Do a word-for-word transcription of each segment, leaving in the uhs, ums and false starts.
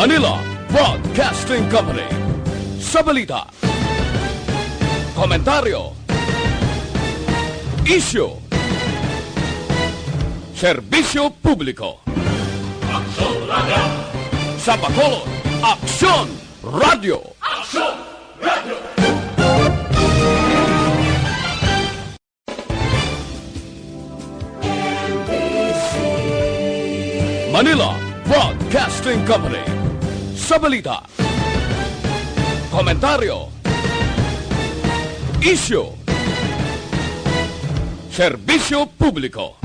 Manila Broadcasting Company. Sa balita, komentaryo, isyu, serbisyo publiko. Aksyon Radio. Sa Bacolod, Aksyon Radio. Aksyon Radio. Manila Broadcasting Company. Sa balita, komentaryo, isyu, serbisyo publiko.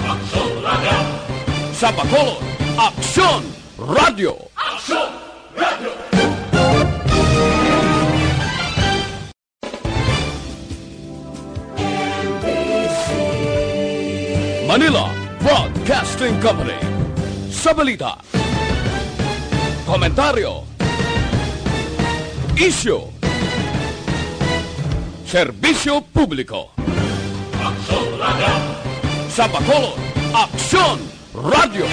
Aksyon Radio. Sa Bacolod, Aksyon Radio. Aksyon Radio. Manila Broadcasting Company. Sa balita, komentaryo, isyu, serbisyo publiko. Aksyon Radio. Sa Bacolod, Aksyon Radio.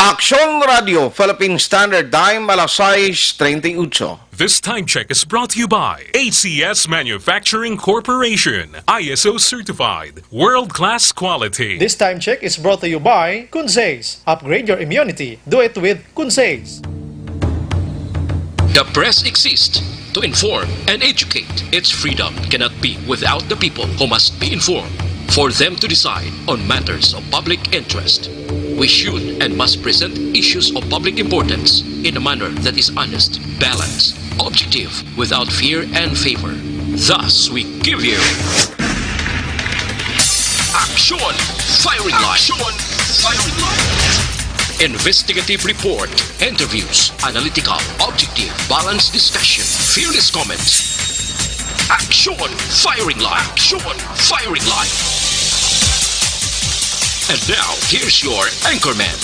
Aksyon Radio, Philippine Standard Time, alas sais treinta y ocho. This time check is brought to you by A C S Manufacturing Corporation, I S O certified, world-class quality. This time check is brought to you by Kunzes. Upgrade your immunity. Do it with Kunzes. The press exists to inform and educate. Its freedom cannot be without the people who must be informed for them to decide on matters of public interest. We should and must present issues of public importance in a manner that is honest, balanced, objective, without fear and favor. Thus, we give you Action Firing Line. Action Firing Line. Investigative report, interviews, analytical, objective, balanced discussion, fearless comments. Action Firing Line. Action Firing Line. And now, here's your anchorman.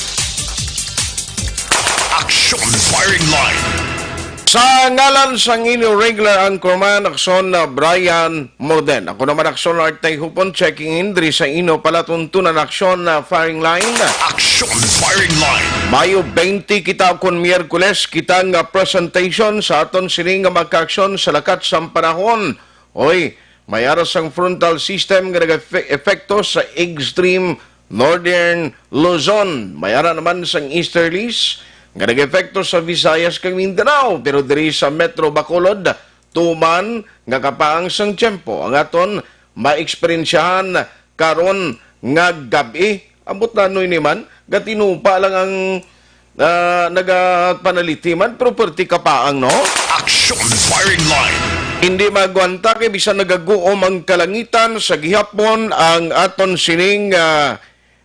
Action Firing Line. Sa ngalan sang inyo regular anchorman, Aksyon na Brian Morden. Ako naman, Aksyon Art Tay Hupon, checking in diri sa inyo palatuntunan, Aksyon na Firing Line. Action Firing Line. Mayo twenty kita kon Miyerkules, kita nga presentation sa aton sini nga makaaksyon sa lakat sang panahon. Oy, may ara sang frontal system nga nag-efe-, epekto sa extreme Northern Luzon. May ara naman sang easterlies nga nag-epekto sa Visayas kag Mindanao, pero diri sa Metro Bacolod, tuman nga kapaang sang tiyempo ang aton maeksperyensyahan karon nga gab-i. Ambot na ano ini man, gatinupa lang ang, ah, nagapanaliti man, pero perti kapaang, no? Action Firing Line. Hindi magwanta kay bisan nagaguom ang kalangitan sa gihapon, ang aton sining, ah,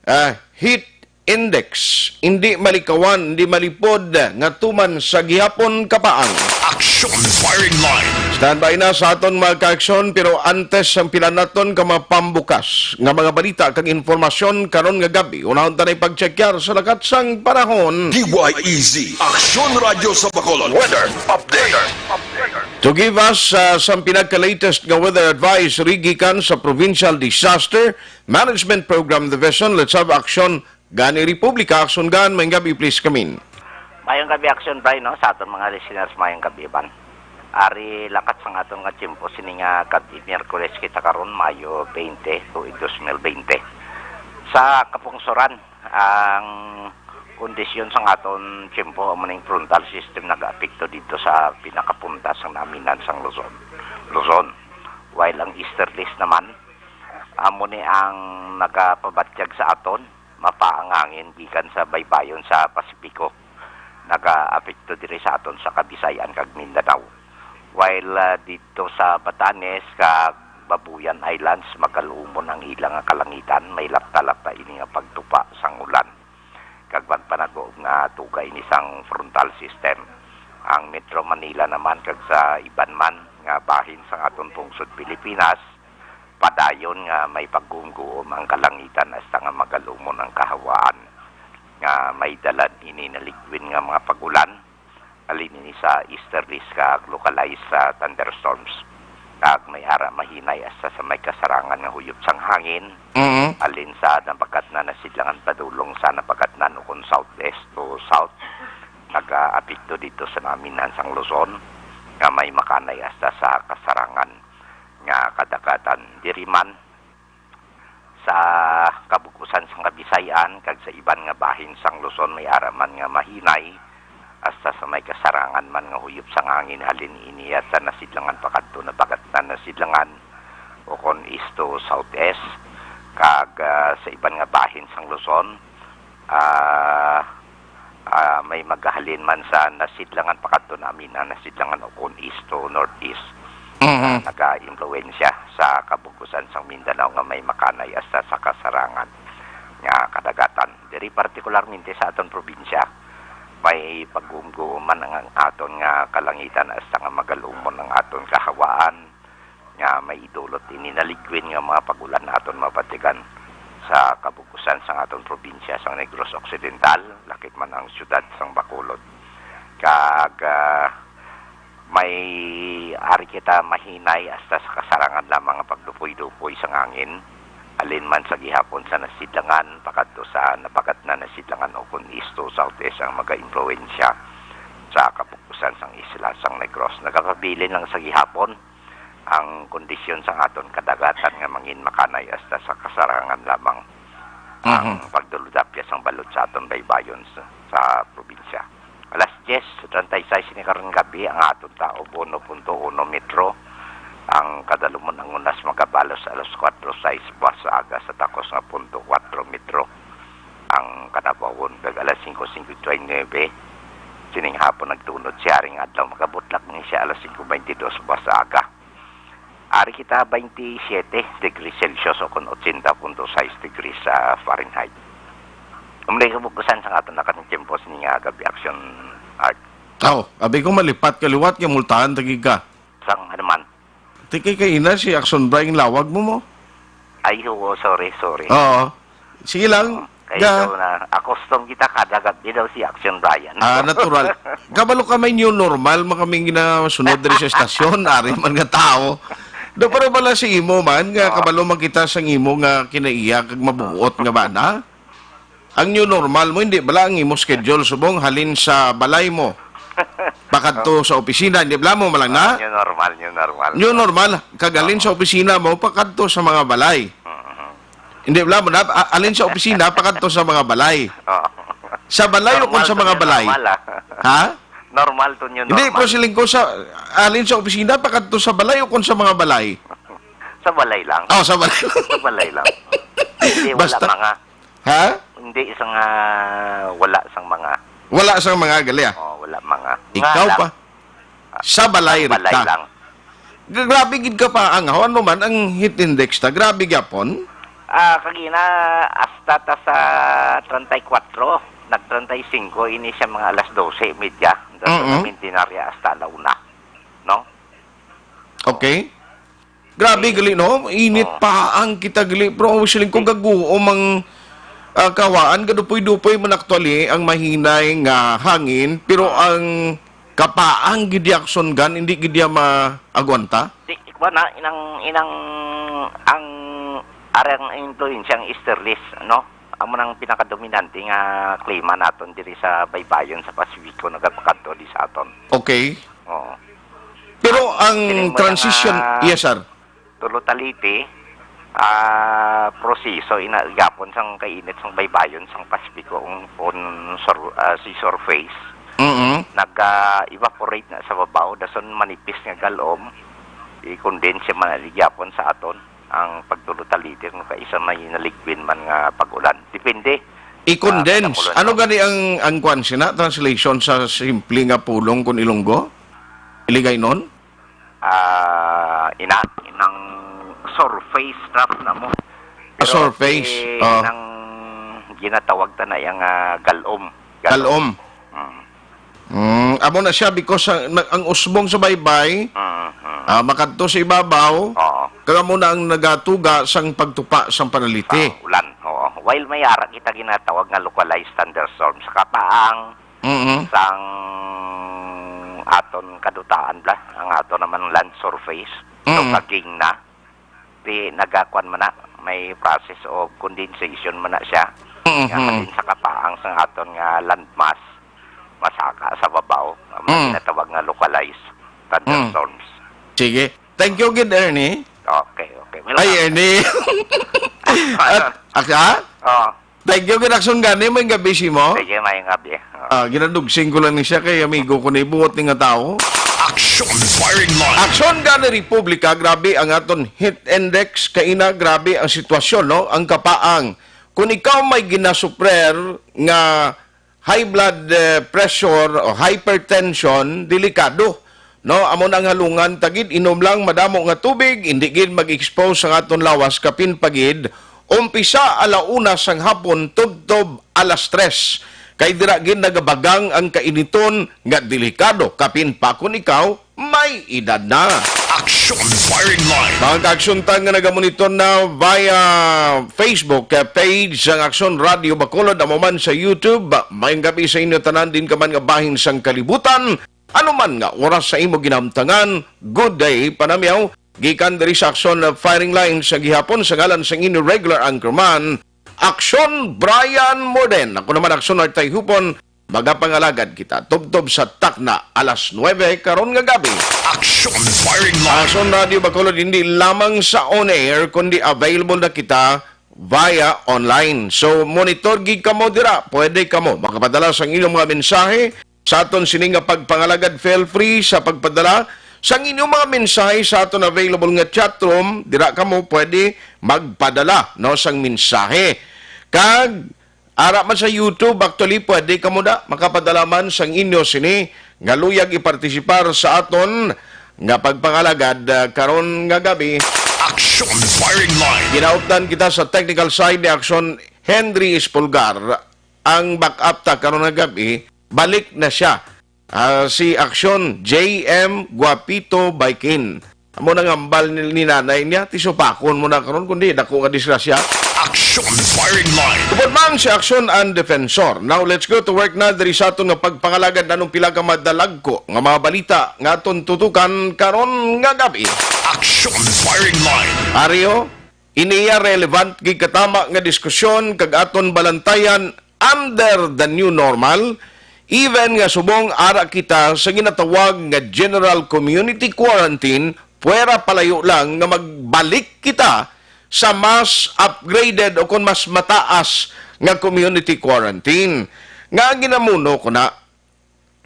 ah, heat index hindi malikawan, hindi malipod nga tuman sa gihapon kapaang. Action Firing Line. Standby na sa aton mga kaaksyon, pero antes ang pila naton ka mapambukas nga mga balita kag informasyon karon nga gab-i, unahon ta na ipagtsekyar sa lakat sang panahon. D Y E Z, Aksyon Radyo sa Bacolod. Weather update. To give us, uh, some pinaka-latest nga weather advice, gikan sa Provincial Disaster Management Program Division, let's have Aksyon Gani Republika. Aksyon Gan, maayong gab-i, please come in. Maayong gab-i, Aksyon Bri, no, sa aton mga listeners, maayong gab-i man. Ari lakat sang aton nga tiyempo sini nga gab-i, Miyerkules kita karon, Mayo twenty, tuig dos mil bente. Sa kapungsoran, ang kondisyon sang aton tiyempo amo ning frontal system nagaapekto didto sa pinakapunta sang naaminan sang Luzon. Luzon. While ang easterlies naman, amo ni ang nagapabatyag sa aton, mapaang hangin gikan sa baybayon sa Pasipiko, nagaapekto diri sa aton sa Kabisayan kag Mindanao. While, ah, didto sa Batanes kag Babuyan Islands, magal-umon ang ila nga kalangitan, may lapta-lapta ini nga pagtupa sang ulan. Kag magpanaguob nga tuga ini sang frontal system. Ang Metro Manila naman kag sa iban man nga bahin sang aton pungsod Pilipinas, padayon nga may pagguom-guom ang kalangitan hasta nga magal-umon ang kahawaan nga may dala ini na liquid nga mga pag-ulan, halin ini sa easterlies kag localized sa thunderstorms. Kag may ara mahinay hasta sa may kasarangan nga huyop sang hangin, Mm. halin sa nabagatnan na sidlangan padulong sa nabagatnan ukon southwest to south nagaapekto dito sa naminhan sang Luzon nga may makanay hasta sa kasarangan nga kadagatan. Diri man sa kabug-usan sang Kabisayan kag sa iban nga bahin sang Luzon may ara man nga mahinay hasta sa may kasarangan man nga huyop sang hangin halin ini sa nasidlangan pakadto na bagat na nasidlangan o kon east to southeast, kag, ah, sa iban nga bahin sang Luzon, ah, ah, may magahalin man sa nasidlangan pakadto na amin ang nasidlangan o kon east to northeast. Mhm. Ah, nagaimpluwensya sa kabug-usan sang Mindanao nga may makanay hasta sa kasarangan nga kadagatan. Diri partikularmente sa aton probinsya, may pagguom-guom man ang, ang aton nga kalangitan hasta nga magalumon ang aton kahawaan, nga may idulot ini naligwin nga mga pag-ulan aton mabatigan sa kabug-usan sang aton probinsya sang Negros Occidental, lakip man ang siyudad sang Bacolod. Kag, ah, may ari kita mahinay hasta sa kasarangan lamang nga pagdupoy-dupoy sang hangin, halin man sa gihapon sa nasidlangan pakadto sa nabagat na nasidlangan o kon east to southeast ang magaimpluwensya sa kabug-usan sang isla sang Negros. Nagapabilin lang sa gihapon ang kondisyon sang aton kadagatan nga mangin makanay hasta sa kasarangan lamang ang Mhm. pagduludapya sang balod sa aton baybayon sa, sa probinsya. Alas diyes treinta y seis ni karon gabi ang aton taob, uno punto uno metro. Ang kadalumon ang unas magabalos alas kuwatro sais buas sa aga sa takos nga punto kuwatro metro. Ang kanabawon kag alas singko singkwenta y nuebe. Sining hapon nagtunod siya ring adlaw, magabutlak ni siya alas singko baynte dos buas sa aga. Ari kita baynte siyete degrees Celsius o kon ochenta punto sais degrees sa Fahrenheit. Umli kabug-usan sang aton nakatong tiyempo sini nga gabi action art. Aw, abi ko malipat ka liwat kay multahan tagi ka. Sang ano man? Tikay kay ina si Action Brian lawag mo mo. Ay, oo, sorry, sorry. Oo. Sige lang. Kay Ga- ito na, accustomed kita kada gabi daw si Action Brian. Ah, natural. Kabalo ka may new normal man kami ginasunod diri sa estasyon, ari man nga tao. Do pero bala si imo man nga Oo. kabalo man kita sang imo nga kinaiya kag mabuot nga bana. Ang new normal mo, hindi bala ang imo schedule subong halin sa balay mo pakadto sa opisina, hindi bala mo malang na? Ah, new normal, new normal. New normal, kag halin Oo. sa opisina mo pakadto sa mga balay. Mhm. Hindi bala mo na, a-, alin sa opisina pakadto sa mga balay. Oo. Sa balay o Normal kung sa to mga new balay? normal, ah. Ha? Normal to new Hindi, normal. Pero siling ko sa, alin sa opisina pakadto sa balay o kung sa mga balay? Sa balay lang. Oh, sa balay lang. Sa balay lang. Hindi, wala Basta mga. Ha? Hindi isang, ah, wala sang mga. Wala sang mga gali, ah. Oh, wala mga. Ikaw Nga lang. pa. Sa balay, Sa balay Rita. lang. G-, grabe gid ka pa ang, ano man ang heat index ta, grabe gyapon. Ah, kagina, hasta ta sa treinta y cuatro, nag treinta y cinco ini siya mga alas doce y media. Dato Mm-mm. na Mintinarya hasta ala una, no? Okay. Grabe gali, no? Init Oo. pa ang kita gali, bro. Siling ko gaguom ang, ah, kawaan, gadupoy-dupoy man actually ang mahinay nga hangin, pero ang kapaang gid ya action gun, hindi gid ya maagwanta? Di, ikuha na, inang, inang, ang arang influensya ang easterlies, no? Amo nang pinakadominante nga klima naton diri sa baybayon sa Pasifiko, nagapakadto di sa aton. Okay. Oo. Pero ang Siling mo na transition, nga yes, sir. Tulo Taliti, ah, proseso ina gapon sang kainit sang baybayon sang Pasifiko on, on sur-, ah, sea surface. Mm-mm. Naga-evaporate na sa babaw, dason manipis nga galom, i-condense man na gihapon sa aton ang pagtulo ta liter nga kaisa may naligwin man nga pag-ulan. Depende. I-condense. Sa pagkaulan Ano na. gani ang, ang kwan sina? Translation sa simple nga pulong kun Ilonggo? Iligaynon? Ah, ina, inang surface trough na mo. Ah, Pero surface. eh, Ah. nang ginatawag ta na yang, ah, galom. Galom. Mm. Mm, amo na siya because ang, na-, ang usbong sa baybay, Mm, mm. ah, makadto sa ibabaw, Oo. kag amo na ang nagatuga sang pagtupa sang panaliti. Ah, ulan, oo. While may ara kita ginatawag nga localized thunderstorm sa kapaang Mm-mm. sang aton kadutaan bla, ang ato naman land surface, so Mm-mm. kaging na, di nagakuan man na, may process of condensation man na siya. Mm-hmm. Nga halin sa kapaang sang aton nga landmass, masaka sa babaw, ang mga Mm. ginatawag nga localized thunderstorms. Sige. Thank you gid, Ernie. Okay, okay. Ay, Ernie. At, aka? Oh. Thank you gid, Aksyon Gani. May gabi si mo. Sige, may gabi. Oh. Ah, ginadugsing ko lang ni siya kay amigo ko ni buot ni nga tao. Aksyon Firing Line. Aksyon Gani Republika, grabe ang aton heat index. Kaina, grabe ang sitwasyon, no? Ang kapaang. Kung ikaw may ginasuprer nga high blood, eh, pressure o hypertension, delikado, no? Amo nang halungan ta gid, inom lang madamo nga tubig, hindi gid mag-expose ang aton lawas, kapin pa gid, umpisa ala una sang hapon tubtob alas tres. Kay dira gid nagabagang ang kainiton nga delikado, kapin pa kon ikaw may edad na. Aksyon Firing Line. Mga kaaksyon ta nga nagamonitor na via Facebook, eh, page sang Aksyon Radio Bacolod, amo man sa YouTube, mayong gabi sa inyo tanan din ka man nga bahin sang kalibutan. Ano man nga oras sa imo ginamtangan, good day, panamyaw. Gikan diri sa Aksyon Firing Line sa gihapon, sa ngalan sang inyo regular anchorman, Aksyon Brian Morden. Ako naman, Aksyon Artay Hupon. Magapangalagad kita tubtob sa takna alas nuebe karon nga gabi. Aksyon Firing Line. Aksyon Radio Bacolod, hindi lamang sa on air, kundi available na kita via online. So, monitor gid kamo dira. Pwede kamo makapadala sang inyong mga mensahe sa aton sini nga pagpangalagad. Feel free sa pagpadala sang inyong mga mensahe sa aton available nga chat room. Dira kamo pwede magpadala, no, sang mensahe. Kag ara man sa YouTube, actually, pwede kamo da makapadala man sang inyo sini nga luyag ipartisipar sa aton nga pagpangalagad, ah, karon nga gabi. Aksyon Firing Line. Ginaupdan kita sa technical side ni Aksyon Henry Espulgar. Ang backup ta karon nga gabi, balik na siya. Ah, si Aksyon J M Guapito Baikin. Amo nang hambal ni, ni nanay niya, ti supakon mo na karon, kundi dako nga disgrasya. Aksyon Firing Line. Upod man si Aksyon ang Defensor. Now, let's go to work na diri sa aton nga pagpangalagad anong pila ka madalagko nga mga balita nga aton tutukan karon nga gabi. Aksyon Firing Line. Ari, o, iniya relevant gid katama nga diskusyon kag aton balantayan under the new normal, even nga subong ara kita sa ginatawag nga general community quarantine, puwera palayo lang nga magbalik kita sa mas upgraded o kon mas mataas nga community quarantine. Nga ginamuno ko na,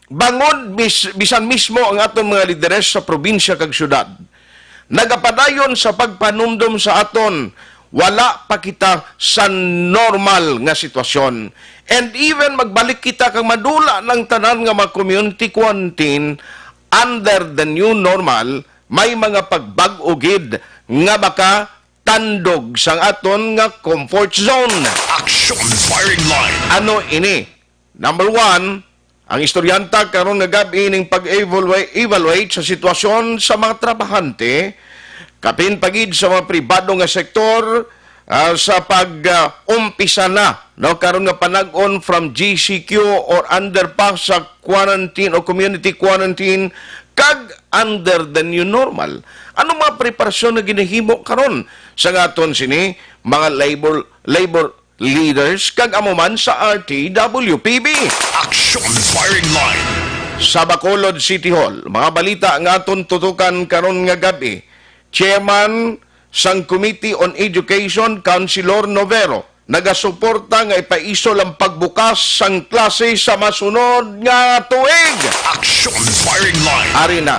bangod mis-, bisan mismo ang aton mga lideres sa probinsya kag syudad, nagapadayon sa pagpanumdom sa aton, wala pa kita sa normal nga sitwasyon. And even magbalik kita kag madula ng tanan nga mga community quarantine under the new normal, may mga pagbag-o gid nga makatandog sang aton nga comfort zone. Action Firing Line. Ano ini? Number one, ang istoryanta karon nga gab-i ning pag-evaluate, evaluate sa sitwasyon sa mga trabahante, kapin pa gid sa mga pribado nga sektor, ah, sa pag, ah, umpisa na, no, karon nga panag-on from G C Q or underpass sa quarantine o community quarantine kag under the new normal. Ano mga preparasyon nga ginahimo karon sa nga aton sini mga labor, labor leaders kag amo man sa R T W P B. Action Firing Line. Sa Bacolod City Hall, mga balita nga aton tutukan karon nga gab-i, Chairman sang Committee on Education, Councilor Novero, nagasuporta nga ipaisol ang pagbukas sang klase sa masunod nga tuig. Action Firing Line. Ari na.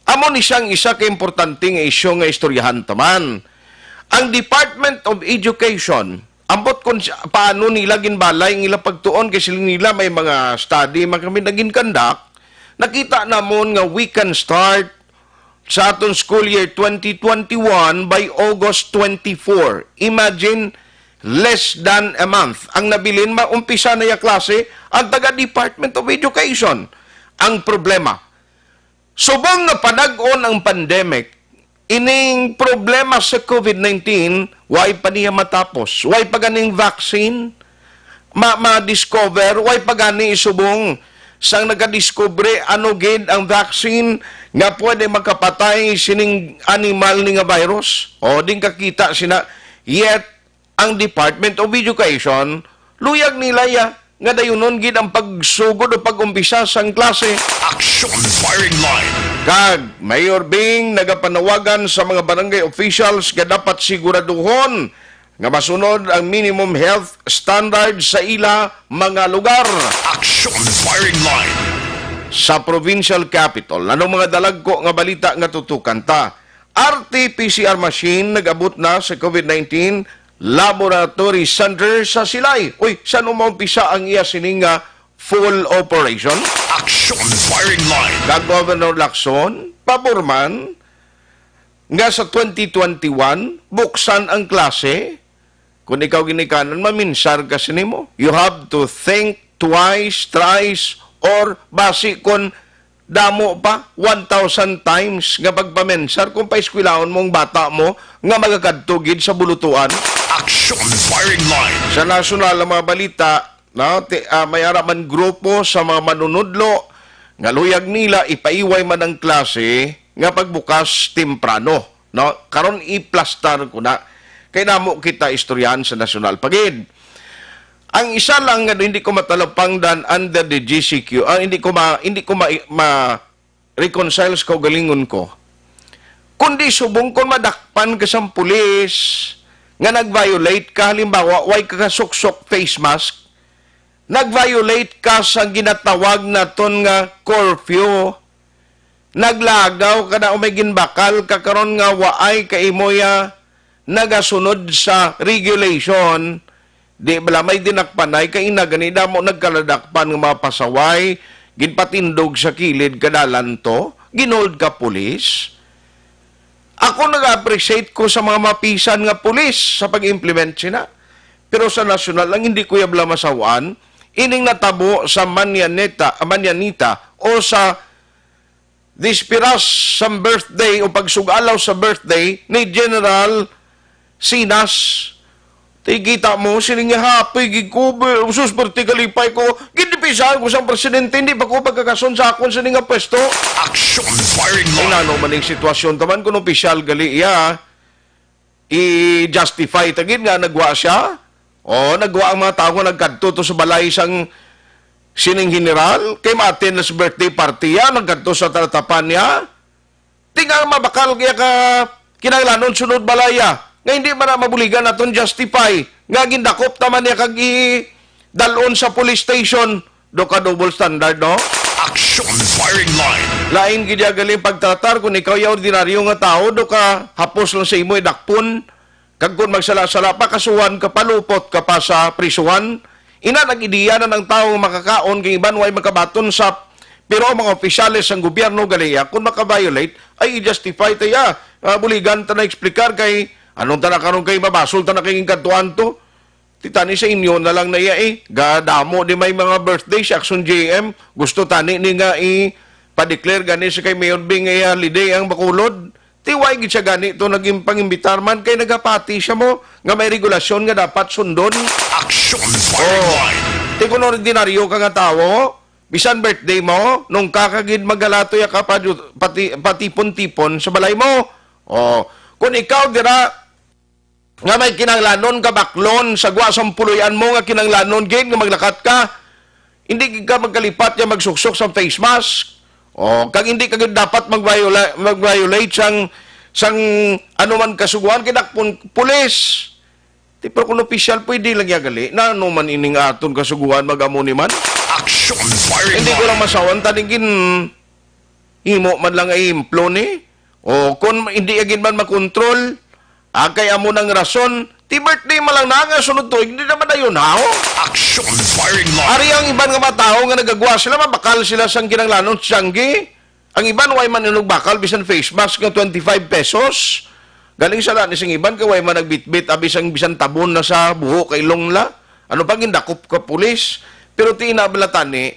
Amo ni siyang isa ka importante nga isyu nga istoryahan ta man. Ang Department of Education, ambot kung si-, paano nila ginbalay ang ilang pagtuon, kay siling nila may mga study man kami naging conduct, nakita namon nga we can start sa aton school year twenty twenty-one by August twenty-four. Imagine, less than a month ang nabilin, maumpisa na ya klase ang taga Department of Education. Ang problema, subong nga panag-on ang pandemic, ining problema sa COVID nineteen, way pa niya matapos. Way pa ganing vaccine ma-, ma-discover, way pa gani isubong sang nagadiskubre ano gid ang vaccine nga pwede makapatay sining animal ni nga virus. O, din kakita sina. Yet, ang Department of Education, luyag nila ya nga dayunon gid ang pagsugod o pag-umpisa sang klase. Action Firing Line. Kag Mayor Bing nagapanawagan sa mga barangay officials nga dapat siguraduhon nga masunod ang minimum health standard sa ila mga lugar. Action Firing Line. Sa provincial capital, ano mga dalagko nga balita nga tutukan ta? R T P C R machine nag-abot na sa COVID nineteen Laboratory Center sa Silay. Uy, san-o maumpisa ang iya sini nga full operation? Action Firing Line. Kag Governor Lacson, pabor man nga sa twenty twenty-one, buksan ang klase. Kung ikaw ginikanan, maminsar ka sini mo. You have to think twice, thrice, or basi kon damo pa, one thousand times nga pagpamensar kung paeskwelahon mo ang bata mo nga magakadto gid sa bulutuan. Action Firing Line. Sa nasyonal nga mga balita, no, ti-, ah, may ara man grupo sa mga manunudlo nga luyag nila ipaiway man ang klase nga pagbukas temprano, no? Karon iplastar ko na kay namo kita istoryahan sa nasyonal pa gid. Ang isa lang nga hindi ko matalupangdan under the G C Q, ah, hindi ko ma-, hindi ko ma-, ma-reconcile sa kaugalingon ko. Kundi subong kon madakpan ka sang pulis nga nag-violate ka, halimbawa, way ka kasuksok face mask, nag-violate ka sa ginatawag naton nga curfew, naglagaw ka na o may ginbakal ka karon nga waay ka imo ya nagasunod sa regulation, di bala may dinakpanay kay ina gani damo nagkaladakpan nga mga pasaway, ginpatindog sa kilid ka dalan to, ginhold ka pulis. Ako nag-appreciate ko sa mga mapisan nga pulis sa pag-implement sina. Pero sa nasyonal lang, hindi ko ya bala masawan ining natabo sa Manyaneta, Manyanita o sa Dispiras sang birthday o pagsugalaw sa birthday ni General Sinas. Ti kita mo, sini nga happy gid ko, be, sus, birthday kalipay ko. Gindipisahan ko sang presidente, hindi pa ko pagkakason sa akon sini nga pwesto. Action Firing Ay, Line. Nano man ning sitwasyon taman kung opisyal gali iya, i-justify ta gid nga nagwa siya? O nagwa ang mga tawo nga nagkadto to sa balay sang sining general kay ma-attend na sa birthday party ya, nagkadto sa talatapan niya? Di nga mabakal kaya ka kinahanglanon sunod balaya nga hindi man na mabuligan naton justify nga gindakop ta man niya kag i-dalon sa police station. Do ka double standard, no? Action Firing Line. Lain gid ya galing pagtratar kung ikaw ya ordinaryo nga tawo, do ka hapos lang sa imo idakpon. Kag kung magsala-sala pa, kasuhan ka pa, lupot ka pa sa prisuhan. Ina, nag-ideya na ng tawo makakaon kay iban way makabaton sa, pero ang mga opisyales sang gobyerno gali ya, kung maka-violate, ay i-justify ta ya. Ah, buligan ta na explicar kay anong ta na karon kay mabasol ta na kay kadtuan to. Ti tani sa inyo na lang na iya eh. Gadamo di may mga birthday si Action G M. Gusto tani ni nga i-pa-declare gani sa kay Mayor Bing nga iya holiday ang Bacolod. Ti way gid siya gani to naging pangimbitar man kay nagapati siya mo nga may regulasyon nga dapat sundon. Action Firing Oh. Line. Ti kung ordinaryo ka nga tawo, bisan birthday mo, nung ka ka gid magalatoy ka pa, pati, patipon-tipon sa balay mo. Oh, kung ikaw dira, nga may kinahanglanon ka baklon sa gwa sang puloy-an mo nga kinahanglanon gid nga maglakat ka, hindi gid ka magkalipat nga magsuksok sa face mask. O, kag hindi ka gid dapat mag-viola-, mag-violate sang, sang anuman kasuguan kay dakpon pulis. Ti, pero kung opisyal, pwede lang ya gali. Na ano man ining aton kasuguan, mag-amo ni man? Action Firing Hindi ko Line. lang masawan, taning gin-, imo man lang ehemplo ni. O, kung hindi agin man makontrol, ah, kay amo nang rason, ti birthday man lang na nga sunod tuig, hindi naman dayon, ha? Action Firing Line. Ari ang iban nga mga tawo nga nagagwa sila, mabakal sila sang kinanglanon, siyanggi. Ang iban, way man inugbakal, bisan face mask nga twenty-five pesos. Galing sala ni sing iban, kay way man nagbitbit, abi sang bisan tabon na sa buho kay long la. Ano pa, gindakop ka pulis? Pero ti ina bala tani,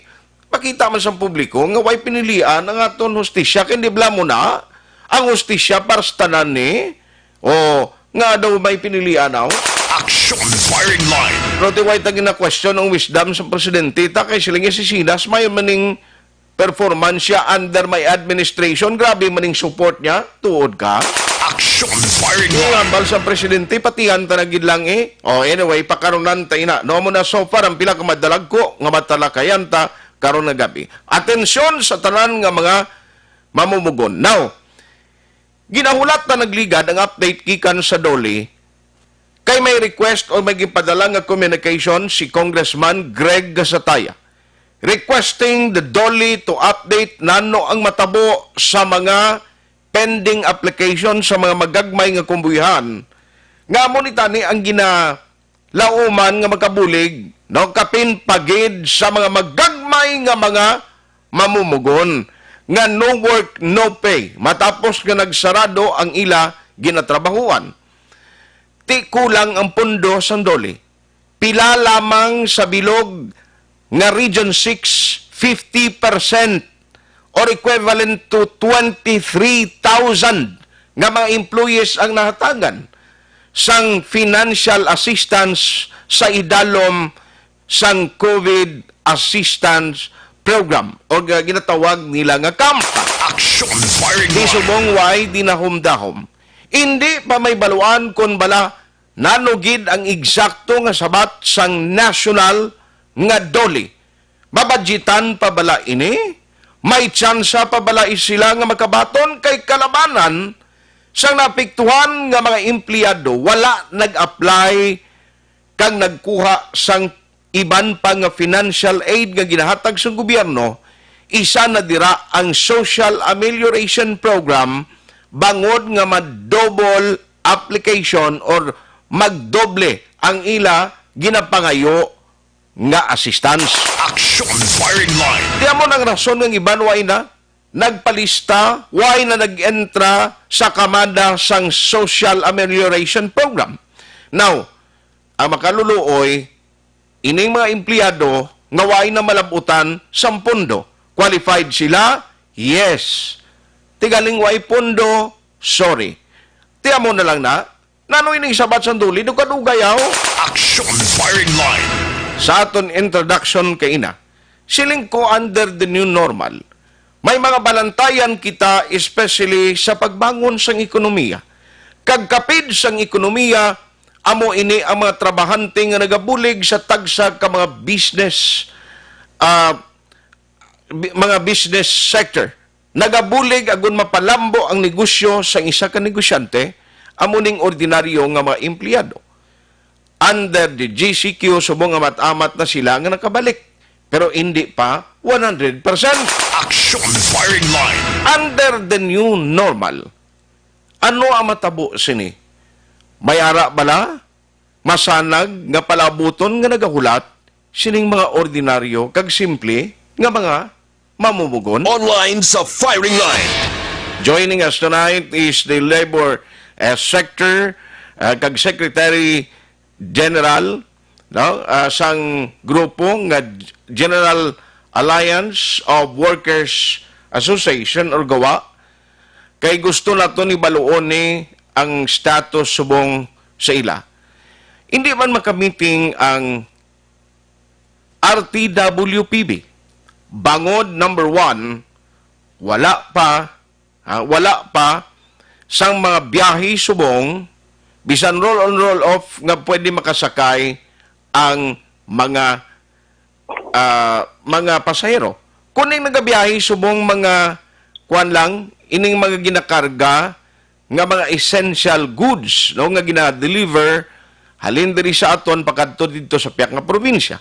makita man sa publiko nga way pinilian ang aton hustisya, kay di bala mo na ang hustisya para sa tanan ni? O, nga daw may pinilian, aw? Action Firing Line. Pero ti way ta gina-question ang wisdom sa presidente, ta kay sila nga si Sinas, may maning performance siya under my administration. Grabe maning support niya. Tuod ka? Action firing Yung line. Hambal sa presidente, patihan ta na gid lang eh. Oh, anyway, pakarunan ta ina. No mo na so far ang pila ka madalagko nga matalakayan ta karon nga gabi. Atensyon sa tanan nga mga mamumugon. Now, ginahulat na nagligad ang update gikan sa DOLE kay may request o may gipadala nga communication si Congressman Greg Gasataya requesting the DOLE to update nano ang matabo sa mga pending application sa mga magagmay nga kumbuyahan nga amo ni tani ang ginalauman nga makabulig, no, kapin pagid sa mga magagmay nga mga mamumugon nga no work, no pay matapos nga nagsarado ang ila ginatrabahuan. Ti kulang ang pondo sang DOLE. Pila lamang sa bilog nga Region six, fifty percent or equivalent to twenty-three thousand nga mga employees ang nahatagan sang financial assistance sa idalom sang COVID assistance program o nga ginatawag nila nga CAMP. Action firing Di line. Subong way dinahom-dahom. Hindi pa may baluan kon bala nano gid ang eksakto nga sabat sang nasyonal nga DOLE. Mabadjitan pa bala ini? May tsansa pa bala sila nga makabaton kay kalabanan sang naapektuhan nga mga empleyado wala nag-apply kag nagkuha sang iban pa nga financial aid nga ginahatag sang gobyerno, isa na dira ang Social Amelioration Program, bangod nga ma-double application or magdoble ang ila ginapangayo nga assistance. Action firing line. Di amo nang rason nga ang iban way na nagpalista, way na nag-entra sa kamada sang Social Amelioration Program. Now, ang makaluluoy, ining mga empleyado nga way na malabutan sang pondo. Qualified sila? Yes. Tigaling way pondo? Sorry. Ti amo na lang na. Nano ining sabat sang DOLE? Dugay-dugay, aw. Action firing line. Sa aton introduction kay ina, siling ko under the new normal, may mga balantayan kita, especially sa pagbangon sang ekonomiya. Kag kapid sang ekonomiya, amo ini ang mga trabahante nga nagabulig sa tagsa ka mga business, ah, bi-, mga business sector. Nagabulig agon mapalambo ang negosyo sang isa ka negosyante, amo ning ordinaryo nga mga empleyado. Under the G C Q, subong nga amat-amat na sila nga nakabalik, pero indi pa one hundred percent. Action firing line. Under the new normal, ano ang matabo sini? May ara bala masanag nga palabuton nga nagahulat sining mga ordinaryo kag simple nga mga mamumugon? Online sa firing line. Joining us tonight is the Labor, uh, Sector, uh, kag Secretary General, no, uh, sang grupo nga General Alliance of Workers Association or GAWA, kay gusto nato ni baluon ni ang status subong sa ila. Hindi man makamiting ang R T W P B. Bangod, number one, wala pa, ha, wala pa sang mga biyahe subong, bisan roll on, roll off nga pwede makasakay ang mga, ah, mga pasahero. Kuning nagabiyahe subong mga, kuan lang, ining mga ginakarga nga mga essential goods, no, nga gina-deliver halin diri sa aton pakadto didto sa piyak nga probinsya.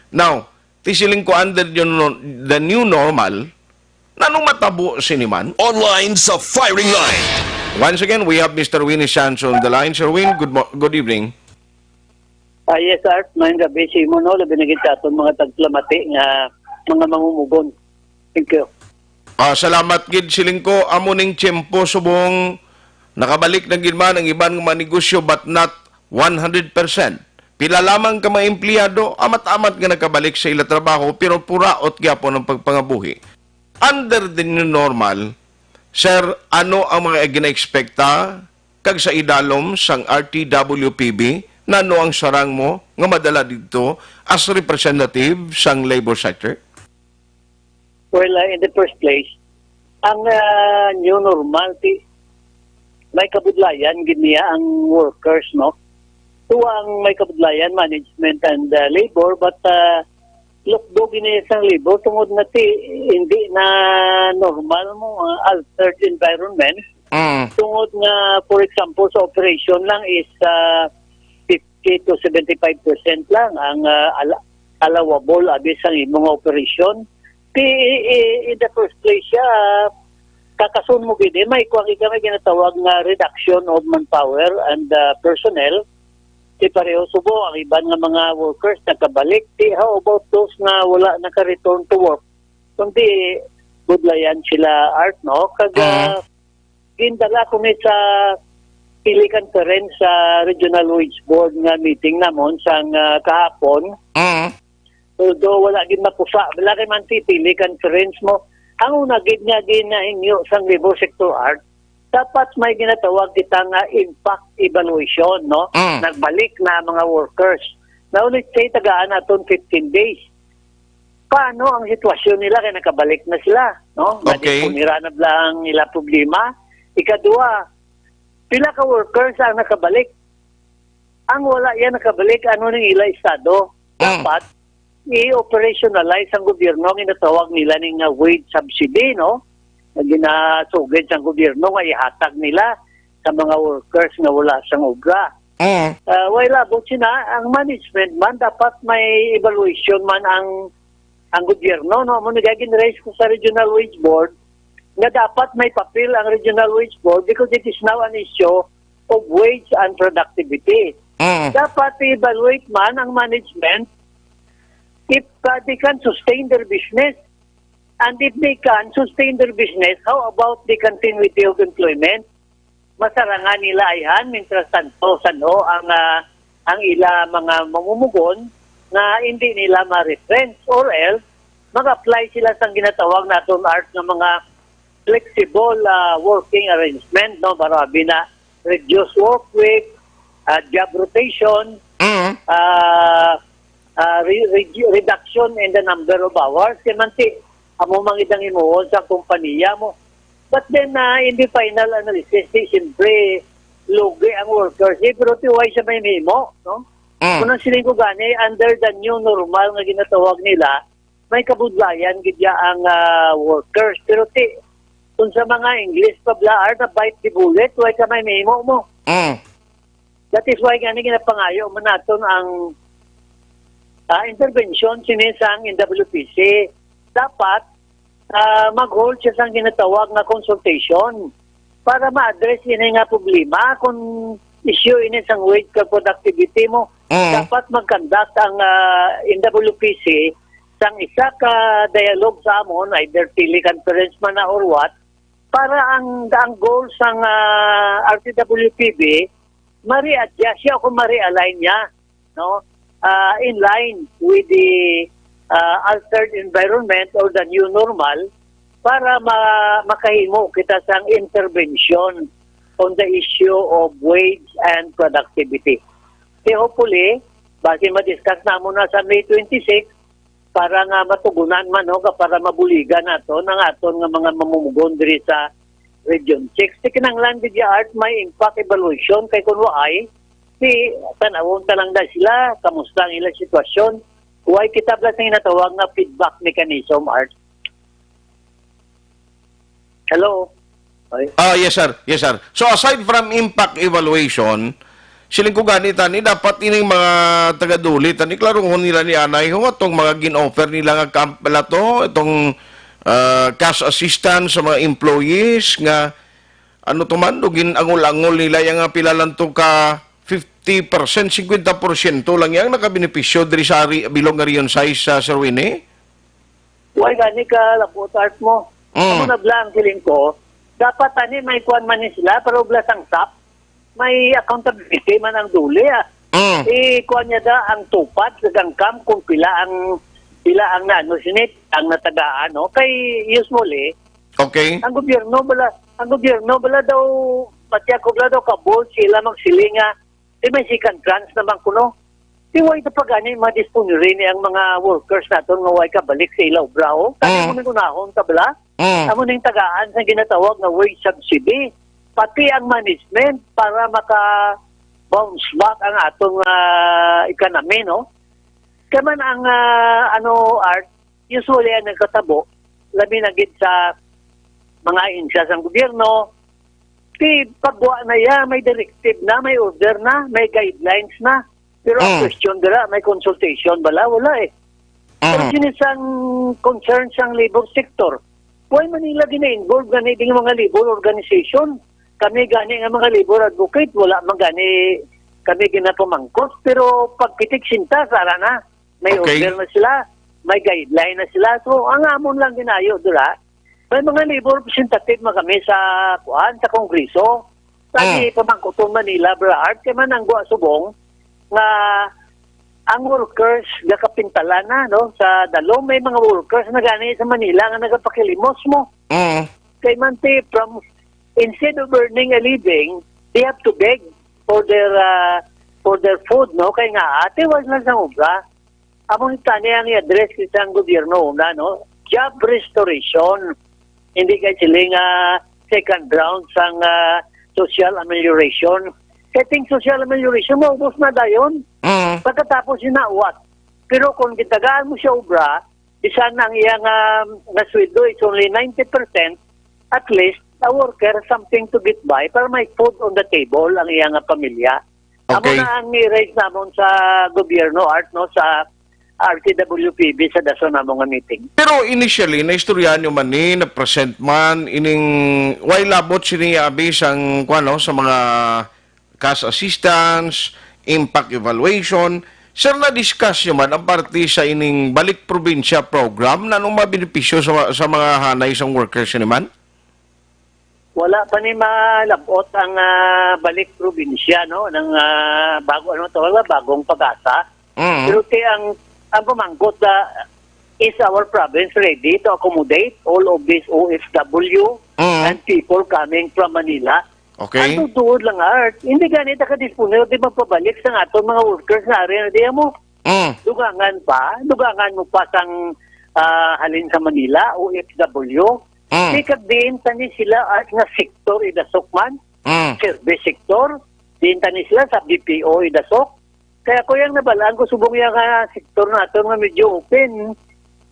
Now, ti siling ko under the new, the new normal, nanong matabo sini man? Online sa firing line. Once again, we have Mister Winnie Sancho on the line. Sir Win, good mo-, good evening. Ah, yes, Art. Maayong gabi sa imo, no? Labi na gid sa aton mga taglamati nga mga mamumugon. Thank you. Ah, salamat gid, siling ko, amo ning tiyempo subong nakabalik na gid man ang iban nga mga negosyo, but not one hundred percent. Pila lamang ka mga empleyado, amat-amat nga nakabalik sa ila trabaho, pero puraot gyapon ang pagpangabuhi. Under the new normal, sir, ano ang mga ginaekspekta kag sa idalom sang R T W P B, nano ang sarang mo nga madala didto as representative sang labor sector? Well, uh, in the first place, ang, uh, new normal, ti-, may kabudlayan gid niya ang workers, no? Tuwa ang may kabudlayan, management and, uh, labor, but, uh, lukbo gid niya sang labor tungod nga ti hindi na normal mo, uh, altered environment. Mm. Tungod nga, for example, sa operation lang is, uh, fifty to seventy-five percent lang ang, uh, ala- allowable abi sang imong operation. Ti, i- i- in the first place siya, kakasun mo gid, eh, may kuwang ka may ginatawag nga reduction of manpower and, uh, personnel. Ti pareho subo ang iban nga mga workers nakabalik. Ti, how about those nga wala naka-return to work? Kundi budlayan sila, Art, no? Kag, ah, gindala ko ni sa teleconference sa Regional Wage Board nga meeting namon sang, ah, kahapon. Mm. Although wala gid mapusa, wala kay man si teleconference mo. Ang una gid nga ginahingyo sang labor sector, Art, dapat may ginatawag kita nga impact evaluation, no? Mm. Nagbalik na ang mga workers. Now, let's say, tagaan naton fifteen days. Paano ang sitwasyon nila kay nakabalik na sila, no? Okay. Nadipunira na bala ang ila problema. Ikadua, pila ka workers ang nakabalik? Ang wala yan nakabalik, ano ning ila estado? Mm. Dapat i-operationalize ang gobyerno ang ginatawag nila ning nga wage subsidy, no? Nga ginasugid sang gobyerno nga ihatag nila sa mga workers nga wala sang obra. Mm. Ah, way labot sina, ang management man dapat may evaluation man ang ang gobyerno, no? Amo ni gin-raise ko sa Regional Wage Board nga dapat may papel ang Regional Wage Board because it is now an issue of wage and productivity. Mm. Dapat i-evaluate man ang management if, uh, they can sustain their business. And if they can sustain their business, how about the continuity of employment? Masarangan nila ayhan, mientras tanto, san-o ang, ah, ang ila mga mamumugon nga hindi nila ma-retrench, or else mag-apply sila sang ginatawag naton, Art, nga mga flexible, ah, working arrangement, no? Para abi na reduce work week, ah, job rotation, Mm. ah, ah, re- re- reduction in the number of hours. Kay man ti, amo man gid ang himuon sa kompanya mo. But then, ah, in the final analysis, di siyempre, lugi ang workers. Eh, pero ti, why siya may mahimo, no? Mm. Kung ang siling ko gani, under the new normal nga ginatawag nila, may kabudlayan gid ya ang, ah, workers. Pero ti, kung sa mga English pa bala, are na bite the bullet, why ka may mahimo mo? Mm. That is why gani ginapangayo man naton ang, ah, intervention sini sang N W P C. Dapat, ah, mag-hold siya sang ginatawag nga consultation para ma-address ini nga problema kung issue ini sang wage kag productivity mo. Mm. Dapat mag-conduct ang, ah, N W P C sang isa ka dialogue sa amon, either teleconference man na or what, para ang, ang goal sang, ah, R T W P B, ma-readjust siya o kung ma-realign niya, no? Ah, in line with the, ah, altered environment or the new normal para ma-, makahimo kita sang intervention on the issue of wage and productivity. Kaya hopefully, basi ma-discuss namon na sa May twenty-six, para nga matugunan man, no, ka para mabuligan naton ang aton nga mga mamumugon diri sa Region six. Ti kinahanglan gid ya, Art, may impact evaluation, kay kun waay, ti tanawon ta lang da sila, kamusta ang ilang sitwasyon. Waay kita bala sa ginatawag nga feedback mechanism, Art. Hello? Ay. Ah, yes, sir. Yes, sir. So, aside from impact evaluation, siling ko gani tani, dapat ining mga taga-DOLE tani, klaruhon nila ni anay, kung atong mga gin-offer nila nga camp bala to, itong, ah, cash assistance sa mga employees nga, ano to man, do gin-angol-angol nila yang nga pila lang to ka fifty percent, fifty percent lang yang nakabenepisyo diri sa ari-, bilog nga Region six sa, Sir Winnie? Way gani ka labot, Art, mo. Mm. Amo na bala ang siling ko, dapat ani may kuan man ni sila, pero bala sang SAP, may accountability man ang DOLE, ah. Mm. I-kuan niya da ang TUPAD sa gangkam kung pila ang, pila ang naano sini, ang natagaan, no? Kay usually, Okay. ang gobyerno bala, ang gobyerno bala daw, pati ako bala daw kabol sila magsiling nga, di may second chance naman kuno. Di way na pa gani madisponere ni ang mga workers naton nga way kabalik sa ila obra, oh. Kani Mm. mo nang unahon ka bala? Mm. Amo ning tagaan sa ginatawag nga wage subsidy. pati ang management para maka-bounce back ang atong, ah, economy, no? Kaya man ang, ah, ano, Art, usually ang nagkatabo, labi na gid sa mga ahensya sang gobyerno, ti pagwa na iya, may directive na, may order na, may guidelines na. Pero ang Mm. question dira, may consultation bala? Wala eh. Pero Mhm. sini sang concern sang labor sector. Why Manila gina-involve gani ding mga labor organization? Kami gani nga mga labor advocate, wala man gani kami ginapamangkot. Pero pagpitik sinta, sara na. May Okay. order na sila, may guideline na sila. So, ang amon lang ginayo dira, may mga labor representative man kami sa, kuan, sa Kongreso. Sa Mm. di pamangkuton Manila, Brad Art, kay man ang gwa subong nga ang workers gakapintalan na, no? Sa Dalom, may mga workers na gani sa Manila nga nagapakilimos mo. Mm. Kay man ti, from, instead of earning a living, they have to beg for their, ah, for their food, no? Kay nga, ate, wala lang sang obra. Amo ni tani ang i-address sa gobyerno una, no? Job restoration. Hindi kay sila nga second round sang, ah, social amelioration. Kay ting social amelioration, maubos na dayon. Mm. Pagkatapos yun na, what? Pero kung gitagaan mo siya obra, bisan ang iyang, ah, nga sweldo is only ninety percent, at least, a worker has something to get by para may food on the table ang iyang, ah, pamilya. Amo Okay. na ang i-raise namon sa gobyerno, Art, no, sa R T W P B sa dason namon nga meeting. Pero initially, naistoryahan nyo man ni, na-present man, ining, way labot sini abi sang, kuwan, no, sa mga cash assistance, impact evaluation. Sir, na-discuss nyo man ang parte sa ining Balik Probinsya program? Nanong mabenepisyo sa, sa mga hanay sang workers ni man? Wala pa ni malabot ang, ah, Balik Probinsya, no? Nang, ah, bago, ano tawag ba? Bagong Pag-asa. Mm. Pero ti ang, ang pamangkot na, is our province ready to accommodate all of these O F W Mm. and people coming from Manila? Okay. Ang tutuod lang, Art, hindi gani ta kadisponer di magpabalik sa aton mga workers nga ari na diya mo. Mm. Dugangan pa, dugangan mo pa sang, ah, halin sa Manila, O F W. Mm. Di kag diin tani sila, Art, nga sektor idasok man, Mm. service sector, diin tani sila sa B P O idasok. Kaya ko yang nabalaan ko subong yang, ah, sektor naton nga medyo open,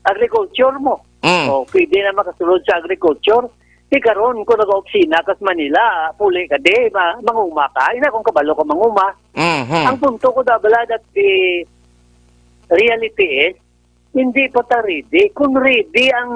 agriculture mo. Mm. O, pwede na makasulod sa agriculture. Di karon, kung nag-opisina ka sa Manila, puli ka di, ma-, manguma ka. Ina kung kabalo ka manguma. Mhm. Ang punto ko da bala that the reality is, hindi pa ta ready. Kung ready ang,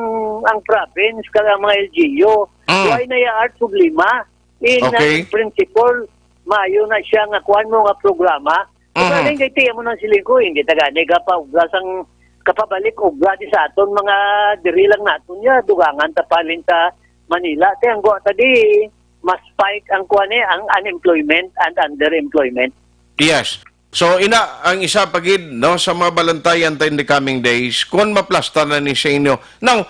ang province, kag ang mga L G U, Mm. why na ya Art problema? In, Okay. uh, principle, maayo na siya nga kuan mo nga programa. Mhm. Kaya kay tiyan mo nang siling ko, hindi ta gani ka pa ubra sang kapabalik ubra di sa aton mga diri lang naton ya, dugangan ta palin sa Manila. Ti ang gwa ta di, mas spike ang kuan eh, ang unemployment and underemployment. Yes. So, ina, ang isa pa gid, no, sa mga balantayan ta in the coming days, kung maplastar na ni sa inyo. Now,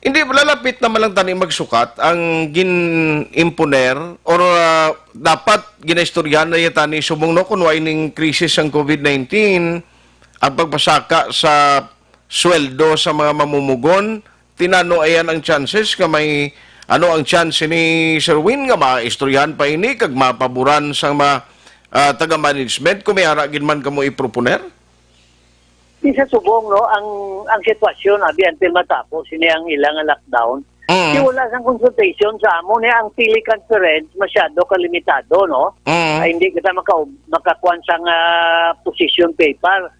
hindi, lalapit naman lang tani magsukat ang gin-imponer or, ah, dapat ginaistoryahan na yata ni subong, no, kung why ning krisis ang covid nineteen, ang pagpasaka sa sweldo sa mga mamumugon, tinano ayan ang chances nga may, ano ang chance ni Sir Win nga maistoryahan pa ini kag mapaboran sang mga, ah, taga-management kung may ara gid man kamo iproponer? Di sa subong, no, ang, ang sitwasyon, abi, until matapos ini ang ilang lockdown, Mm. di wala sang consultation sa amo ni ang teleconference masyado kalimitado, no? Mm. Ay, hindi kita maka-, makakuan sang, ah, position paper.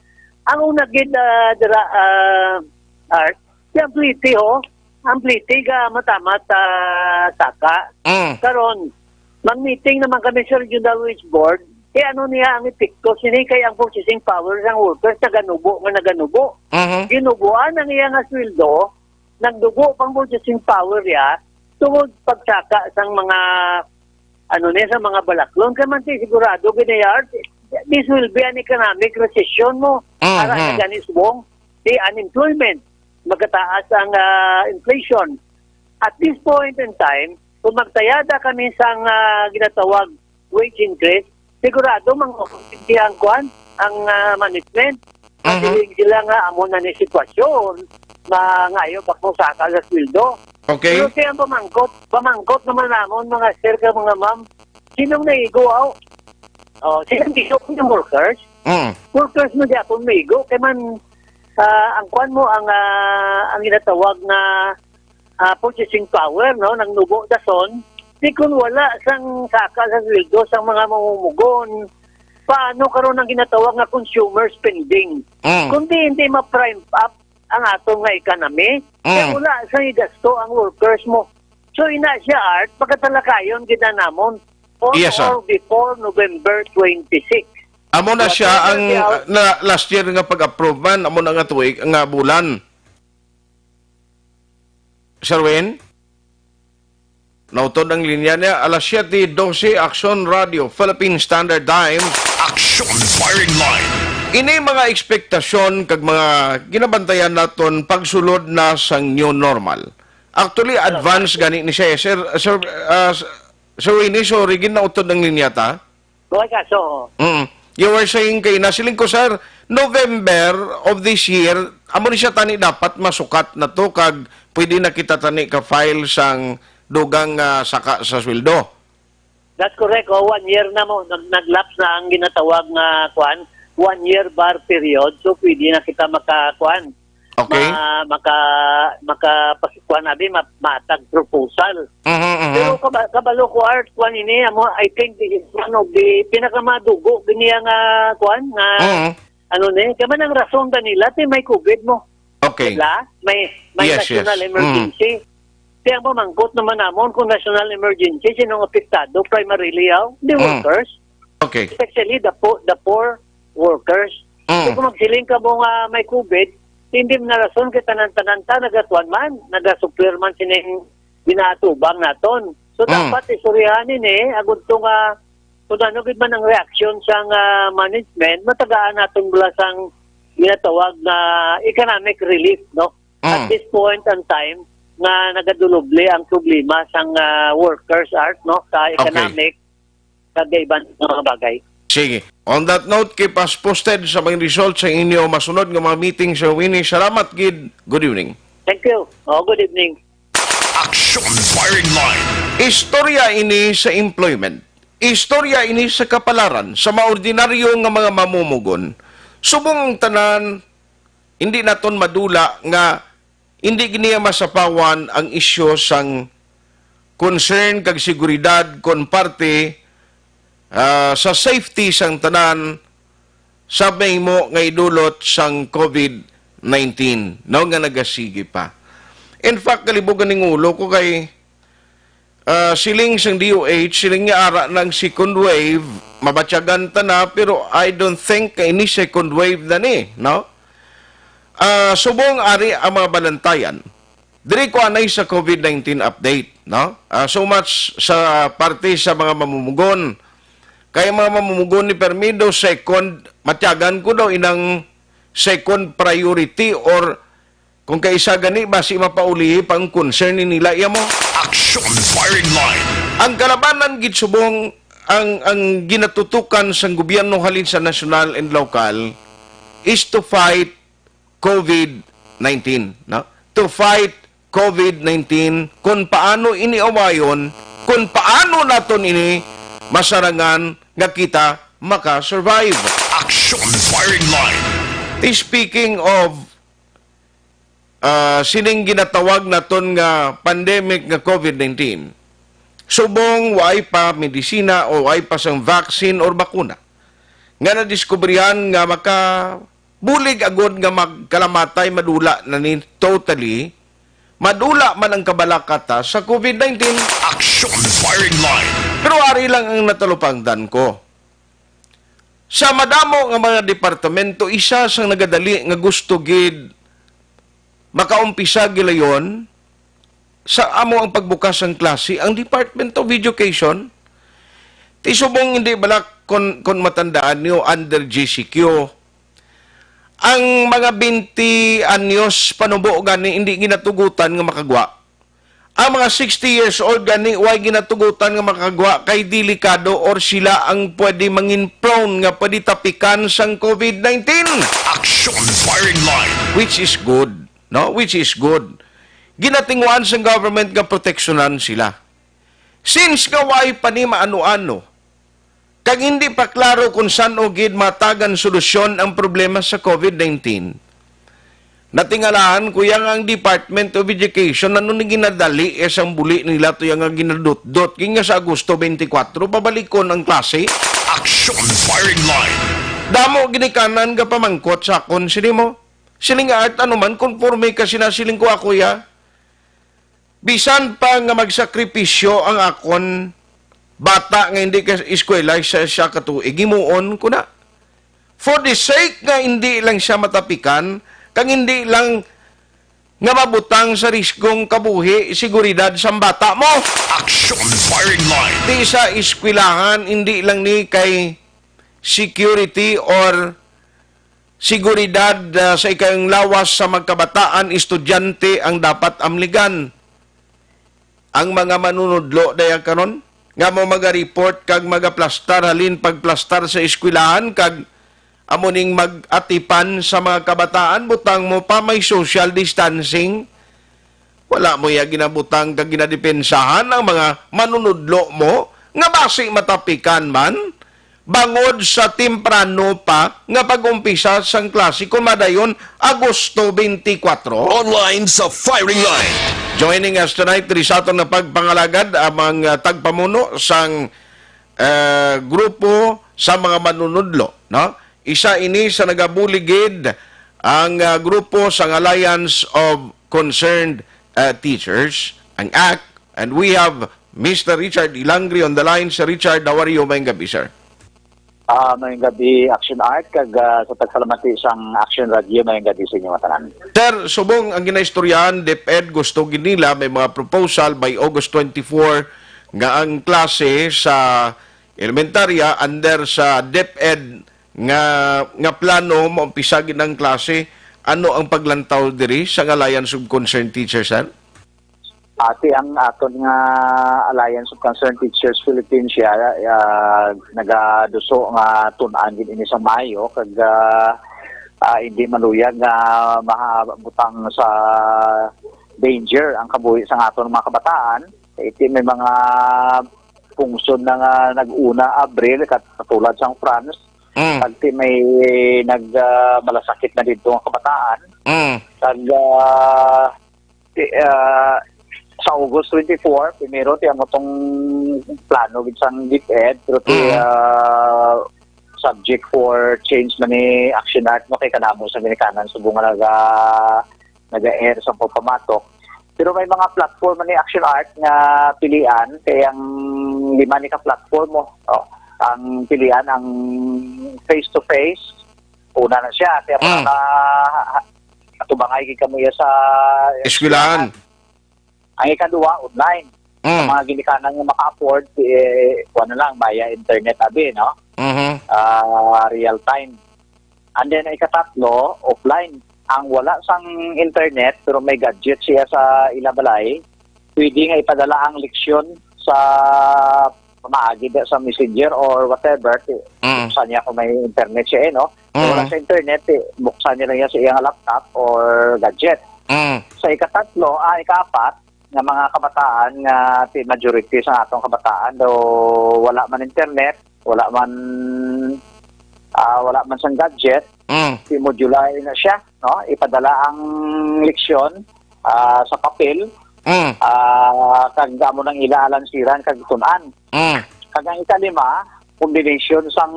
Ang una gid, ah, dira, ah, Art, si Ampliti, ho. Ampliti ka matamat, ah, saka. Mm. Karon, mag-meeting naman kami sa Regional Wage Board. Eh, ano niya ang epekto sini kay ang purchasing power sang workers naganubo nga naganubo. Mhm. Ginubuan ang iya nga sweldo, nagdugo pang purchasing power ya tungod pagsaka sang mga ano ni sa mga balaklon. Kay man ti sigurado gid ni Art, this will be an economic recession mo. Mhm. Ara na gani subong, the unemployment, magkataas ang, ah, inflation. At this point in time, kung magtayada kami sang, ah, ginatawag wage increase, sigurado mang ang kuan, ang, ah, management, Mhm. masiling sila nga amo na ni sitwasyon, mangayo pa ko sa sweldo. Okay? Pero siya ang pamangkot, pamangkot naman namon, mga sir, ka mga ma'am, sinong naigo, aw? Oh, sinong naigo? Yung workers? Mm. Workers mo di akong naigo. Kaya man, ah, ang kwan mo, ang, ah, ang ginatawag na, ah, purchasing power, no, ng nubo dason, di kun wala sang saka sa sweldo sang mga mamumugon, paano karon ang ginatawag nga consumer spending? Mm. Kundi hindi ma-prime up ang aton nga economy, kaya Mm. wala sang igasto ang workers mo. So, ina siya, Art, pagkatalakayon gid na namon on Yes, sir. or before November twenty-six. Amo na siya Whatever ang the out- na last year nga pag-approve man, amo na nga tuig, nga bulan. Sir Win? Nautod ang linya niya, alas siyete dose, Aksyon Radio, Philippine Standard Time. Action Firing Line. Ini mga ekspektasyon kag mga ginabantayan naton pagsulod na sang new normal. Actually, advance gani ni siya, eh. Sir, sir, ah, s-, Sir Winnie, sorry, ginautod ang linya ta. Buhay kaso, oh. Mm. You were saying kay, nasiling ko, sir, November of this year, amo ni siya tani dapat masukat na to, kag pwede na kita tani ka-file sang dugang, ah, saka sa sweldo. That's correct. Oh, one year na mo, nag-, nag-lapse na ang ginatawag nga, kwan, one year bar period. So, pwede na kita maka, kwan, Okay. ma-, maka, maka, pakikuan abi, ma-, matag proposal. Mhm, mhm. Pero kaba-, kabalo ko, Art, kwan ini, amo, I think this is one of the pinakamadugo gini nga, kwan, nga, Mhm. ano ni, kaya man ang rason ba nila, ti may covid mo. Okay. Diba? May, may Yes, national yes. Mm. emergency. Kaya ang pamangkot naman namon kung national emergency, sinong apektado primarily, aw? The Mm. workers. Okay. Especially the poor, the poor workers. Mm. So, kung magsiling ka mo nga may covid, hindi man na rason kay tanan-tanan ta nagatuan man, nagasuplir man sining ginaatubang naton. So, Mm. dapat istoryahan ini, agud to nga kung ano gid man ang reaksyon sang, ah, management, matagaan naton bala sang ginatawag na economic relief, no? At Mm. this point and time, nga nagaduloble ang problema sang, ah, workers, Art, no? Sa Okay. economic, kag iban nga mga bagay. Sige. On that note, keep us posted sa mga result sa inyo masunod nga mga meeting, Sir Winnie. Salamat gid. Good evening. Thank you. Oh, good evening. Action Firing Line. Istorya ini sa employment. Istorya ini sa kapalaran sa maordinaryo nga mga mamumugon. Subong ang tanan, hindi naton madula nga hindi giniya masapawan ang isyu sang concern kag seguridad kon parte, ah, sa safety sang tanan sa mahimo nga idulot sang covid nineteen, no, nga nagasigi pa. In fact, kalibugan ning ulo ko kay, ah, siling sang D O H, siling niya ara na ang second wave, mabatyagan ta na, pero I don't think kay ini second wave na ni, no? Ah, subong ari ang mga balantayan. Diri ko anay sa covid nineteen update, no? Ah, so much sa parte sa mga mamumugon. Kay mga mamumugon ni permi daw second, matyagan ko daw inang second priority, or kung kaisa gani, basi mapaulihi pa ang concern ni nila iya mo. Action Firing Line. Ang kalabanan gid subong ang, ang ginatutukan sang gobyerno halin sa nasyonal and lokal is to fight covid nineteen, no? To fight covid nineteen, kung paano ini awayon, kung paano naton ini masarangan nga kita maka-survive. Action Firing Line. Ti, speaking of, ah, sining ginatawag naton nga pandemic nga covid nineteen, subong waay pa medisina o waay pa sang vaccine or bakuna nga nadiskubrihan nga maka bulig agud nga magkalamatay, madula na ni totally, madula man ang kabalaka ta sa covid nineteen. Action Firing Line. Pero ari lang ang natalupangdan ko. Sa madamo nga mga departamento, isa sang nagadali nga gusto gid makaumpisa gilayon sa amo ang pagbukas sang klase, ang Department of Education. Ti subong hindi bala kon, kon matandaan niyo, under G C Q, ang mga twenty anyos panubo gani hindi ginatugutan nga makagwa. Ang mga sixty years old gani way ginatugutan nga makagwa kay delikado or sila ang pwede mangin prone nga pwede tapikan sang covid nineteen. Action Firing Line. Which is good, no? Which is good. ginatinguan sang government nga proteksyonan sila. Since nga way pa ni maano-ano, kag hindi pa klaro kung san-o gid matagan solusyon ang problema sa COVID nineteen, natingalahan ko yang ang Department of Education, ano ni ginadali, eh, sang buli nila to yang nga ginadutdot, gid nga sa Agosto twenty-four, pabalikon ang klase. Action Firing Line. Damo ginikanan nga pamangkot sa akon, sini mo. Siling nga, Art, ano man, konforme ka sina siling ko ako, ya. Bisan pa nga magsakripisyo ang akon bata nga hindi ka eskwela sa siya ka tuig, himuon ko na. For the sake nga hindi lang siya matapikan, kag hindi lang nga mabutang sa riskong kabuhi, seguridad sang bata mo. Action Firing Line. Di sa eskwelahan, hindi lang ni kay security or seguridad, ah, sa ikayong lawas sa mga kabataan, estudyante ang dapat amligan. Ang mga manunudlo daya karon nga mo maga-report kag magaplastar halin pagplastar sa eskwelahan kag amo ning mag-atipan sa mga kabataan, butang mo pa may social distancing. Wala mo iya ginabutang kag ginadepensahan ang mga manunudlo mo nga basi matapikan man bangod sa temprano pa nga pag-umpisa sang klase kon madayon Agosto twenty-four. Online sa Firing Line. Joining us tonight diri sa aton nga pagpangalagad ang mga, ah, tagpamuno sang, ah, grupo sa mga manunudlo, no? Isa ini sa nagabuligid ang, ah, grupo sang Alliance of Concerned, ah, Teachers, ang act, and we have Mister Richard Ilangri on the line. Sir Richard, how are you? Maayong gabi, sir. Ah, maayong gabi, Action Art, kag, ah, sa tagsalamati sang Action Radio, maayong gabi sa inyo nga tanan. Sir, subong ang ginaistoryahan, DepEd gusto gid nila may mga proposal by August twenty-four nga ang klase sa elementarya under sa DepEd nga, nga plano maumpisa gid ang klase. Ano ang paglantaw diri sa Alliance of Concerned Teachers, sir? Ati ang aton nga Alliance of Concerned Teachers Philippines siya, ah, nagaduso nga tun-an gid ini sa Mayo kag, ah, ah, hindi maluyag nga mahabutang sa danger ang kabuhi sa aton mga kabataan. Iti may mga pungsod na nga nag-una Abril, kat-, katulad sang France, Mm. Pag ti may nag, ah, malasakit na didto nga kabataan, Mm. kag, ah, ti, ah, sa August twenty-four, primero, ti amo tong plano gid sang DepEd, pero ti, Mm. ah, subject for change man ni Action Art, no, kay kanamo sa ginikanan subong nga naga-, naga-air sa pagpamatok. Pero may mga platform ni Action Art nga pilian, kay ang lima ni ka platform mo. Oh, ang pilian, ang face-to-face, una na siya. Kaya Mm. mga katubangay gid kamo iya sa Eskwelahan. Ang ikaduha, online. Sa Mm. mga ginikanan nga maka-afford, eh, kuha na lang, via internet, abi, no? Mhm. Ah, real time. And then, ang ikatatlo, offline. Ang wala sang internet, pero may gadget siya sa ila balay, pwede nga ipadala ang leksyon sa pamaagi da sa messenger or whatever. Ti-, Mm. buksan niya kung may internet siya, eh, no? Kung wala Mm. sa internet, eh, buksan niya lang yan sa iyang laptop or gadget. Mm. Sa ikatatlo, ah, ikaapat, nga mga kabataan nga ti-, majority sa atong kabataan daw wala man internet, wala man, ah, wala man sang gadget, Mm. ti modular na siya, no? Ipadala ang leksyon, ah, sa papel, Mm. ah, kag amo nang ila alansiran kag tun-an. Mm. Kag ang ikalima, combination sang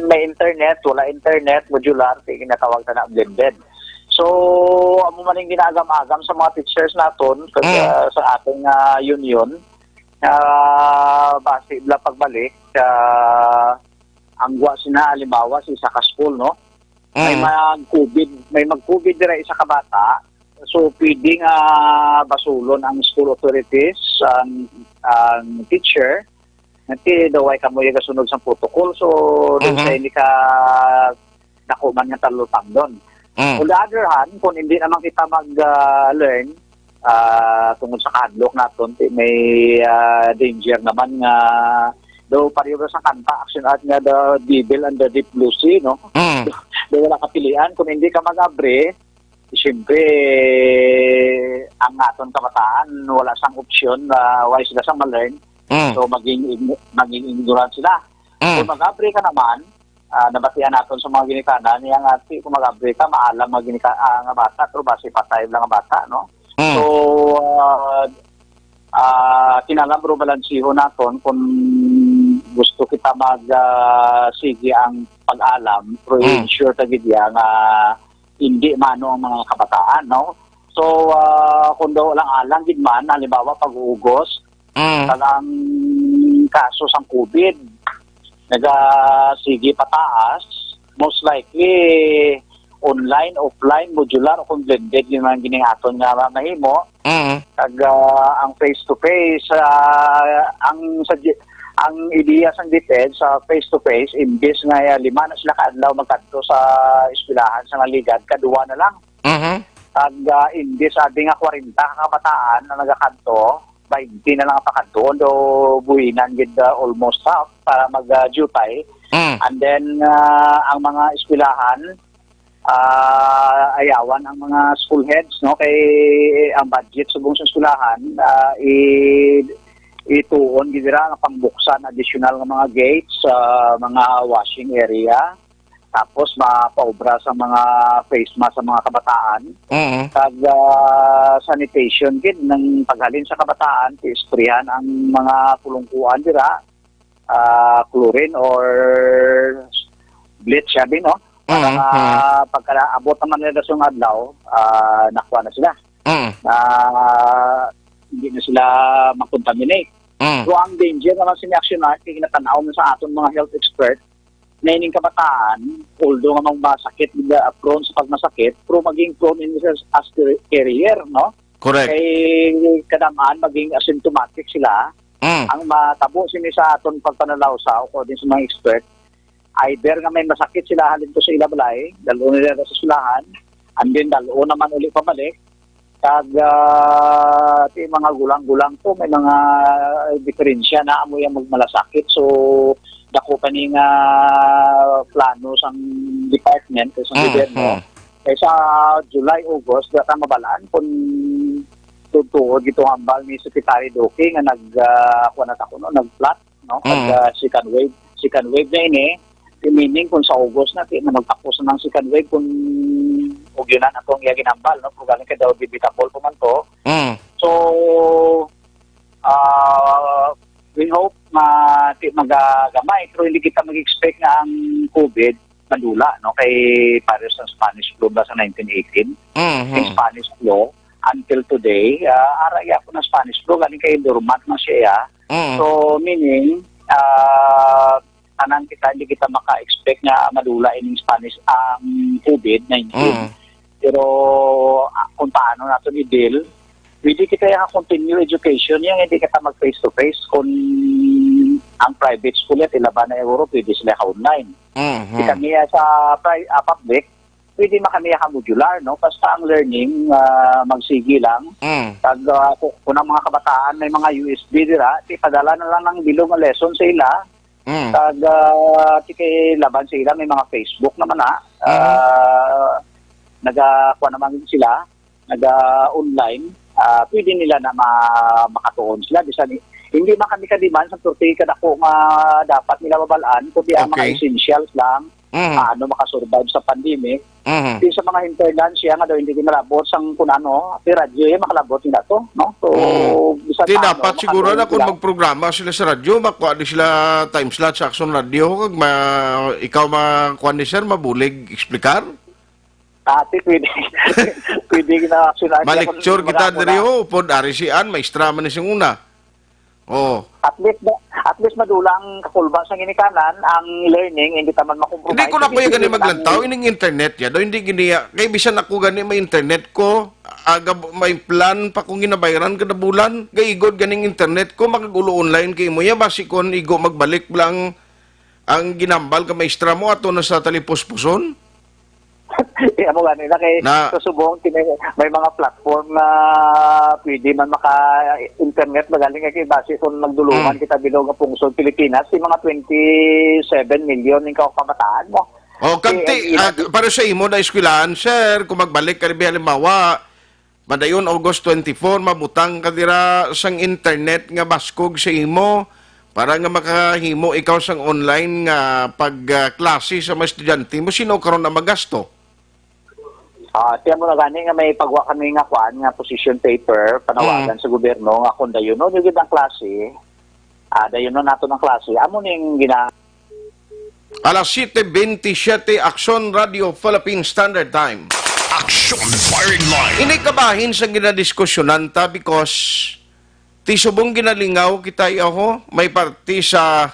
may internet, wala internet, modular, ti ginatawag na blended. So, amo man ang ginaagam-agam sa mga teachers naton, kag, Mm. ah, sa ating, ah, union, ah, base bala pagbalik, ah, ang gwa sina, halimbawa, sa isa ka school, no? May Mm. mag-COVID, may mag-COVID dira isa ka bata, so pwede nga basulon ang school authorities, ang, ang teacher, nga ti daw way kamo gasunod sa protocol, so, dahil Mhm. sa hindi ka dako man nga talutangdon. Mm. On the other hand, kung hindi naman kita mag, ah, learn, ah, tungod sa kahadlok naton, ti may, ah, danger naman nga daw pareho sa kanta, Action Art, nga The Devil and the Deep Blue Sea, no? Mm. Daw wala kapilian, kung hindi ka mag-abri, siyempre, ang aton kabataan, wala sang opsyon, ah, wala sila sang ma-learn. Mm. So, maging igno-, maging ignorant sila. Mm. Kung mag-abri ka naman, ah, nabatian naton sa mga ginikanan, niya nga, ti, kung mag-abri ka, maalam nga ginika-, ah, nga bata, pero basi patay lang nga bata, no? Mm. So, ah, ah, kinahanglan, bro, balansiho naton kung gusto kita mag, ah, sige ang pag-alam, pero Mm. i-ensure ta gid ya nga hindi mano ang mga kabataan, no? So, ah, kung daw lang alang gid man, halimbawa, pag-uugos, Mm. kag ang kaso sang COVID, nagasige pataas, most likely, online, offline, modular, o kung blended, yun ang giningaton nga mahimo. Mm. Kag, ah, ang face-to-face, ah, ang sa, ang ideya sang DepEd sa face-to-face, imbis nga, ah, lima na sila ka adlaw magkadto sa eskwelahan sa mga ligad, kadua na lang. Mhm. Kag, ah, imbis abi nga kwarenta ka kabataan na nagakadto, baynte na lang ang pakadto, although buhinan gid, ah, almost half para mag, ah, jutay. Mm. And then, ah, ang mga eskwelahan, ah, ayawan ang mga school heads, no? Kay ang budget subong sa eskwelahan, ah, i-, ituon gid dira nga pangbuksan additional nga mga gates, ah, mga washing area, tapos mapaobra sa mga face mask sa mga kabataan. Mm. Kag, ah, sanitation gid, nang paghalin sa kabataan, i-sprayan ang mga pulungkuan dira, ah, chlorine or bleach, sabi, no? Para Mm, nga mm. pagkaabot naman nila sa adlaw, ah, nakuha na sila. Mm. Ah, hindi na sila makontaminate. Mm. So, ang danger naman sa action na, kay ginatanaw mo sa aton mga health expert, na ining kabataan, although nga mga masakit, uh, prone sa pagmasakit, pero maging prone ini sa, as car-, carrier, no? Correct. Kay kadam-an, maging asymptomatic sila. Mm. Ang matabo sini sa aton pagpanalawsa, according sa mga expert, either nga may masakit sila halin to sa ila balay, dal-on nila sa eskwelahan, and then dal-on naman uli pabalik, kag, ah, ti mga gulang-gulang to, may mga diferensya na amo yang magmalasakit. So, dako pa ni nga plano sang department, sang Mm, gobyerno. mm. Kay sa July, August, di ta mabalaan kung tutuod gito ang hambal ni Secretary Duque nga nag, ah, kuwan na ta kuno, nag-plot, no? Kag, Mm. ah, second wave, second wave na ini, meaning kung sa August na, di na magtapos na ang second wave, kung ugyunan atong iya ginambal, no? Kung galing kay daw, debatable pa man to. Mm. So, ah, we hope nga di magagamay, pero hindi kita mag-expect nga ang COVID madula, no? Kay pares ang Spanish flu ba sa nineteen eighteen? Mm, Ang mm. Spanish flu, until today, ah, ara iya ko ng Spanish flu, galing kay dormant na siya, ya. Mm. So, meaning, ah, tanan kita, hindi kita maka-expect nga madula ining Spanish, ang COVID nineteen. Mm. Pero, ah, kung paano nato i-deal, pwede kita nga continue education, yung hindi kita mag face to face. Kung ang private school, yan, ilaban na Euro, pwede sila ka online. Mhm. Di kami, ah, sa pri-, ah, public, pwede man kami ka modular, no? Basta ang learning, ah, magsige lang. Mm. Kag, ah, ku-, kung ang mga kabataan may mga U S B dira, ipadala na lang ng bilog nga lesson sa ila. Mm. Kag, ah, ti kay laban sa ila, may mga Facebook naman, ha. Mm. Ah, naga-, kuwan naman sila, naga-online. Ah, pwede nila na ma-, makatuon sila. Bisan, hindi man kami ka-demand sa turti kadako nga dapat nila mabalaan, kundi ang mga Okay. essentials lang, Mm. paano makasurvive sa pandemic. Mhm. Di sa mga hinterland siya nga daw hindi ginalabot sang kun ano, di radyo yung makalabot nila to, no? So, Mm. bisan Di paano, dapat siguro makatuon na kung sila. Magprograma sila sa radyo, makuha di sila time slot sa Aksyon Radio, kag ma-, ikaw ma-, kuwan ni sir, mabulig explicar? Ati, pwede. Pwede na Aksyon Radio. Ma-lecture Kung kita mga diri, oh, upod ari si Ann, maestra man ni sing una. Oh. At least, at least madula ang kakulba sa ginikanan, ang learning, hindi ta man makompromise. Hindi ko na Hindi kuya gani pwede maglantaw, ang ining internet ya, daw hindi gini ya. Kay bisan ako gani may internet ko, aga may plan pa kong ginabayran kada bulan, gaigod ganing internet ko, makagulo online kay mo ya, basi kon igo magbalik lang ang ginambal ka maestra mo ato na sa talipos-puson. Eh, amo gani na kay Na sa subong, kini, may mga platform na pwede man maka-internet, magaling kay base kung nagdulungan Hmm. kita bilog nga pungsod Pilipinas, si mga twenty-seven million ning kabataan mo. O, kanti, ah, para sa imo na eskwelahan, sir, kung magbalik ka, halimbawa, madayon August twenty-four, mabutang ka dira sang internet nga baskog sa imo para nga makahimo ikaw sang online nga pag, ah, klase sa mga estudyante mo, sino karon ang magasto? Ah, tiyan mo na gani nga may pagwa kami nga kuan, nga position paper, panawagan Mm. sa gobyerno nga kung dayunon yung gid ang klase, ah, dayunon nato ng klase, amo ning gina- Alas siete veintisiete, Aksyon Radio Philippine Standard Time. Aksyon Firing Line. Ini kabahin sa ginadiskusyonan ta because ti subong ginalingaw kita, yaho, may parte sa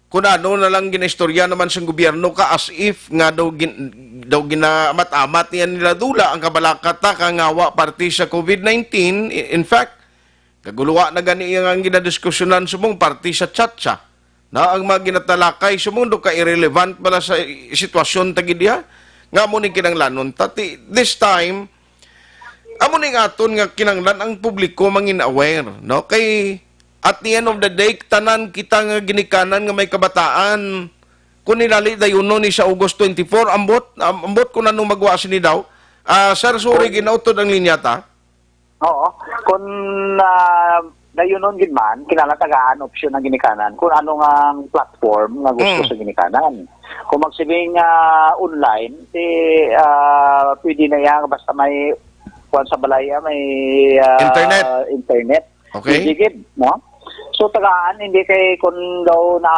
kung ano na lang ginaistorya naman sang gobyerno ka as if nga daw gin-, daw ginaamat-amat niya nila dula ang kabalaka ta kangawa parte sa covid nineteen. I-, in fact, kaguluwa na gani ang ginadiskusyonan subong parte sa chatsa. Na ang mga ginatalakay subong daw ka irrelevant pala sa i-, sitwasyon ta gid diha. Nga mo ni kinanglanon. Tati, this time, amo ni nga aton nga kinanglan ang publiko mangin aware, no? Kay at the end of the day, tanan kita nga ginikanan nga may kabataan, kung nilali dayunon ni sa August twenty-four, ambot, am-, ambot kung anong magwa sini daw. Ah, sir, sorry, Oo. ginautod ang linya ta. Oo. Kung, ah, dayunon gid man, kinahanglan tagaan option ang ginikanan kung ano nga ang platform nga gusto Mm. sa ginikanan. Kung magsiling, ah, online, ti, ah, pwede na yan basta may kuwan sa balay, ah, may, ah, Internet. internet. Okay. Pwede gid, no? So, tagaan, hindi kay kung daw na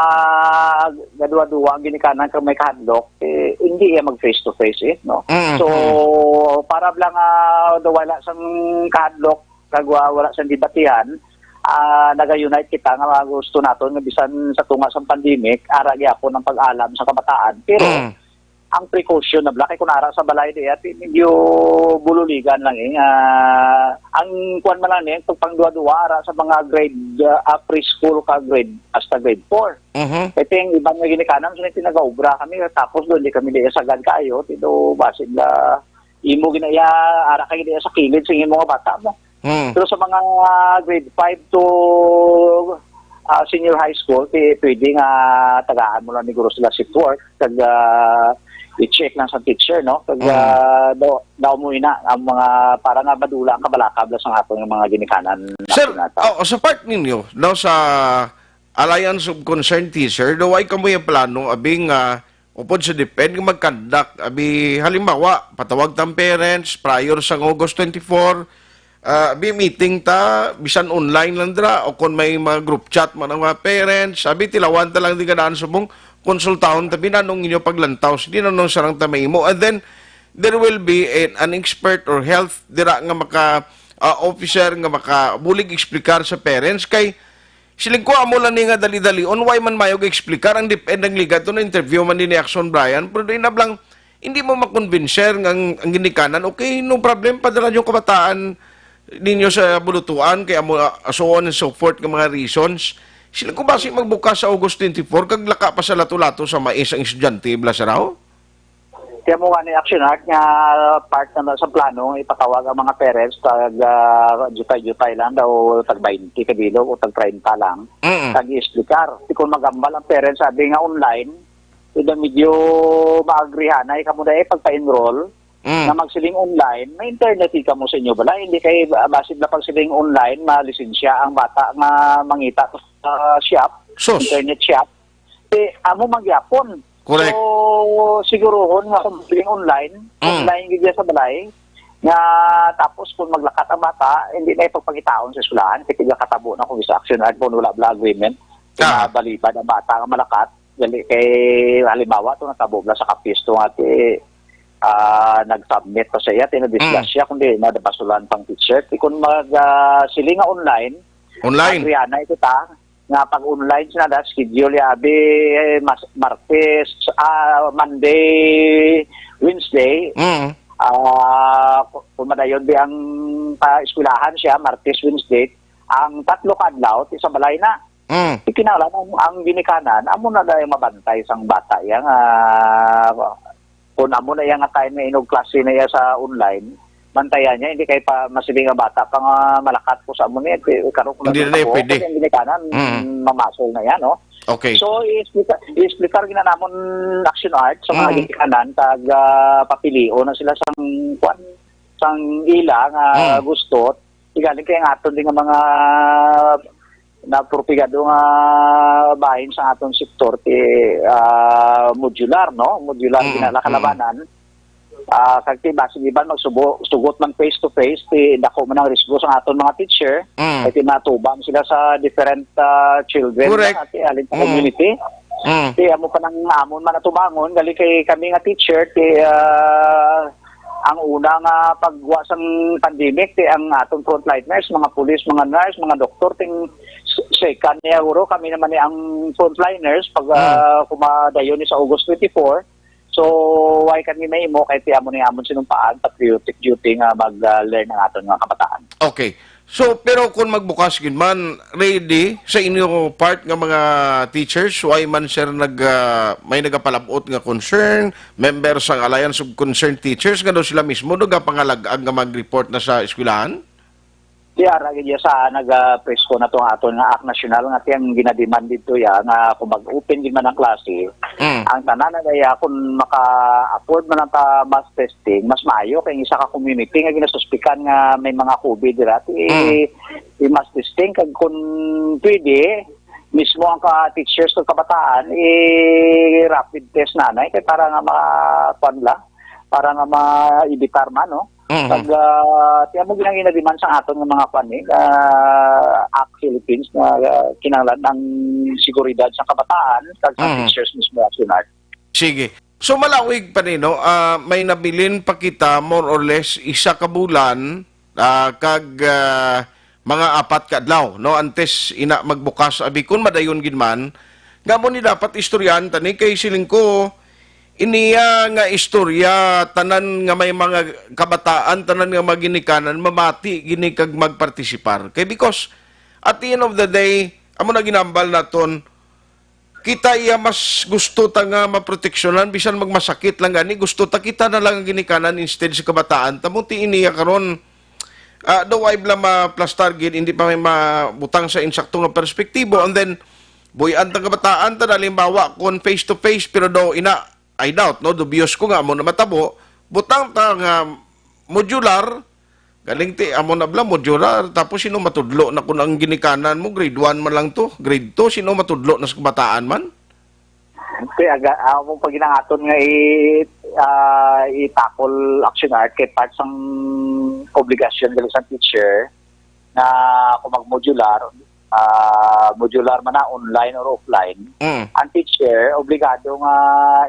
gaduwa-duwa ang ginikanan kag may kahadlok, eh, hindi iya mag face to face, eh, no? Mm, So, mm. para lang, ah, daw wala sang kahadlok, kag wa-, wala sang debatihan, ah, naga-unite kita nga gusto naton nga bisan sa tunga sang pandemic, ara gyapon ang pag-alam sa kabataan. Pero, Mm. ang precaution na bala, kay kung ara sa balay di, ati, medyo bululigan lang, eh. Ah, ang kuwan man lang, eh, pagpangduwa-duwa, ara sa mga grade, ah, ah, preschool ka grade, hasta grade four. Mhm. Kay ting iban nga ginikanan, so, nagobra kami, tapos doon, di kami di sagad kaayo, tito, basig na imo ginaya, ara ka gid sa kilid sa imo nga bata mo. Hmm. Pero sa mga grade five to, ah, senior high school, ti-, pwede nga tagaan mo lang ni guro sila shift work, kag, ah, i-check lang sa teacher, no? Kag, Hmm. ah, daw, daw mo ina ang mga, para nga madula ang kabalakab lang sa aton nga mga ginikanan Sir, natin nga tao. oh, sa part ninyo, no, sa Alliance of Concerned Teacher, daw ay kamoy ang plano, abing, ah, upod sa DepEd nga mag-conduct, abi, halimbawa, patawag tang parents prior sa August twenty-four, ah, abi, meeting ta, bisan online lang dira, o kung may mga group chat man ang mga parents, abi, tilawan ta lang di ganaan subong, konsultahon ta, binanong inyo paglantaw, sige, nanong sarang ta mahimo. And then, there will be an, an expert or health dira nga maka, ah, officer nga makabulig explicar sa parents kay Siling ko, amo lang ni nga dali-dalion, why man mayo ga-explicar ang DepEd nagligad to na interview man din ni Action Brian, pero di na blang, hindi mo makonbinser nga ang, ang ginikanan, okay, no problem, padala niyo kabataan ninyo sa bulutuan, kay amo, ah, so on and so forth nga mga reasons. Siling ko, basi magbukas sa August twenty-four, kag laka pa sa lato-lato sa mais ang estudyante, Blasaraw? Kaya mo nga ni Action Art nga part na sa plano, ipatawag ang mga parents tag, ah, jutay-jutay lang daw, tag twenty ka bilog o tag treinta lang, Mm. tag i-explicar. Di kung magambal ang parents, sabi nga online, ida medyo maagrihanay kamo na eh, pagpa-enroll, Mm. na magsiling online, may internet ka mo sa inyo bala, hindi kay, ah, basin na pagsiling online, malisensya ang bata nga mangita sa shop, Sus. internet shop. Eh, amo man gyapon. Correct. So, siguruhon nga kung pwedeng online, Mm. online gid sa balay, nga tapos kung maglakat ang bata, hindi na ipagpangitaon sa eskwelahan, kay tiga katabo na kung sa action art, kung wala bala agreement, kung Ah. nabalibad ang bata nga malakat, dali kay, halimbawa, to natabo bala sa Capiz to nga ti, ah, nag-submit pa siya, tinadiscuss Mm. siya, kundi na basulahan pang teacher. Ti kung mag, ah, siling nga online, Online. Adriana, ito ta, nga pag-online sila, da, schedule ya, abi, eh, mas, Martes, ah, Monday, Wednesday. Mm. Ah, ku-, kung madayon di ang pa-eskwelahan siya, Martes, Wednesday, ang tatlo ka adlaw, ti sa balay na. Mm. Ikinahanglan ang, ang ginikanan, amo na dahil mabantay sang bata, yang, ah, kung amo na iya nga time nga inog klase na iya sa online, bantayan niya, hindi kay pa masiling nga bata pa nga malakat ko sa amo niya, kay karon ko Hindi na na pwede. Ang ginikanan, Mm. mamasol na yan, no? Okay. So, i-explica- i-explicar gina namon, Action Art, sa mga Mm. ginikanan, kag ah, papilion na sila sang, kwan, sang ila nga Mm. gusto. Igaling kay ang aton din nga mga napropagado nga bahin sa aton sektor, ti ah, modular, no? Modular Mm, ginala mm. kalabanan. Ah, kag ti basin iban magsubo, sugot man face to face, ti dako man ang risgo sa aton mga teacher. Mm. Kay ti matubang sila sa different ah, children Correct. na, ti alin sa Mm. community. Mm. Ti amo pa nang amon man natubangon, gali kay kami nga teacher, ti ah, ang una nga pagwa sang pandemic, ti ang aton frontliners, mga pulis, mga nurse, mga doktor, ting s- second niya guro, kami naman ni ang frontliners pag ah, kumadayon ni sa August twenty-four. So, why kami mahimo kay ti amo ni amon sinumpaan patriotic duty nga mag-learn ang aton nga kabataan. Okay. So, pero kung magbukas gid man, ready sa inyo part nga mga teachers, why man sir nag ah, may nagapalabot nga concern, member sang Alliance of Concerned Teachers, nga daw sila mismo nagapangalag-ag nga mag-report na sa eskwelahan? Di ara gid ya sa nag-presko na to ang aton nga Act National nga tiyang ginademand dito ya nga kung mag-open gid man ang klase, Mm. ang tanan na daya kung maka-afford man ang ka mass testing, mas maayo kay isa ka community nga ginasuspikan nga may mga COVID dira, ti Mm. i-mass testing kag kung pwede mismo ang ka teachers kag kabataan i-rapid test na anay kay para nga ma kwan la, para nga ma-evitar man, no? Mhm. Pag ah, tiyan mo ginang ginademand sa aton nga mga kwan eh, ah, Act Philippines nga ah, kinahanglan ang seguridad sa kabataan kag sa Mhm. teachers mismo, Action Art. Sige. So malawig pa ni, no? Ah, may nabilin pa kita more or less isa ka bulan, ah, kag ah, mga apat ka adlaw, no, antes ina magbukas abi kun madayon gid man. Nga mo ni dapat istoryahan tani kay siling ko iniya nga istorya, tanan nga may mga kabataan, tanan nga mga ginikanan mamati gini kag magpartisipar. Kay because at the end of the day, amo na ginambal naton, kita iya mas gusto ta nga maproteksyonan bisan magmasakit lang gani, gusto ta kita na lang ang ginikanan instead sa kabataan. Tamo ti iniya karon, ah, daw ay bla maplastar gid, hindi pa may mabutang sa insakto nga perspektibo, and then buy-an ta kabataan ta, halimbawa kon face to face, pero daw ina, I doubt, no, dubious ko nga amo na matabo, butang ta nga modular. Galing ti amo na bla modular, tapos sino matudlo na kun ang ginikanan mo grade one man lang to, grade two, sino matudlo na sa kabataan man? Kaya aga, among paginangaton nga i ah, i-tackle, Action Art kay part sang obligasyon gali sa teacher na kung mag-modular, ah, modular man na online or offline, Mm. ang teacher obligado nga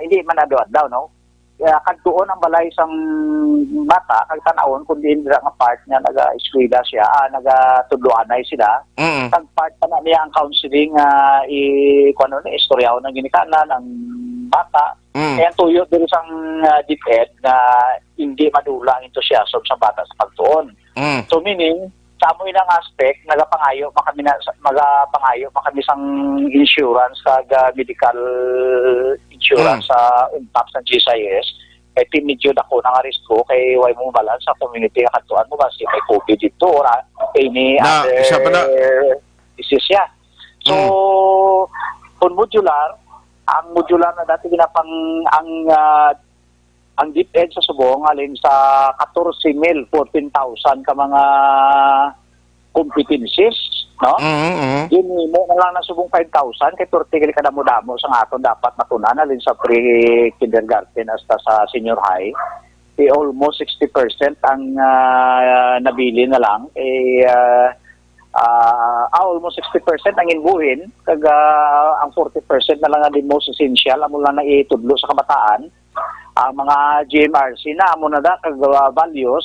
hindi man adlaw-adlaw, no? Kaya kadtuon ang balay sang bata kag tan-awon kung diin dira nga part nga naga-eskwela siya, ah, nagatudloanay sila. Mm. Kag part pa na niya ang counseling nga i kuno ni istoryahon ang ginikanan ang bata. Mm. Kaya ang tuyo diri sang ah, DepEd nga hindi madula ang enthusiasm sa bata sa pagtuon. Mm. So meaning, sa amo ilang aspect, nagapangayo man kami na, magapangayo man kami sang insurance kag ah, medical insurance Mm. sa untap sa G S I S. Kay ti medyo dako na nga risko kay way mo balance sa community nga kadtuan mo ba si may COVID dito or ah, any Na, other isa pa na. disease siya. So, kung modular, ang modular na dati ginapang ang ah, ang DepEd sa subong alin sa katorse mil, fourteen thousand ka mga competencies, no? Mm, mm. Ginhimo na lang na subong five thousand kay perti gali kadamo-damo sa aton dapat matun-an alin sa pre-kindergarten hasta sa senior high. Eh, almost sixty percent ang ah, nabilin na lang. Eh, ah, ah, ah, almost sixty percent ang inbuhin, kag ah, ang forty percent na lang ang the most essential, amo lang na itudlo sa kabataan. Ang mga G M R C na, amo na da, kag ah, values,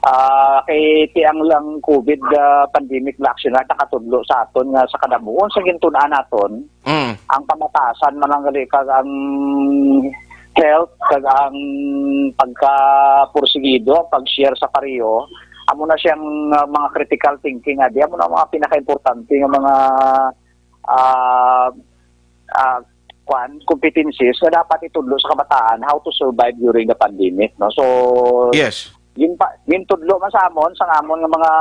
ah, kay ti ang lang COVID ah, pandemic na action na nakatudlo sa aton nga sa kadamuon sa gintun-an naton, Mm. ang pamatasan man lang gali kag ang health kag ang pagkapursigido, pag-share sa pareho, amo na siyang ah, mga critical thinking nga di amo na mga pinakaimportante nga mga ah ah, kwan, competencies nga dapat itudlo sa kabataan how to survive during the pandemic, no? So, Yes. gin pa, gintudlo man sa amon, sa amon nga mga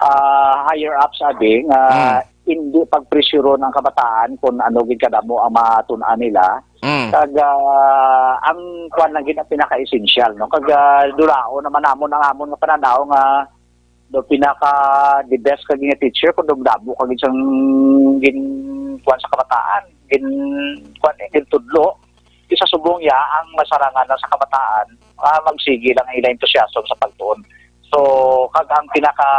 ah, higher ups abi nga Mm. hindi pagpresyuron ang kabataan kung ano gid kadamo ang matun-an nila. Mm. Kag, ah, ang kuan lang gid ang pinaka-essential, no? Kag, ah, dulaon naman namon ang amon nga pananaw nga do pinaka the best kag nga teacher kung damo kag isang gin kuan sa kabataan, gin kuan, eh, gintudlo. Isa subong ya ang masarangan na sa kabataan, ah, magsigi lang ang ilang enthusiasm sa pagtuon. So, kag ang pinaka,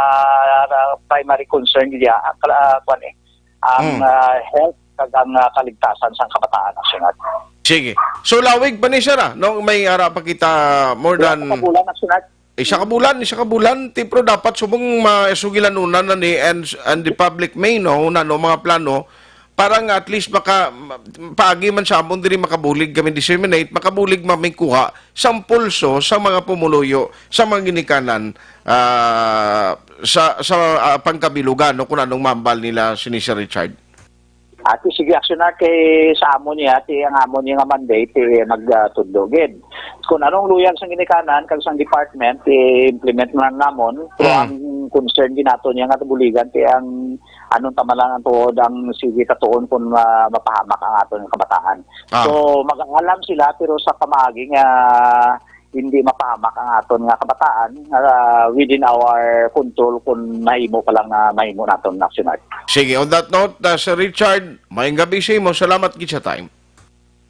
ah, primary concern niya ang kala-, ah, kuan, eh, ang, Mm. ah, health kag ang, ah, kaligtasan sang kabataan, Action Art. Sige. So, lawig pa ni, sir, ah, no? May ara pa kita more Wala than pa bulan, Action Art. Isa ka bulan, isa ka bulan, ti, pero dapat subong masugilanunan na ni and, and the public may know na no mga plano para nga at least maka, ma-, paagi man sa amon diri makabulig kami disseminate, makabulig man may kuha sa pulso sa mga pumuluyo, sa mga ginikanan, ah, sa, sa, ah, pangkabilugan, no, kung anong mambal nila sini Sir Richard. Ati, sige, Action Art, kay sa amo niya, ati, ang amo niya nga mandate, eh, magtudlo gid. Kung anong luyag sang ginikanan, kag sang department, i-implement man namon. Pero Mm. ang concern gid nato niya nga buligan, ti ang anong tama lang ang tuod, ang sige tatuon kung, ah, mapahamak ang aton kabataan. Ah. So, mag-alam sila, pero sa pamaagi nga hindi mapahamak ang aton nga kabataan, ah, within our control kung mahimo pa lang nga mahimo naton, Action Art. Sige, on that note, uh, Sir Richard, mayong gabi sa imo. Salamat gid sa time.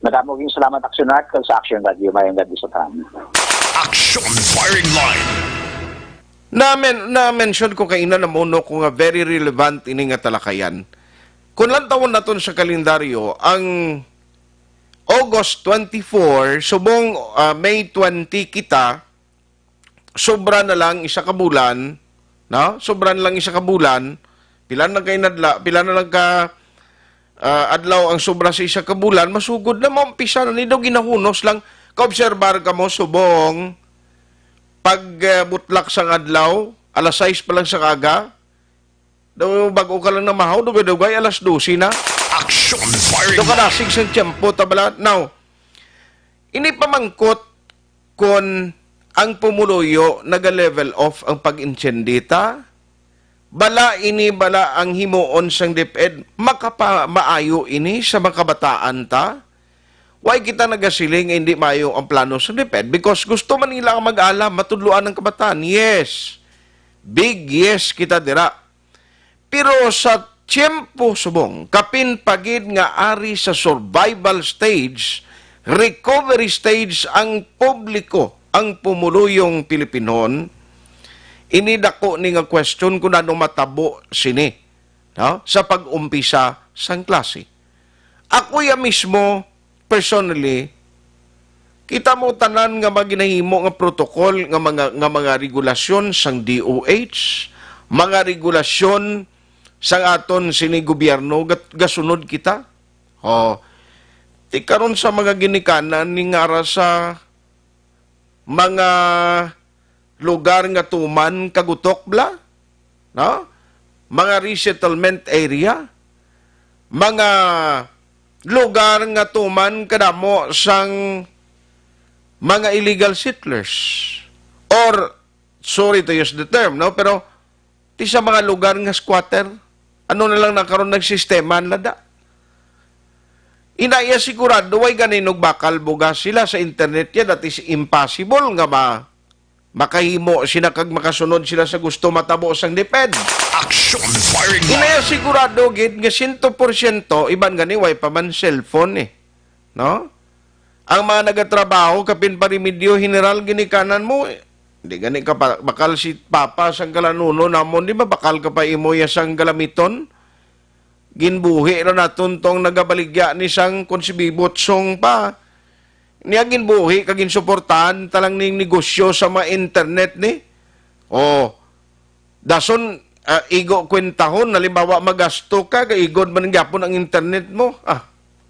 Madamo gyud salamat, Action Art, kag sa Action Radio. Mayong gabi sa tanan. Action Firing Line. Na-men-, na-mention ko kaina, namuno ko nga very relevant ini nga talakayan. Kung lantawon naton sa kalendaryo, ang August twenty-four, subong, ah, May twenty kita, sobra na lang isa ka bulan, no? Sobra na lang isa ka bulan, pila na lang kay nadla, pila na lang ka, ah, adlaw ang sobra sa isa ka bulan, masugod na, maumpisa na ni daw ginahunos lang. Kaobserbar ka mo, subong, pag, ah, butlak sang adlaw, alas sais pa lang sa aga, daw, bag-o ka lang namahaw, dugay-dugay, alas dose na. Action Firing Daw Line. Karasig sang tiyempo, tabala. Now, ini pamangkot kon ang pumuluyo naga-level off ang pag-intsendita, bala ini bala ang himuon sang DepEd, makapa-, maayo ini sa mga kabataan ta? Why kita nagasiling nga hindi maayo ang plano sa DepEd? Because gusto man nila ang mag-alam, matudloan ang kabataan. Yes. Big yes kita dira. Pero sa tiyempo subong, kapin pa gid nga ari sa survival stage, recovery stage ang publiko, ang pumuluyong Pilipinon, ini dako ni nga question kung ano matabo sini, no? Sa pag-umpisa sang klase. Ako ya mismo, personally, kita mo tanan nga mga ginahimo nga protocol, nga mga, nga mga regulasyon sang D O H, mga regulasyon sang aton sini gobyerno, gat-, gasunod kita. Oh, ti karon sa mga ginikanan ni nga ara sa mga lugar nga tuman kagutok bala, no? Mga resettlement area, mga lugar nga tuman kadamo sang mga illegal settlers, or, sorry to use the term, no, pero ti sa mga lugar nga squatter, ano na lang na karon nagsistema ang lada. Inaya sigurado, way ganin og bakal bugas sila sa internet ya, that is impossible nga ma-, makahimo sila kag makasunod sila sa gusto matabo sang DepEd. Action Firing Line. Inaya sigurado gid nga sento por sento, iban gani way pa man cellphone, eh. No? Ang mga nagatrabaho, kapin pa remedyo, general, ginikanan mo, eh. Di gani ka pa, bakal si Papa sang kalanuno namon, di ba? Bakal ka pa imo ya sang galamiton. Ginbuhi ra naton tong nagabaligya ni sang konsibibot song pa. Niya ginbuhi kag ginsuportahan talang ning negosyo sa mga internet ni. Oh, dason, ah, igo kwentahon, halimbawa, magasto ka, kay igod man gyapon ang internet mo. Ah,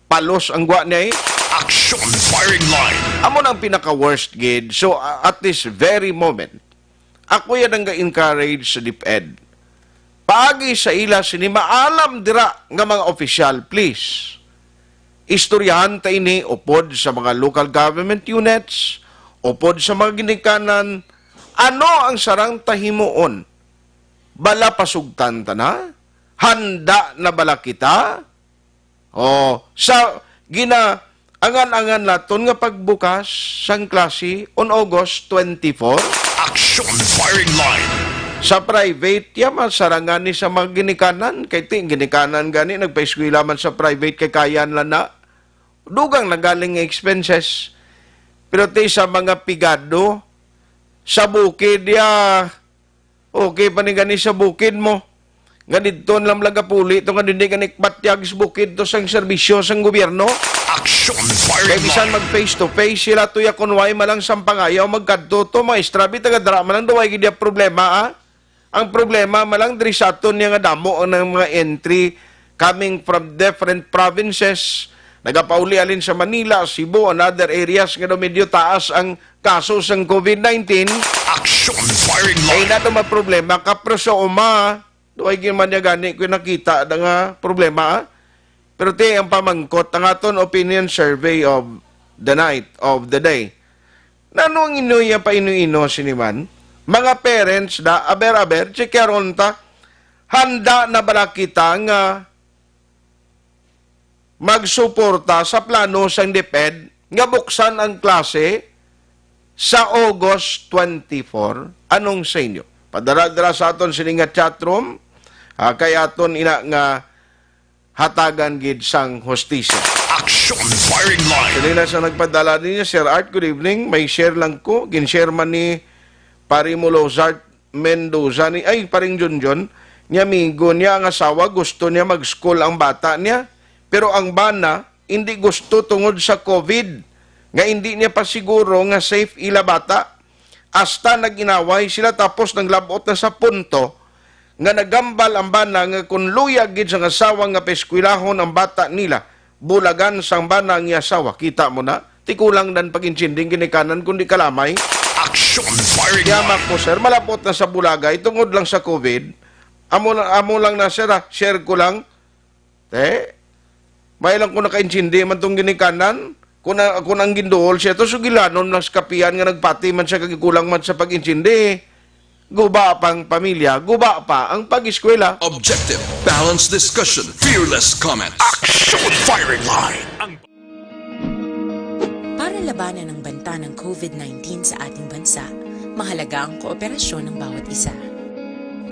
palos ang gwa niya, eh. Action Firing Line. Amo na ang pinaka-worst gid. So, ah, at this very moment, ako yan ang ga-encourage sa DepEd. Paagi sa ila sini maalam dira nga mga opisyal, please. Istoryahan ta ini upod sa mga local government units, upod sa mga ginikanan, ano ang sarang ta himuon? Bala pasugtan ta na? Handa na bala kita? O, sa gina-angan-angan naton nga pagbukas sang klase on August twenty-four? Action Firing Line. Sa private, ya, masarangan ni sa mga ginikanan. Kay ti, ginikanan gani, nagpaeskwela man sa private, kay kaya nila na. Dugang na galing nga expenses. Pero ti sa mga pigado, sa bukid, ya, okay pa ni gani sa bukid mo. Nga didto lang lagapuli to, nga dindi ka nikbatyag sa bukid to sang serbisyo sang gobyerno. Action Kay Firing bisan Line. Mag face to face sila to, ya, kun way malang sang pangayaw magkadto to, maestra, bi, taga dara man lang, duway gid ya problema, ah. Ang problema man lang diri sa aton niya nga damo ang mga entry coming from different provinces. Nagapauli alin sa Manila, Cebu, and other areas nga daw medyo taas ang kaso sang COVID nineteen. Action Firing Ay Line. Na daw maproblema ka, pero sa uma, duway gyud man niya gani ko nakita na nga problema, ah. Pero ti ang pamangkot, ang aton opinion survey of the night, of the day. Nano ang inyo iya paino-ino sini man? Mga parents da, aber-aber, checkaron ta. Handa na bala kita nga magsuporta sa plano sang DepEd nga buksan ang klase sa August twenty-four? Anong sa inyo? Padala dira sa aton sini nga chat room, ah, kay aton ina nga hatagan gid sang hustisya. Action Firing Line. Kanina sa nagpadala ninyo, Sir Art, good evening. May share lang ko. Gin-share man ni Pari Molozart Mendoza ni, ay, Paring Junjun, niya amigo niya ang asawa, gusto niya mag-school ang bata niya, pero ang bana hindi gusto tungod sa COVID, nga hindi niya pa siguro nga safe ila bata. Hasta nag-inaway sila, tapos nanglabot na sa punto nga nagambal ang bana nga kon luyag gid sang asawa nga paeskwelahon ang bata nila, bulagan sang bana ang iya asawa. Kita mo na? Ti kulang dan pag-intindi ang ginikanan kundi kalamay. Action Firing Line. Yamak mo, sir, malabot na sa bulagay tungod lang sa COVID. Amo lang, amo lang na, sir, ha? Share ko lang. Te, may lang ko nakaintindi man tong ginikanan. Kung, a-, kung ang ginduol siya to, sugilanon lang sa kapian nga nagpati man siya kag kulang man sa pag-intindi. Guba pa ang pamilya, guba pa ang pag-eskwela. Objective, balanced discussion, fearless comments. Action Firing Line. Ang Para labanan ang banta ng COVID nineteen sa ating bansa, mahalaga ang kooperasyon ng bawat isa.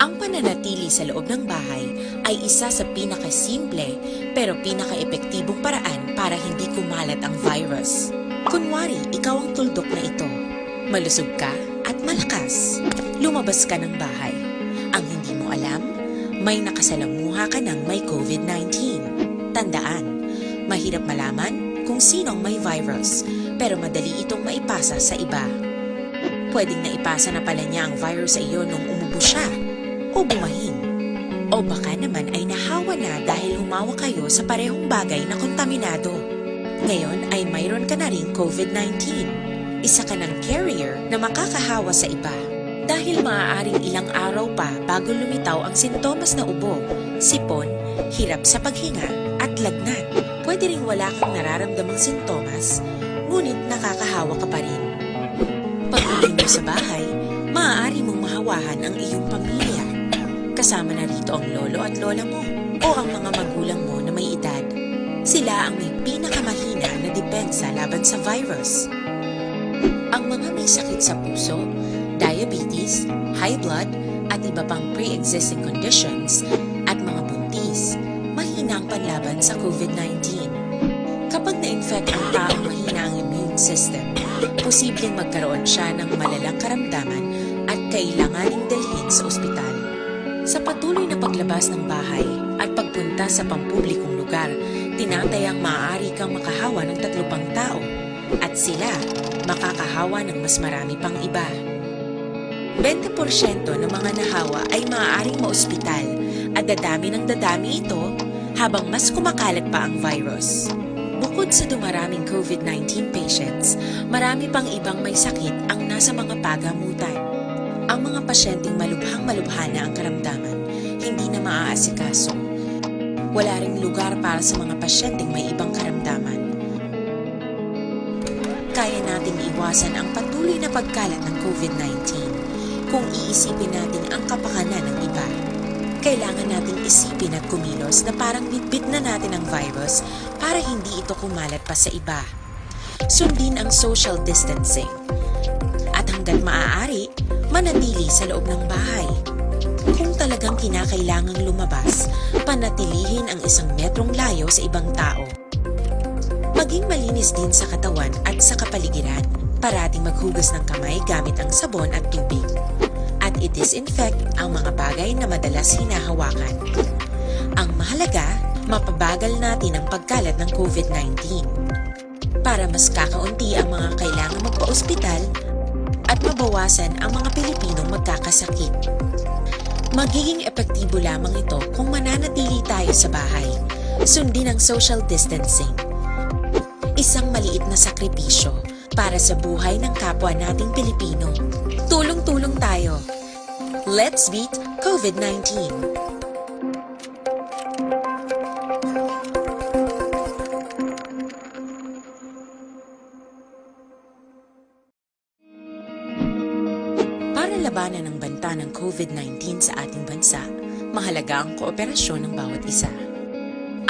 Ang pananatili sa loob ng bahay ay isa sa pinakasimple pero pinakaepektibong paraan para hindi kumalat ang virus. Kunwari, ikaw ang tuldok na ito. Malusog ka at malakas. Lumabas ka ng bahay. Ang hindi mo alam, may nakasalamuha ka ng may COVID nineteen. Tandaan, mahirap malaman kung sino ang may virus, pero madali itong maipasa sa iba. Pwedeng naipasa na pala niya ang virus sa iyo nung umubo siya o bumahing. O baka naman ay nahawa na dahil humawak kayo sa parehong bagay na kontaminado. Ngayon ay mayroon ka na ring COVID nineteen. Isa ka ng carrier na makakahawa sa iba. Dahil maaaring ilang araw pa bago lumitaw ang sintomas na ubo, sipon, hirap sa paghinga, at lagnat. Pwede ring wala kang nararamdamang sintomas, ngunit nakakahawa ka pa rin. Pag-uwi mo sa bahay, maaari mong mahawahan ang iyong pamilya. Kasama na rito ang lolo at lola mo o ang mga magulang mo na may edad. Sila ang may pinakamahina na depensa laban sa virus. Ang mga may sakit sa puso, diabetes, high blood, at iba pang pre-existing conditions, at mga buntis, mahina ang panlaban sa COVID nineteen. Kapag na-infect ang taong mahina ang immune system, posibleng magkaroon siya ng malalang karamdaman at kailanganing dalhin sa ospital. Sa patuloy na paglabas ng bahay at pagpunta sa pampublikong lugar, tinatayang maaari kang makahawa ng tatlo pang tao, at sila makakahawa ng mas marami pang iba. Bente porsyento ng mga nahawa ay maaaring maospital at dadami ng dadami ito habang mas kumakalat pa ang virus. Bukod sa dumaraming COVID nineteen patients, marami pang ibang may sakit ang nasa mga pagamutan. Ang mga pasyenteng malubhang-malubha na ang karamdaman, hindi na maaasikaso. Wala ring lugar para sa mga pasyenteng may ibang karamdaman. Kaya nating iwasan ang patuloy na pagkalat ng COVID nineteen kung iisipin natin ang kapakanan ng iba. Kailangan nating isipin at kumilos na parang bitbit na natin ang virus para hindi ito kumalat pa sa iba. Sundin ang social distancing. At hanggat maaari, manatili sa loob ng bahay. Kung talagang kinakailangang lumabas, panatilihin ang isang metrong layo sa ibang tao. Maging malinis din sa katawan at sa kapaligiran. Parating maghugas ng kamay gamit ang sabon at tubig. At i-disinfect ang mga bagay na madalas hinahawakan. Ang mahalaga, mapabagal natin ang pagkalat ng COVID nineteen. Para mas kakaunti ang mga kailangang magpa-ospital at mabawasan ang mga Pilipinong magkakasakit. Magiging epektibo lamang ito kung mananatili tayo sa bahay. Sundin ang social distancing. Isang maliit na sakripisyo para sa buhay ng kapwa nating Pilipino. Tulong-tulong tayo. Let's beat COVID nineteen. Para labanan ang banta ng COVID nineteen sa ating bansa, mahalaga ang kooperasyon ng bawat isa.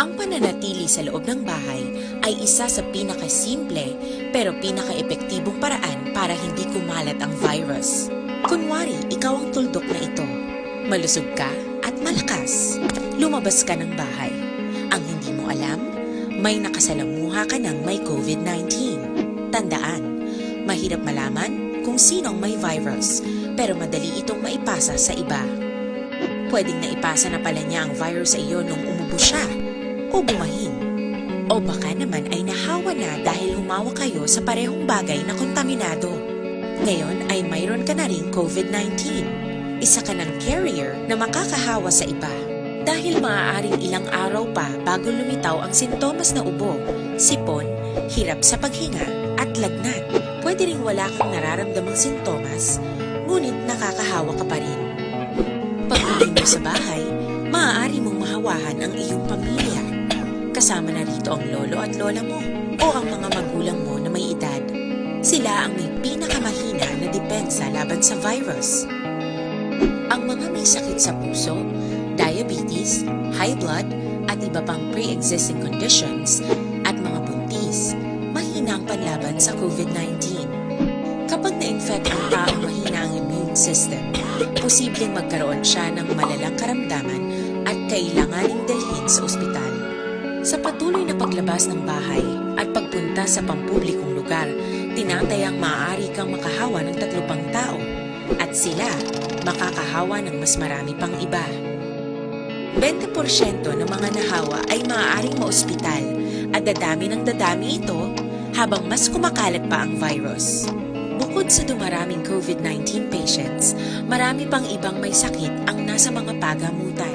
Ang pananatili sa loob ng bahay ay isa sa pinakasimple pero pinakaepektibong paraan para hindi kumalat ang virus. Kunwari, ikaw ang tuldok na ito. Malusog ka at malakas. Lumabas ka ng bahay. Ang hindi mo alam, may nakasalamuha ka ng may COVID nineteen. Tandaan, mahirap malaman kung sino ang may virus, pero madali itong maipasa sa iba. Pwedeng naipasa na pala niya ang virus sa iyo nung umubo siya o bumahin. O baka naman ay nahawa na dahil humawak kayo sa parehong bagay na kontaminado. Ngayon ay mayroon ka na ring COVID nineteen. Isa ka ng carrier na makakahawa sa iba. Dahil maaaring ilang araw pa bago lumitaw ang sintomas na ubo, sipon, hirap sa paghinga, at lagnat. Pwede ring wala kang nararamdamang sintomas, ngunit nakakahawa ka pa rin. Pag-uwi mo sa bahay, maaari mong mahawahan ang iyong pamilya. Kasama na rito ang lolo at lola mo o ang mga magulang mo na may edad. Sila ang may pinakamahina na depensa laban sa virus. Ang mga may sakit sa puso, diabetes, high blood, at iba pang pre-existing conditions, at mga buntis, mahina ang panlaban sa COVID nineteen. Kapag na-infect ang taong mahina ang immune system, posibleng magkaroon siya ng malalang karamdaman at kailanganing dalhin sa ospital. Sa patuloy na paglabas ng bahay at pagpunta sa pampublikong lugar, tinatayang maaari kang makahawa ng tatlo pang tao at sila makakahawa ng mas marami pang iba. Twenty porsyento ng mga nahawa ay maaaring maospital at dadami ng dadami ito habang mas kumakalat pa ang virus. Bukod sa dumaraming COVID nineteen patients, marami pang ibang may sakit ang nasa mga pagamutan.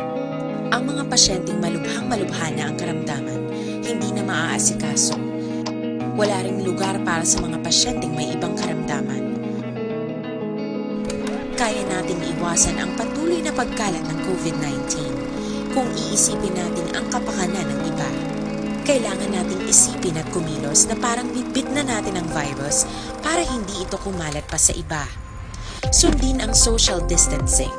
Ang mga pasyenteng malubhang-malubha na ang karamdaman, hindi na maaasikaso. Wala ring lugar para sa mga pasyenteng may ibang karamdaman. Kaya nating iwasan ang patuloy na pagkalat ng COVID nineteen kung iisipin natin ang kapakanan ng iba. Kailangan nating isipin at kumilos na parang bitbit na natin ang virus para hindi ito kumalat pa sa iba. Sundin ang social distancing.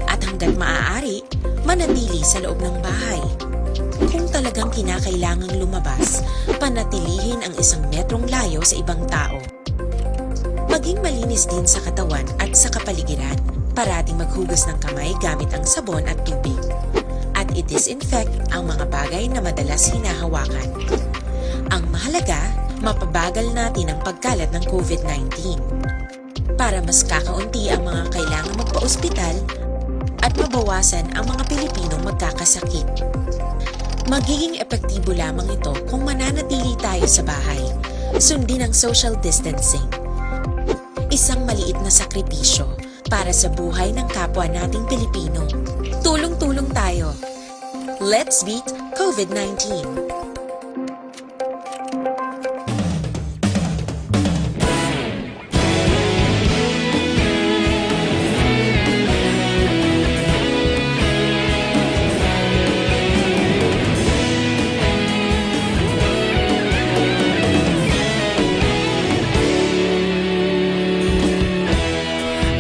At hanggat maaari, manatili sa loob ng bahay. Kung talagang kinakailangang lumabas, panatilihin ang isang metrong layo sa ibang tao. Maging malinis din sa katawan at sa kapaligiran. Parating maghugas ng kamay gamit ang sabon at tubig. At i-disinfect ang mga bagay na madalas hinahawakan. Ang mahalaga, mapabagal natin ang pagkalat ng COVID nineteen. Para mas kakaunti ang mga kailangang magpa-ospital at mabawasan ang mga Pilipinong magkakasakit. Magiging epektibo lamang ito kung mananatili tayo sa bahay. Sundin ang social distancing. Isang maliit na sakripisyo para sa buhay ng kapwa nating Pilipino. Tulong-tulong tayo. Let's beat COVID nineteen.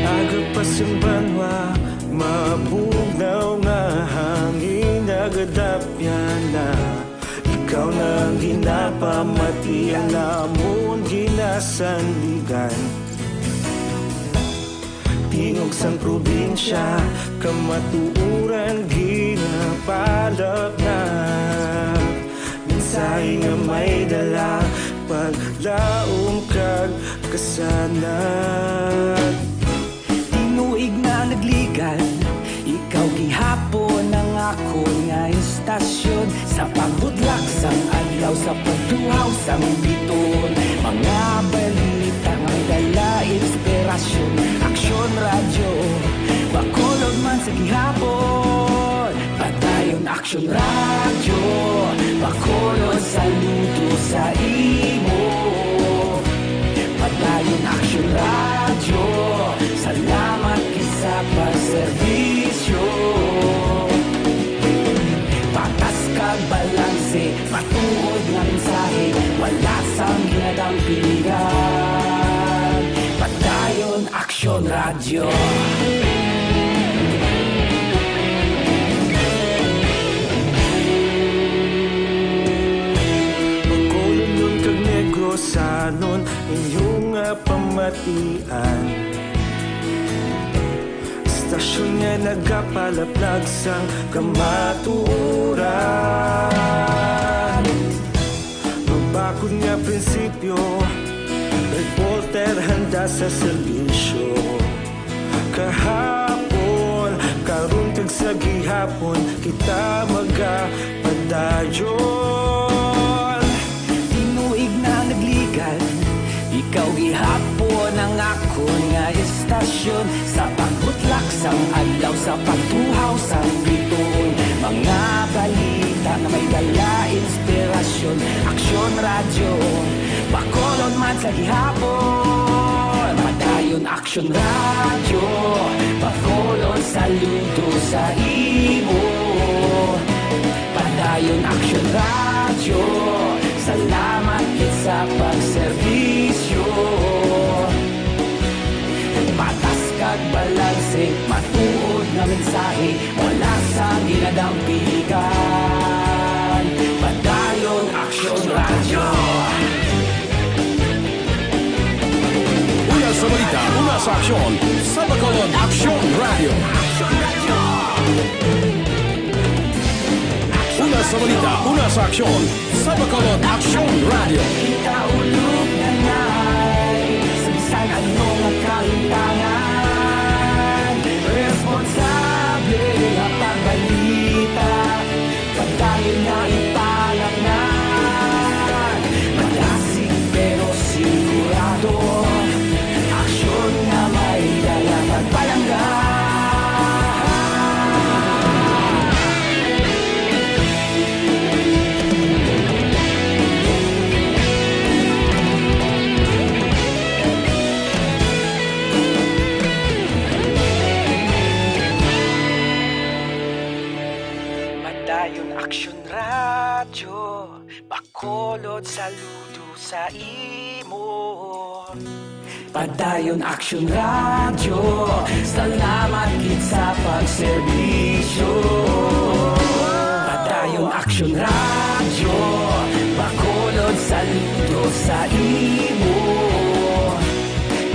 Agak pa sa banwa, mabugnaw Sanligan. Tingog sang probinsya, kamatuoran ginapalapnag. Mensahe nga may dala, paglaom kag kasanag. Tinuig na nagligan, ikaw gihapon ang akon nga istasyon. Sa pagbutlak sang adlaw, sa pagtuhaw sang biton, mga balita nga may dala inspirasyon. Aksyon Radyo, Bacolod man sa gihapon. Padayon Aksyon Radyo, Bacolod, saludo sa imo. Padayon Aksyon Radyo, salamat gid sa pagserbisyo. Patas kag balanse, matuod nga mensahe, wala sang ginadampigan. Padayon Aksyon Radyo. Bacolodnon kag Negrosanon, inyo nga pamatian. Istasyon nga nagapalaplag sang kamatuoran. Mabakod nga prinsipyo, reporter handa sa serbisyo. Kahapon, karon kag sa gihapon, kita magapadayon. Tinuig na nagligan, ikaw gihapon ang akon nga istasyon. Sa pagbutlak sang adlaw, sa pagtuhaw sang bituon, mga balita nga may dala inspirasyon. Aksyon Radyo, Bacolod man sa gihapon. Padayon Aksyon Radyo, Bacolod, saludo sa imo. Padayon Aksyon Radyo, salamat gid sa pagserbisyo. Patas kag balanse, matuod nga mensahe, wala sang ginadampigan. Padayon Aksyon Radyo. Una sa balita, una sa aksyon, sa Bacolod Aksyon Radyo. Una sa balita, una sa aksyon, sa Bacolod Aksyon Radyo. Kita ulog na ngay, sa bisan ano nga kalimtangan, responsable nga pagbalita, padayon nga ipalapngan. Madasig pero sigurado, aksyon nga may dala pagpalangga. Padayon Aksyon Radyo, Bacolod, saludo sa imo. Padayon Aksyon Radyo, salamat gid sa pagserbisyo. Padayon Aksyon Radyo, Bacolod, saludo sa imo.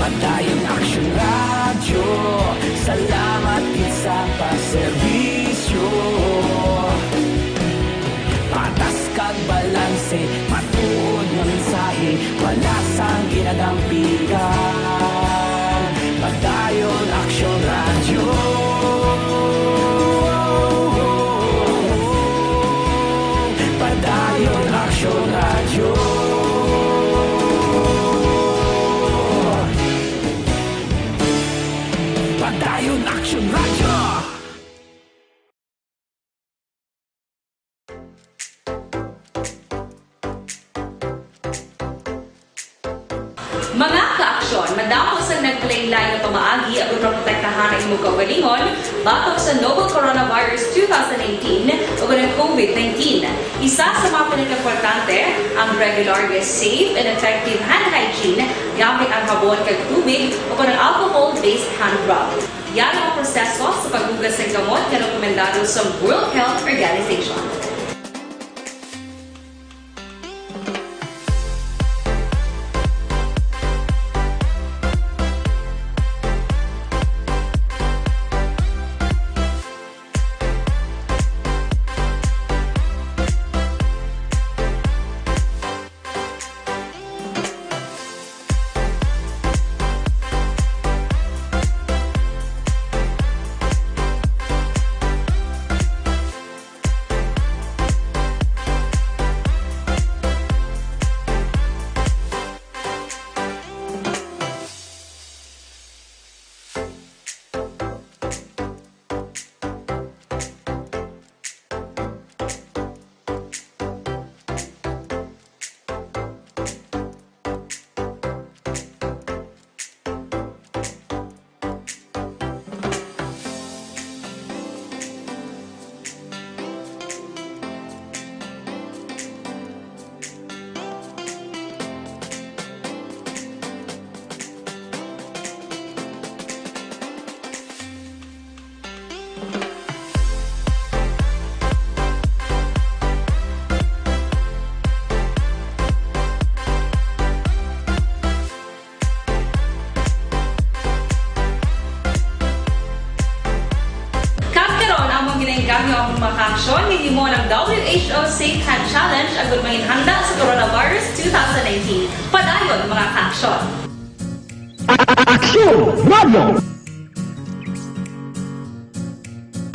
Padayon Aksyon Radyo, salamat gid sa pagserbisyo. Patas kag balanse, matuod nga mensahe, wala sang ginadampigan. Padayon Aksyon Radyo. Padayon Aksyon Radyo. Padayon Aksyon Radyo. Mga ka-aksyon, madamo sang nagkalain-lain nga pamaagi aron maprotektahan ang imong kaugalingon batok sa novel coronavirus two thousand nineteen o kanang COVID nineteen. Isa sa mga pinakaimportante ang regular nga safe and effective hand hygiene gamit ang habon kag tubig o kanang alcohol-based hand rub. Yara ang proseso sa paghugas sang kamot nga rekomendado sa World Health Organization. Join with you mo ng W H O Safe Hand Challenge agud manginhanda sa Coronavirus two thousand nineteen. Padayon, mga ka-aksyon. Aksyon Radio!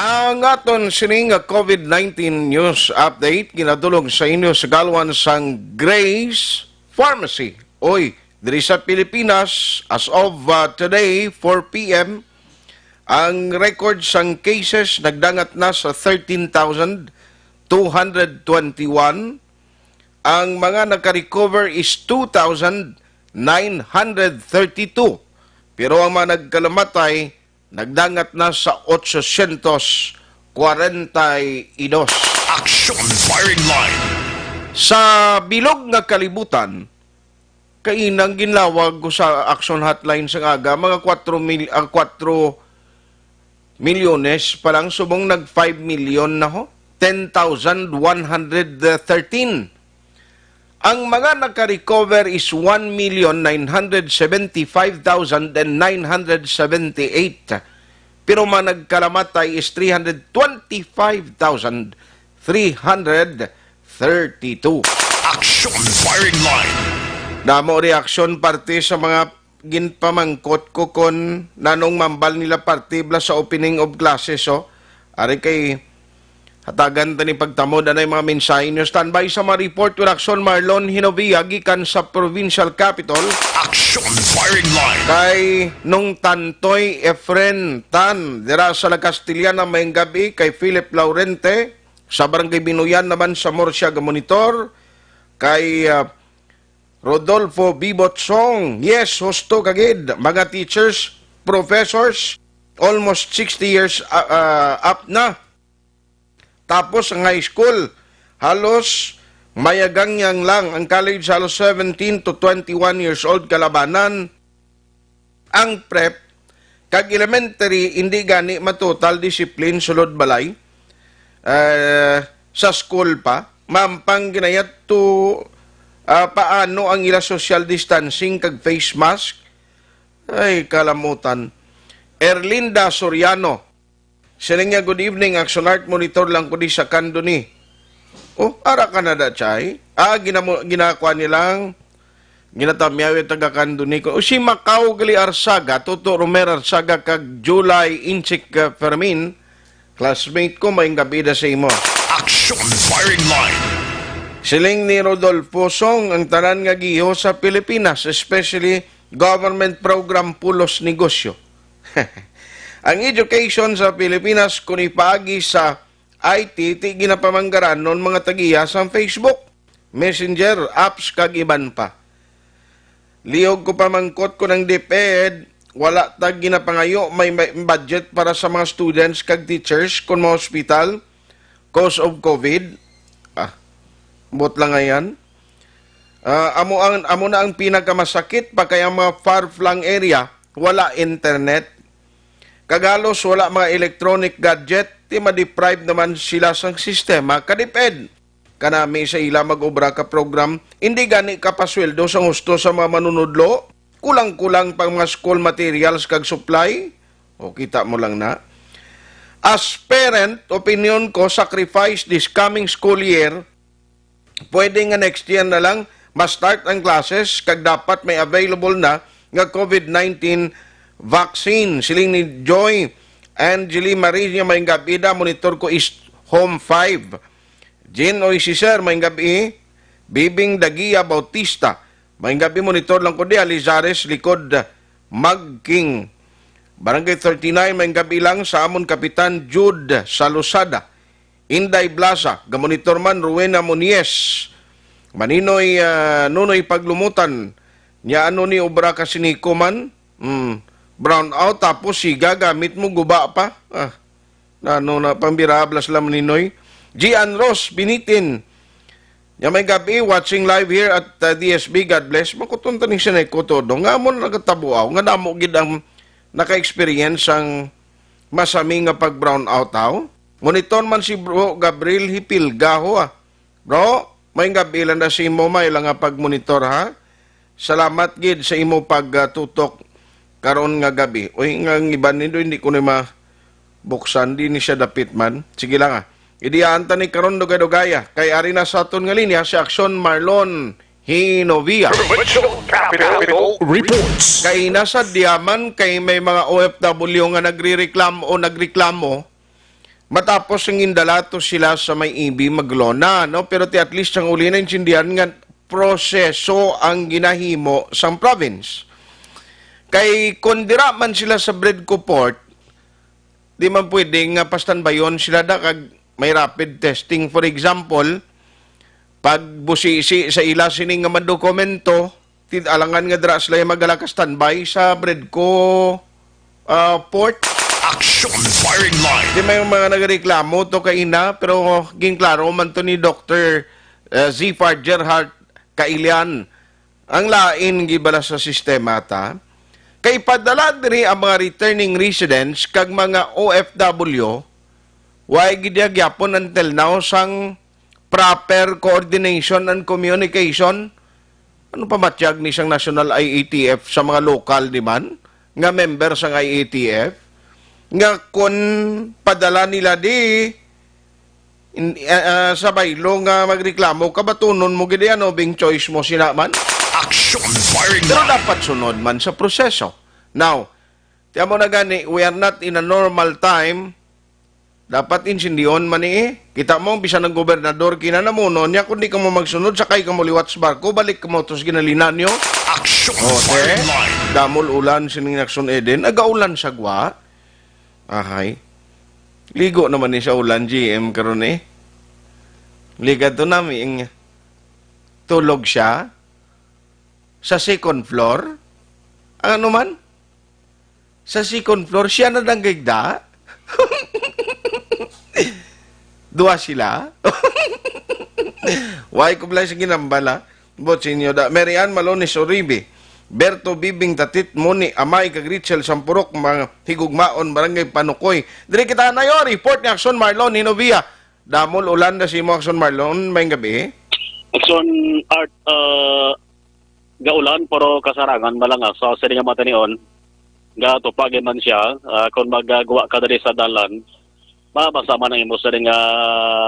Ang aton sining nga COVID nineteen news update ginadulog sa inyo sa galwan sang Grace Pharmacy. Oy, diri sa Pilipinas, as of uh, today, four p.m., ang record sang cases nagdangat na sa thirteen thousand two hundred twenty-one. Ang mga nakarecover is two thousand nine hundred thirty-two. Pero ang mga nagkalamatay nagdangat na sa otsosyentos kwarenta y dos. Aksyon Firing Line. Sa bilog nga kalibutan, kainang ginlawag ko sa Action Hotline sa aga, mga kwatro mil, ah, kwatro milyones pa lang, subong nag five million na ho. Ten thousand one hundred thirteen. Ang mga nakarecover is one million nine hundred seventy-five thousand and nine hundred seventy-eight. Pero mga nagkalamatay is three hundred twenty-five thousand three hundred thirty-two. Aksyon Firing Line. Damo reaksyon parte sa mga ginpamangkot ko kon nanong mambal nila parte bala sa opening of classes, oh. Ari kay hatagan ta ni pagtamod anay mga mensahe niyo. Standby sa mga report with Aksyon Marlon Hinovia gikan sa provincial capital. Aksyon Firing Line. Kay nung Tantoy Efren Tan dira sa La Castellana, maayong gabi kay Philip Laurente sa Barangay Binuyan naman sa Murcia, ga-monitor kay ah, Rodolfo Bibot Song. Yes, husto kagid, mga teachers, professors, almost sixty years ah, ah, up na. Tapos ang high school, halos mayagangyang lang. Ang college, halos seventeen to twenty-one years old kalabanan. Ang prep, kag elementary, hindi gani matotal discipline sulod balay. Eh, sa school pa, mampang ginayat to ah, paano ang ila social distancing kag face mask. Ay, kalamutan. Erlinda Soriano. Siling niya, "Good evening, Action Art. Monitor lang ko di sa Candoni." Oh, ara ka na da, Chay? Ah, ginamo, ginakuha nilang, ginatamyaw yung taga Candoni ko. O si Macau gali Arsaga, Toto Romer Arsaga, kag July Inchik ah, Fermin, classmate ko, maayong gabi da sa imo. Aksyon Firing Line. Siling ni Rodolfo Song, ang tanan nga giho sa Pilipinas, especially government program pulos negosyo. Ang education sa Pilipinas, kung ipaagi sa I T, ti ginapamanggaranon mga tagiya sa Facebook, Messenger, apps, kag iban pa. Lihog ko pamangkot ko ng DepEd, wala ta ginapangayo may, may budget para sa mga students kag teachers kung mga hospital cause of COVID. Ah, buot lang nga yan. Ah, amo ang amo na ang pinakamasakit pa kay ang mga far-flung area wala internet. Kag halos wala mga electronic gadget, ti ma-deprive naman sila sang sistema ka DepEd. Kanami sa ila mag-obra ka program, hindi gani kapasweldo sang husto sa mga manunudlo, kulang-kulang pang mga school materials kag supply. O, kita mo lang na. As parent, opinion ko, sacrifice this coming school year, pwede nga next year na lang ma-start ang classes kag dapat may available na nga COVID nineteen vaccine. Siling ni Joy Angeli Marie niya, "Maayong gabi da, monitor ko is Home five." Jean Oy, si Sir, maayong gabi. Bibing Dagia Bautista, maayong gabi, monitor lang ko di, Alizares, likod Magking. Barangay thirty-nine, maayong gabi lang sa amon Kapitan Jude sa Losada. Inday Blasa, gamonitor man, Rowena Monies. Maninoy, ah, Nunoy Paglumutan, nya ano ni obra ka siniko man? Hmm. Brown out, tapos siga, gamit mo, guba pa. Ah. Nano na, pambirablas lang, Maninoy. Gian Ross Binitin, nya maayong gabi, watching live here at uh, D S B. God bless. Makuton ta ning sinay ko todo. Nga mo na nagatabuaw, nga damo gid ang naka-experience ang masami nga pag-brown out, haw? Monitor man si Bro Gabriel Hipilga, ho, ah. Bro, maayong gabi lang na si mo, may lang nga pag-monitor, ha? Salamat gid sa imo pagtutok karon nga gabi. Uy, nga ang iban nindo, hindi ko na mabuksan, di ni siya dapit man. Sige lang, ah. Idiyaan ta ni karon, dugay-dugaya, kay ari na sa aton nga linya si Aksyon Marlon Hinovia. Provincial Capitol Reports. Kay nasa diaman kay may mga O F W nga nagrereklamo o nagreklamo matapos ang indala to sila sa may E B Maglona, no? Pero ti at least ang uli na intindihan nga proseso ang ginahimo sang province. Kay kung dira man sila sa Bredco Port, di man pwede nga pastanbayon sila da kag may rapid testing. For example, pagbusisi sa ila sini nga mga dokumento, tid alangan nga dira sila magala ka standby sa Bredco, ah, Port. Action Firing Line. Di may mga nagreklamo to kaina, pero ginklaro man to ni Doktor, ah, Zifar Gerhart Kailian. Ang lain gibala sa sistema ta, kay padala diri ang mga returning residents kag mga O F W, way gid gyapon until now sang proper coordination and communication. Ano pa matyag ni sang National I A T F sa mga lokal di man nga member sang I A T F nga kon padala nila di in, ah, ah, sa baylo nga magreklamo ka, batunon mo gid, ano, bing choice mo sina man. Action Firing Pero Line. Dapat sunod man sa proseso. Now, tiyan mo na gani, we are not in a normal time. Dapat insindiyon man ni, eh. Kita mo, bisan ang gobernador kinanamuno niya, kung di ka mo magsunod, sakay ka mo liwat sa barko, balik ka mo to sa ginalinan niyo. Action O, te, Firing Line. Damol ulan sining Action Eden, nagaulan sa gwa. Ahay. Ligo naman ni sa ulan, G M, karon, eh. Ligad to nami, ing-, tulog siya sa second floor. Ang ano man? Sa second floor, siya na danggig da. Dua sila. Why ko pala sa ginambala? Bot sa inyo da. Mary Ann Malones Uribe, Berto Bibing Tatit, Moni Amay, kag Richel Sampurok, mga higugmaon, Barangay Panukoy. Diri kita nayo, report ni Action Marlon Hinovia. Damol ulan na si mo, Action Marlon, may gabi. Action Art, ah, gaulan, pero kasarangan malanga sa sini nga mga tanion. Gatupagi man siya, ah, kung magagwa ka diri sa dalan, mabasa man ang imo sa nga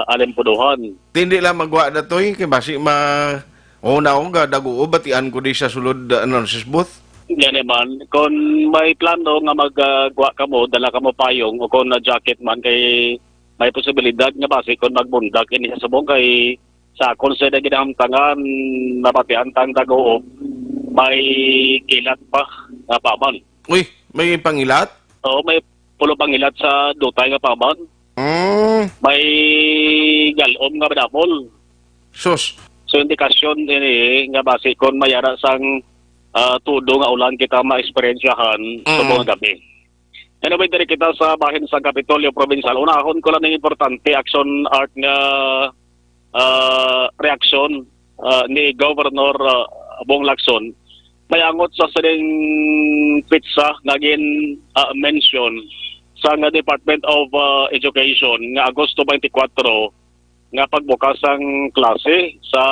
alimpuduhan. Hindi lang magwa na to, eh, kay basi ma-, o na, o, ga, daguo, batian ko di sa sulod, ah, ano, sis booth. Yan man, kung may plano nga magagwa ka mo, dala ka mo payong, o kung na jacket man, kay may posibilidad nga basi kung magbundak ini sa subong, kay sa akon sa ginamtangan, nabatian tang daguo, may kilat pa nga paman. Uy, may pangilat? Oo, may pulo pangilat sa dutay nga paman. Mm. May galom nga madamol. Sus. So, indikasyon ini nga basi kon mayara sang, ah, tudo nga ulan kita maeksperiensyahan Mm. subong nga gabi. Anyway, diri kita sa bahin sa Kapitolyo Provincial. Unahon ko lang ning importante, Action Art, nga, ah, reaksyon, ah, ni Governor, ah, Bong Lacson. May angot sa sining petsa nga gin, ah, mention sa nga Department of, ah, Education nga Agosto twenty-four nga pagbukas sang klase sa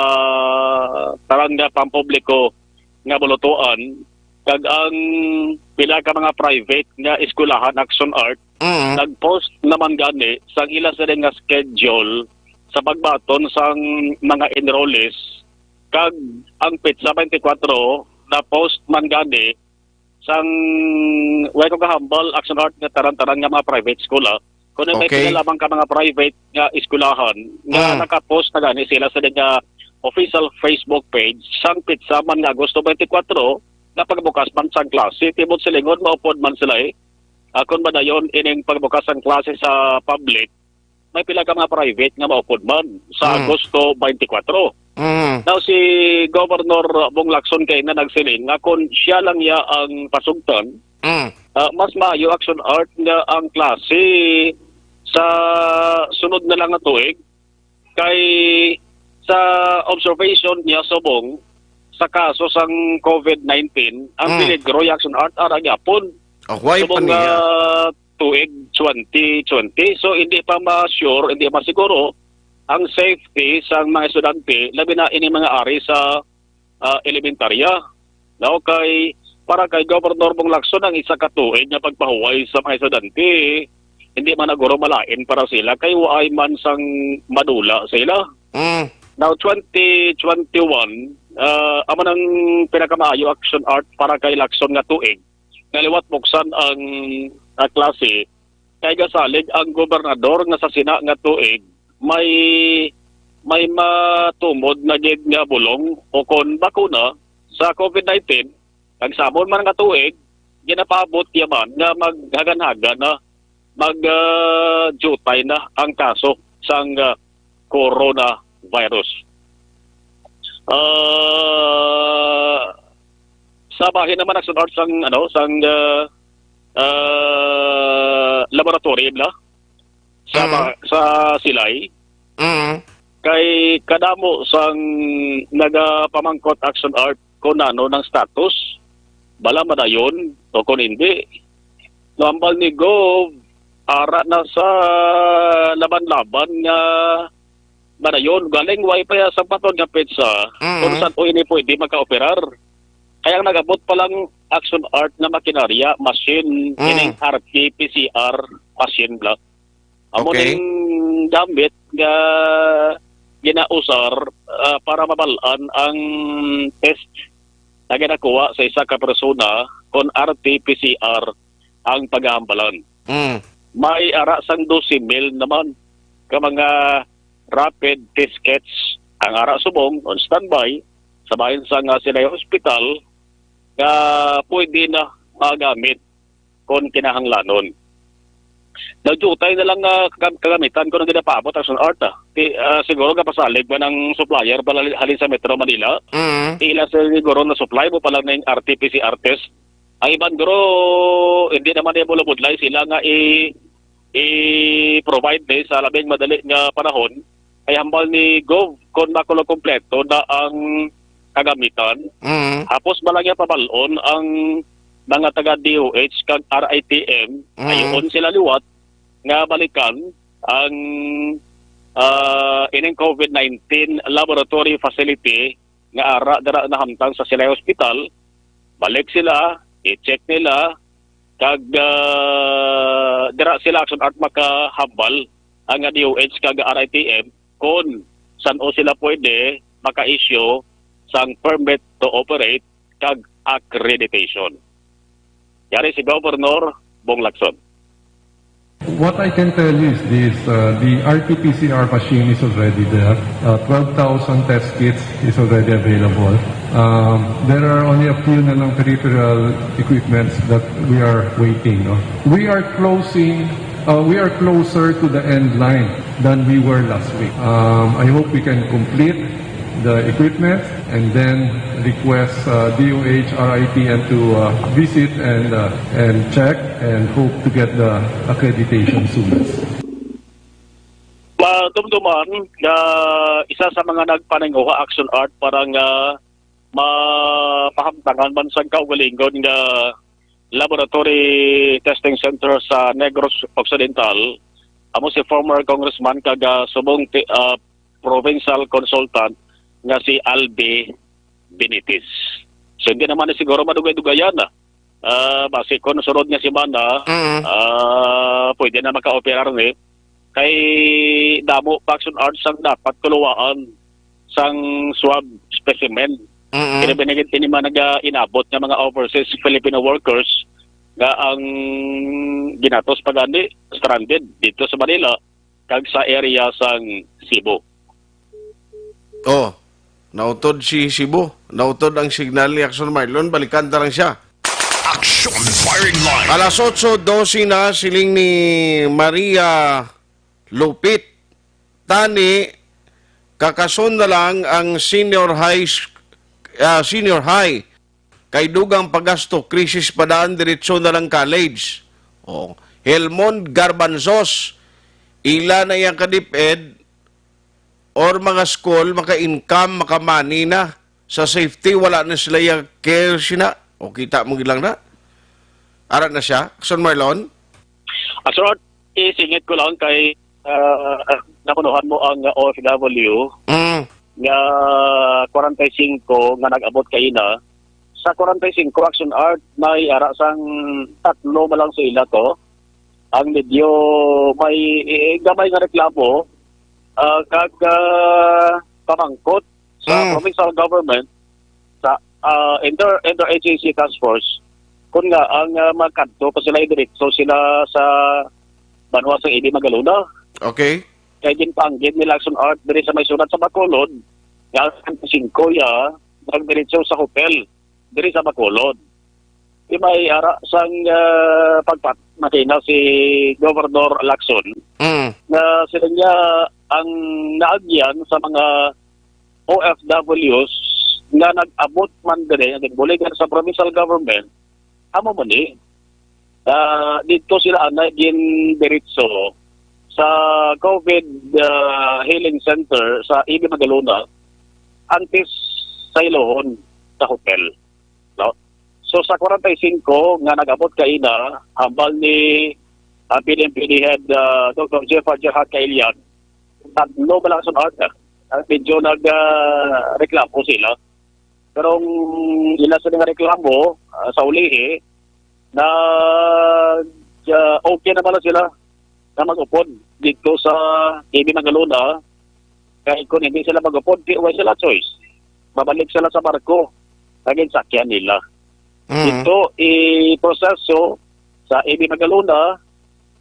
tanan nga pampubliko nga bulutuan, kag ang pila ka mga private nga eskwelahan, Action Art, Mm. nag-post naman gani sang ila sila nga schedule sa pagbaton sang mga enrollees, kag ang petsa twenty-four na-post man gani sang, way ko kahambal, Action Art, nga taran-taran nga mga private school, ah. Kung may Okay. pila lamang ka mga private nga eskwelahan nga Mm. nakapost na gani sila sa nga official Facebook page sang petsa man nga Agosto twenty-four nga pagbukas man sang klase, tibod silingon maupod man sila, eh. Ah, kung madayon ining pagbukas sang klase sa public, may pila ka mga private nga maupod man sa Mm. Agosto twenty-four. Mm. Now, si Governor Bong Lacson kay na nagsiling nga kung siya lang ya ang pasugtan, Mm. ah, mas maayo, Action Art, nga ang klase sa sunod na lang nga tuig kay sa observation niya subong sa kaso sang COVID nineteen, ang Mm. peligro, Action Art, ara gyapon. Oh, why pa Subong niya? nga tuig twenty twenty. So, hindi pa ma-sure, hindi masiguro ang safety sang mga estudyante, labi na ini mga ari sa, ah, elementarya. No, kay, para kay Governor Bong Lacson, ang isa ka tuig nga pagpahuway sa mga estudyante, hindi man na guro malain para sila kay waay man sang madula sa ila. Mm. Now, twenty twenty-one, ah, amo nang pinakamaayo action art para kay Lacson nga tuig. Nga liwat buksan ang, ah, klase, kay gasalig ang gobernador nga sa sina nga tuig may, may matumod na gid nga bulong o kon bakuna sa COVID nineteen, kag sa amon man nga tuig, ginapaabot yaman nga maghagan-hagan na mag, ah, jutay na ang kaso sang, ah, coronavirus. Ah, sa bahin naman nagsunod sang, ano, sang, ah, ah, laboratory bla sa Mm. ba-, sa Silay. Mm. Kay kadamo sang nagapamangkot action art kung ano nang status, bala madayon o kung hindi. Nambal ni Gov, ara na sa laban-laban nga madayon. Galing way pa ya sa patod nga petsa, Mm. kung saan o ini pwede magka-operar. Kaya ang nagabot pa lang action art na makinarya, machine, Mm. ining R T P C R machine bla. Amo Okay. ning gamit nga ginausar, ah, para mabalaan ang test na ginakuha sa isa ka persona kon R T P C R ang paghahambalan. Mm. May ara sang dose mil naman ka mga rapid test kits ang ara subong on standby sa bahin sa nga sila hospital nga pwede na magamit kon kinahanglanon. Nagjutay na lang nga kag-, kagamitan ko nang ginapaabot ang sun art, ah. Ti-, ah, siguro gapasalig man ang supplier bala halin sa Metro Manila. Mm. Ila sa siguro na supply mo pa lang ning R T P C R test. Ang iban guro, hindi naman niya bulabudlay sila nga i-, i-provide ni sa labing madali nga panahon. Ay hambal ni Gov kon makulo kompleto na ang kagamitan. Mm. Hapos ba lang niya pabalon ang mga taga D O H kag R I T M, Mm. ayoon sila liwat nga balikan ang, ah, ining COVID nineteen laboratory facility nga ara dira nahamtang sa Silay Hospital. Balik sila, i-check nila, kag, ah, dira sila action art makahambal ang D O H kag R I T M kon san-o sila pwede maka-issue sang permit to operate kag accreditation. Yari si Governor Bong Lacson. What I can tell you is this, uh, the R T P C R machine is already there. Uh, twelve thousand test kits is already available. Um, there are only a few na lang peripheral equipments that we are waiting, no? We are closing, uh, we are closer to the end line than we were last week. Um, I hope we can complete the equipment and then request, uh, D O H, R I T M to, uh, visit and, uh, and check and hope to get the accreditation soonest. Madumduman nga isa sa mga nagpaninguha action art para nga mapahamtangan man sang kaugalingon nga laboratory testing center sa Negros Occidental, amo si former congressman kag, ah, subong ti-, ah, provincial consultant nga si Albi Benitez. So, hindi naman na siguro madugay-dugayan na. Ah, basi kung sunod nga semana, Mm. ah, pwede na maka-operar ni. Kay damo pa action arts ang dapat kuluwaan sang swab specimen. Mm-mm. Kaya binigyan ini man naga-inabot nga mga overseas Filipino workers nga ang ginatos pa gani, stranded dito sa Manila kag sa area sang Cebu. Oh, nautod si Cebu. Nautod ang signal ni Action Marlon. Balikan ta lang siya. Action Firing Line. Alas otso dose na, siling ni Maria Lupit. Tani, kakason na lang ang senior high, s-, ah, senior high. Kay dugang pagasto, krisis pa daan, diretso na lang college. Oh. Helmond Garbanzos, ila na iyang kadiped or mga school, maka-income, maka-money na. Sa safety, wala na sila yung care sina. O, kita mo lang na. Ara na siya. Action Marlon? Ah, sir, isingit ko lang kay, ah, nakunuhan mo ang O F W Mm. nga kwarenta y singko nga nag-abot kaina. Sa kwarenta y singko action art, may ara sang tatlo man lang sa ila to. Ang medyo may, eh, gamay nga reklamo, ah, kag, ah, pamangkot sa Mm. provincial government, sa, ah, inter-, interagency task force, kun nga ang, ah, magkadto pa sila, idiretso sila sa banwa sa Ibi Magalona. Okay. Kay ginpaanggid ni Lacson Art diri sa may syudad sa Bacolod, nga ang singko ya nagdiretso sa hotel diri sa Bacolod. Di may ara sang, ah, pagpat-, makina si Gobernador Lacson Mm. na sila niya ang naagyan sa mga O F Ws nga nag-abot man diri, nga ginbuligan sa provincial government, amo man ni, ah, dito sila anay gindiretso sa COVID, ah, healing center sa Ibi Magalona antes sa ilohon sa hotel, no? So, sa kwarenta y singko nga nag-abot kaina, hambal ni, ah, P D M P D head, ah, Doctor Jeff Jahat Kailian, tatlo ba lang sa order. Ah, medyo nag, ah, reklamo sila. Pero ang ila sa mga reklamo, ah, sa ulihi, nag, ah, okay naman na sila na mag-upod dito sa Ibi Magalona. Kay kung hindi sila mag-upod, di, wala sila choice. Babalik sila sa barko na ginsakyan nila. Mm. Ito, iproseso sa Ibi Magalona,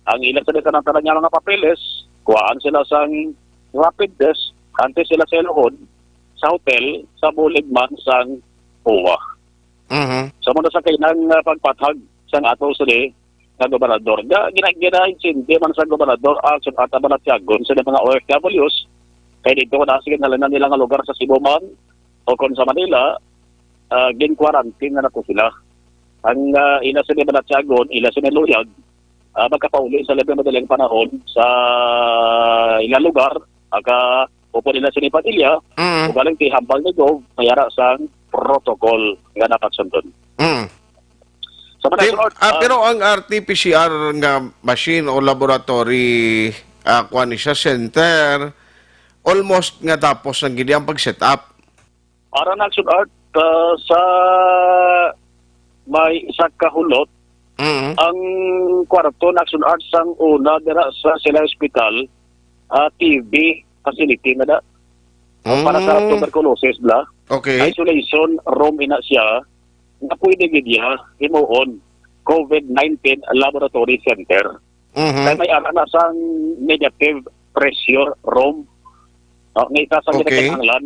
ang ila sa tanan-tanan nga mga papeles, kuhaan sila sang rapid test, antes sila sa ilohon sa hotel, sa bulig man sang O W A. Mhm. Sa muna sa kainang, ah, pagpathag sa ato sini nga gobernador. Ga-, gina-, ginaintindi man sa gobernador ang sunat ang mga tiyagon sa mga O F Ws. Kay dito na sige nalanan nila nga lugar sa Cebu man o kung sa Manila, ah, gin-quarantine na nato sila. Ang, ah, ila sini mga tiyagon, ila sini luyag, ah, magkapauli sa labi madaling panahon sa ilang lugar, aga upo nila sini pamilya, Mm. ugaling ti hambal ni Gov, may ara sang protocol nga dapat sundon. Mm. Sa mga Tim-, short, ah, ah, pero ang R T P C R nga machine o laboratory, ah, kuwan ni siya, center, almost nga tapos ang gid ang pag-set up. Ara na, Action Art, ah, sa may isa ka hulot, Mm. ang kwarto na, Action Art, sang una dira sa sila hospital, ah, T B facility na da. Para sa Mm. tuberculosis bla. Okay. Isolation room ina siya, nga pwede gid iya himuon COVID nineteen laboratory center. Mhm. Kay may ara na sang negative pressure room. No, nga isa sa Okay. ginakinahanglan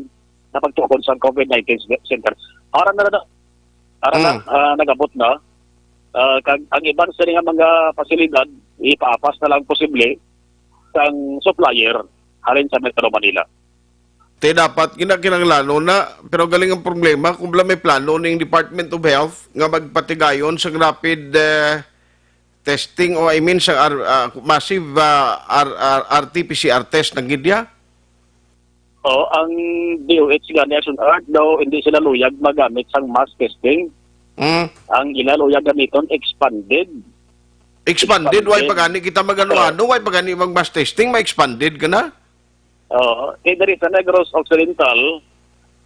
na pagtugon sa COVID nineteen center. Ara na, na, ara na, Mm. ah, nagabot na. Ah, kag ang iban sa nga mga pasilidad, ipaapas na lang posible sang supplier halin sa Metro Manila. Te, dapat ginakinahanglanon na, pero galing ang problema, kung wala may plano ning Department of Health nga magpatigayon sa rapid, eh, testing, o I mean, sa R-, ah, massive, ah, R-, R-, R T P C R test ng gidya? O, ang D O H gani, Action Art, daw hindi sila luyag magamit sang mass testing. Mm. Ang ila luyag gamiton, expanded. Expanded, why Expanded. pa gani kita mag-ano-ano, why pa gani mag-mass testing, ma-expanded ka na? Oo. Kay diri sa Negros Occidental,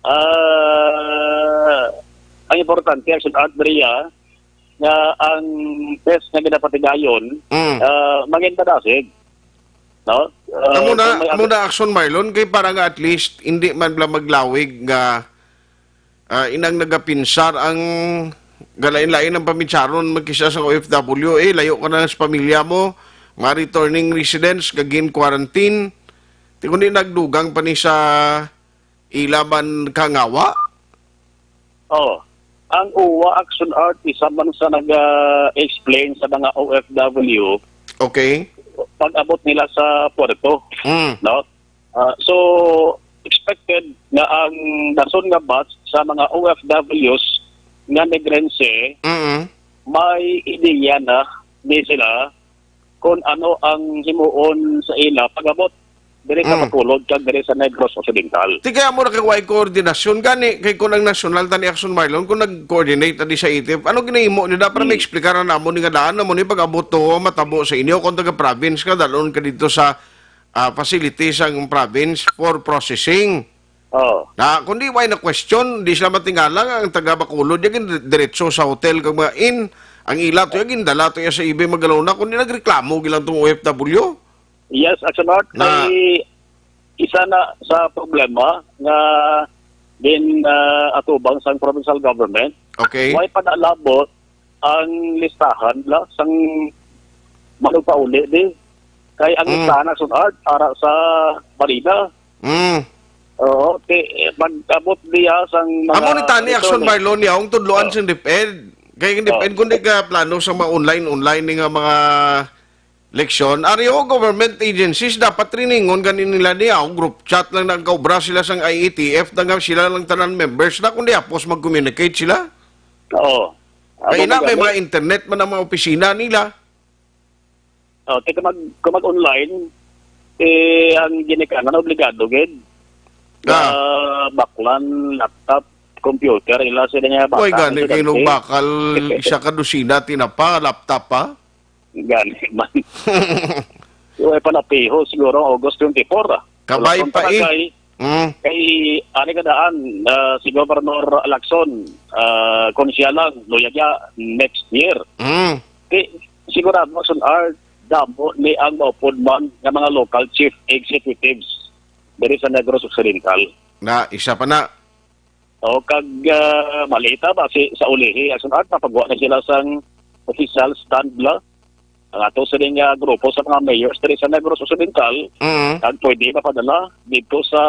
ah, ang importante, Action Art, diri, ah, nga ang test nga ginapatigayon, Mm. ah, mangin padasig. No? Ah, Amo na, kung may amo na, Action Marlon, kay para nga at least, hindi man lang maglawig nga, ah, inang nagapinsar ang galain-lain ang pamidsaron, magkisa sa O F W, eh, layo ka na sa pamilya mo, mga returning residents, gagin quarantine. Ti kundi nagdugang pa ni sa ila man kangawa? Oh, ang O W A Action Art, isa man sa nag-explain sa mga O F W Okay. pag-abot nila sa puerto, Mm. no? Ah, so, expected nga ang dason nga batch sa mga O F Ws nga Negrense, Mm-mm. may ideya na di sila kung ano ang himuon sa ila pag-abot diri sa Mm. Bacolod kag diri sa Negros Occidental. Ti kaya mo na kay way koordinasyon gani, kay kung ang nasyonal tani Action Marlon, kung nag-coordinate na di sa itif, ano ginahimo nila para Hmm. ma-explicar na namo ni nga daan namo ni pag-abot to matabo sa inyo kung taga-province ka, dalon ka dito sa, ah, facility sang province for processing? Oh. Na, kundi way na question, di sila matingala nga ang taga Bacolod, yung diretso sa hotel kag mga inn, Ang ila to, gindala to ya sa Ibay Magalona, kundi nagreklamo gid lang tong O F W. Yes, Action Art, Na- kay isa na sa problema nga gin, ah, atubang sang provincial government. Okay. Way pa nalabot ang listahan la sang manugpauli di. Kay ang Mm. listahan, Action Art, ara sa Marina. Mm. Oo, ti-, mag-abot diya sang mga Amo ni tani, Action Marlon, niya, ang tudloan Oh. sing DepEd. Kay ang DepEd, Oh. kung di ka plano sa mga online-online ni nga mga leksyon, ari o government agencies, dapat trainingon gani nila niya. O group chat lang nagkaubra sila sang I A T F, na nga sila lang tanan members na, kundi apos mag-communicate sila. Oo. Kay Amo na, may gani. mga internet man ang mga opisina nila. Oh, ti kung mag-, kung mag-online, eh, ang ginikanan, obligado gid. Ah. Ah, baklan, laptop, computer, ila sila nga Uy, bakal, gani, kay nung estudyante. bakal, isa ka dosina, tinapa, laptop pa? Gani man. Uy, panapiho, siguro, August twenty-four, ah. Kabay Wala pang pa, eh. tagay. Mm. Kay, ani ka daan, ah, si Governor Lacson, ah, kung siya lang, luyag niya, next year. Mm. Kay, sigurado, Action Art, damo ni ang maupod man nga mga local chief executives diri sa Negros Occidental. Na, isa pa na. O, kag, ah, malita ba si, sa ulihi, Action Art, napagwa na sila sang official stand la. Ang ato sining, ah, grupo sa mga mayors diri sa Negros Occidental, Mm. kag pwede mapadala dito sa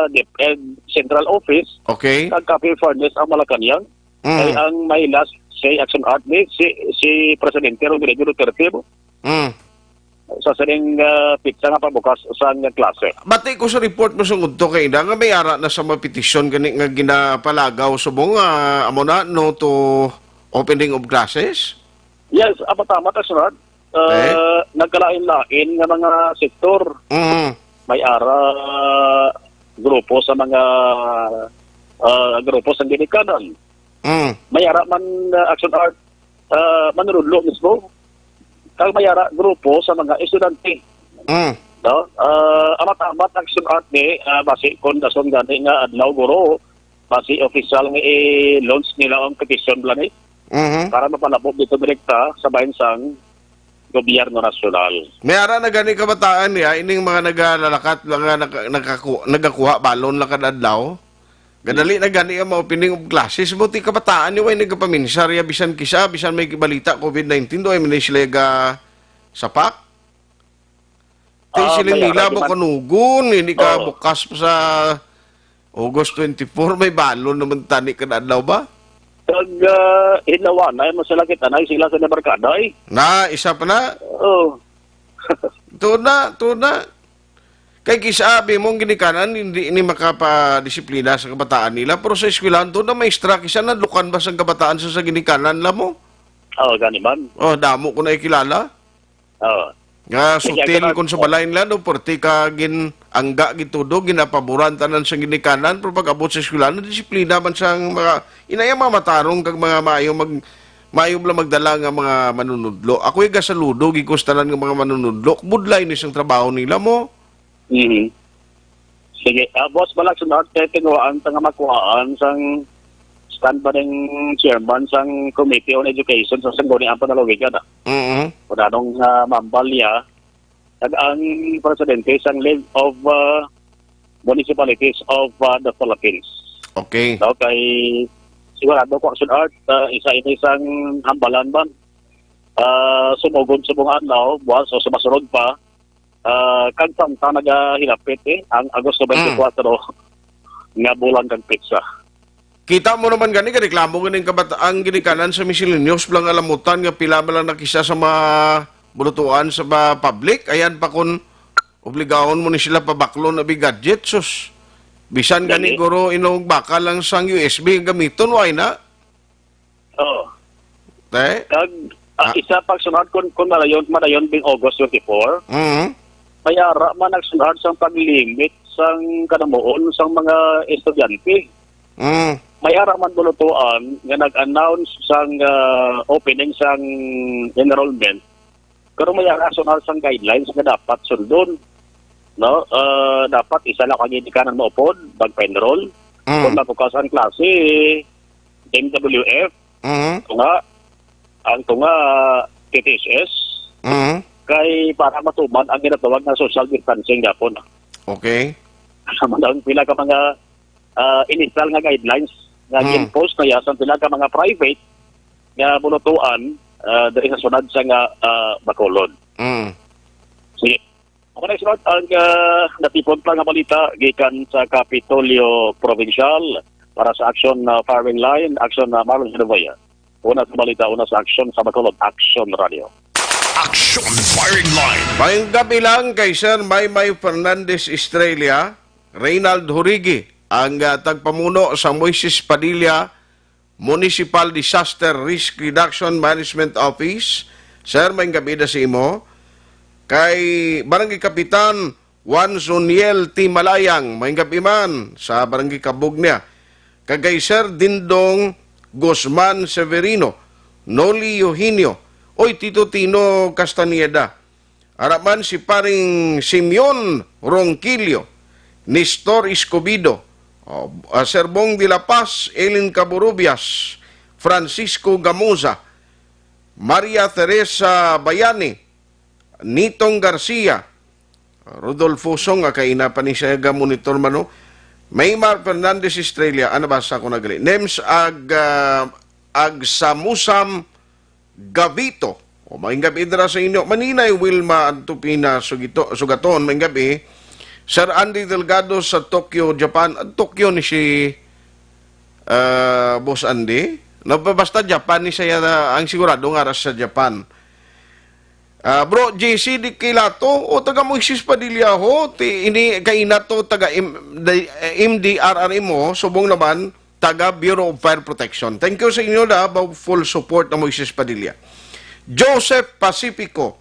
DepEd Central Office, Okay. kag Cafe Furnace ang Malacañang. Mm. Kay ang may last say, Action Art, ni si, si Presidente Rodrigo Duterte mo. Mm. Sa sining, ah, pitsa nga pabukas sang klase. Bati ko sa report mo sa ngudto kay ina nga may ara na sa mga petisyon gani nga ginapalagaw subong nga amo na no to opening of classes? Yes, amat-amat, Action Art. Ah, Eh? nagkalain-lain nga mga sektor. Mm. May ara grupo sa mga, ah, grupo sa ginikanan. Mm. May ara man, ah, Action Art, ah, manunudlo mismo. Kag may ara grupo sa mga estudyante. Mm. No? Ah, amat-amat, Action Art, ni, ah, basi kon dason gani nga adlaw, guro, basi official nga i-launch nila ang petition bala ni Mhm. para mapalabo dito direkta sa bahin sang gobyerno nasyonal. May ara na gani kabataan niya, ining mga nagalakat lang nga naka-, nakaku-, nagakuha balon lang kada adlaw. Gadali na gani ang mga opening of classes. Buti kabataan ni way nagapaminsar ya bisan kisa, bisan may balita COVID nineteen, do ay man sila ga sapak. Kay Ah, sila may nila ara, di man. Bukanugon, hindi ka Oo. bukas pa sa August twenty-four, may balon naman tani kada adlaw ba? Kag, ah, hinawanay mo sila, kita na sila sa barkada, eh. Na, isa pa na. Oo. Tuod na, tuod na. Kay kisa abi mo ang ginikanan, hindi ni makapadisiplina sa kabataan nila. Pero sa eskwelahan, tuod na maestra, kisa nadlukan ba sa kabataan sa, sa ginikanan la mo? Oo, gani man. Oh, damo ko na ikilala. Oo. Nga Sige, sutil ako na. Kung sa balay nila, no, perti ka gin-, angga gitudo, ginapaboran tanan sa ginikanan, pero pag abot sa eskwelahan, disiplina man sang mga, inaya mga matarong kag mga maayo mag-, maayo bala magdala nga mga manunudlo. Ako'y gasaludo, gid ko sa tanan nga mga manunudlo. Budlay ni sang trabaho nila mo. Mhm. Sige, ah, Boss Balak, sunod kay tinuwaan ta nga makuhaan sang stand ba ning chairman sang Committee on Education sa Sangguniang Panlalawigan, ah. Mhm. Kung anong, ah, mambal niya, kag ang presidente sang League of, ah, Municipalities of, ah, the Philippines. Okay. So, kay sigurado ko, Action Art, ah, isa ini sang hambalan man. Ah, sumugod sa mga adlaw, buwas o sa masunod pa, ah, kag samtang nagahilapit, eh, ang Agosto Mm. twenty-four nga bulan kag petsa. Kita mo naman gani, gareklamo gani ang kabata-, ang ginikanan sa Miscellaneous, bala nga alamutan nga pila man lang nakisa sa mga bulutuan sa ba-, public, ayan pa kun obligahon mo ni sila pabaklon abi gadget, sus. Bisan gani, Gani. guro, inog baka lang sang U S B ang gamiton, why na? Oo. Te? Kag, ah, Ah. isa pag sunod kun, kun madayon, madayon ding August twenty-four, Mhm. may ara man nagsunod sang pag-limit sang kanamuon sang mga estudyante. Mm. May ara man bulutuan nga nag-announce sang, ah, opening sang enrollment. Pero may ara sunod sang guidelines nga dapat sundon, no? Ah, dapat isa lang ang ginikanan maupod, magpa-enroll. Mm. Kung mabukas ang klase, M W F, Mhm. ito nga, ang tunga T T S S Mm. kay para matuman ang ginatawag nga social distancing gapon. Okay. Ang pila ka mga, ah, initial nga guidelines nga Mm. gin-post na ya sa pila ka mga private nga bulutuan, ah, diri sa sunod sa nga, ah, Bacolod. Mm. Sige. Ako na isunod ang, ah, natipon pa nga balita gikan sa Kapitolyo Provincial para sa Action, ah, Firing Line, Action, ah, Marlon Genovea. Una sa balita, una sa Action sa Bacolod, Action Radio. Action Firing Line. Maayong gabi lang kay Sir Maymay Fernandez Estrella, Reynald Horigi, ang, ah, tagpamuno sa Moises Padilla Municipal Disaster Risk Reduction Management Office. Sir, maayong gabi da sa imo. Kay Barangay Kapitan Juan Zoniel T. Malayang, maayong gabi man sa Barangay Kabog niya. Kag kay Sir Dindong Guzman Severino, Noli Eugenio, oy, Tito Tino Castañeda. Ara man si Paring Simeon Ronquillo, Nestor Escobedo, o, ah, Sir Bong de la Paz, Ellen Caburubias, Francisco Gamuza, Maria Teresa Bayani, Nitong Garcia, Rodolfo Song, ah, kay ina pa ni siya ga monitor man, no? Maymar Fernandez Estrella, ano ba sa ako nagali? Nems Ag, ah, Agsamusam Gavito. O, maayong gabi dira sa inyo. Maninay Wilma Antupina Sugito, Sugaton, maayong gabi. Sir Andy Delgado sa Tokyo, Japan. Ah, Tokyo ni si, ah, Boss Andy. No, ba-, basta Japan ni siya, ah, ang sigurado nga ara sa Japan. Ah, Bro J C di Kilato, o taga Moises Padilla ho, ti, ini kay ina to taga M-, di, eh, M D R R M ho, subong naman, taga Bureau of Fire Protection. Thank you sa inyo da, ba full support na Moises Padilla. Joseph Pacifico,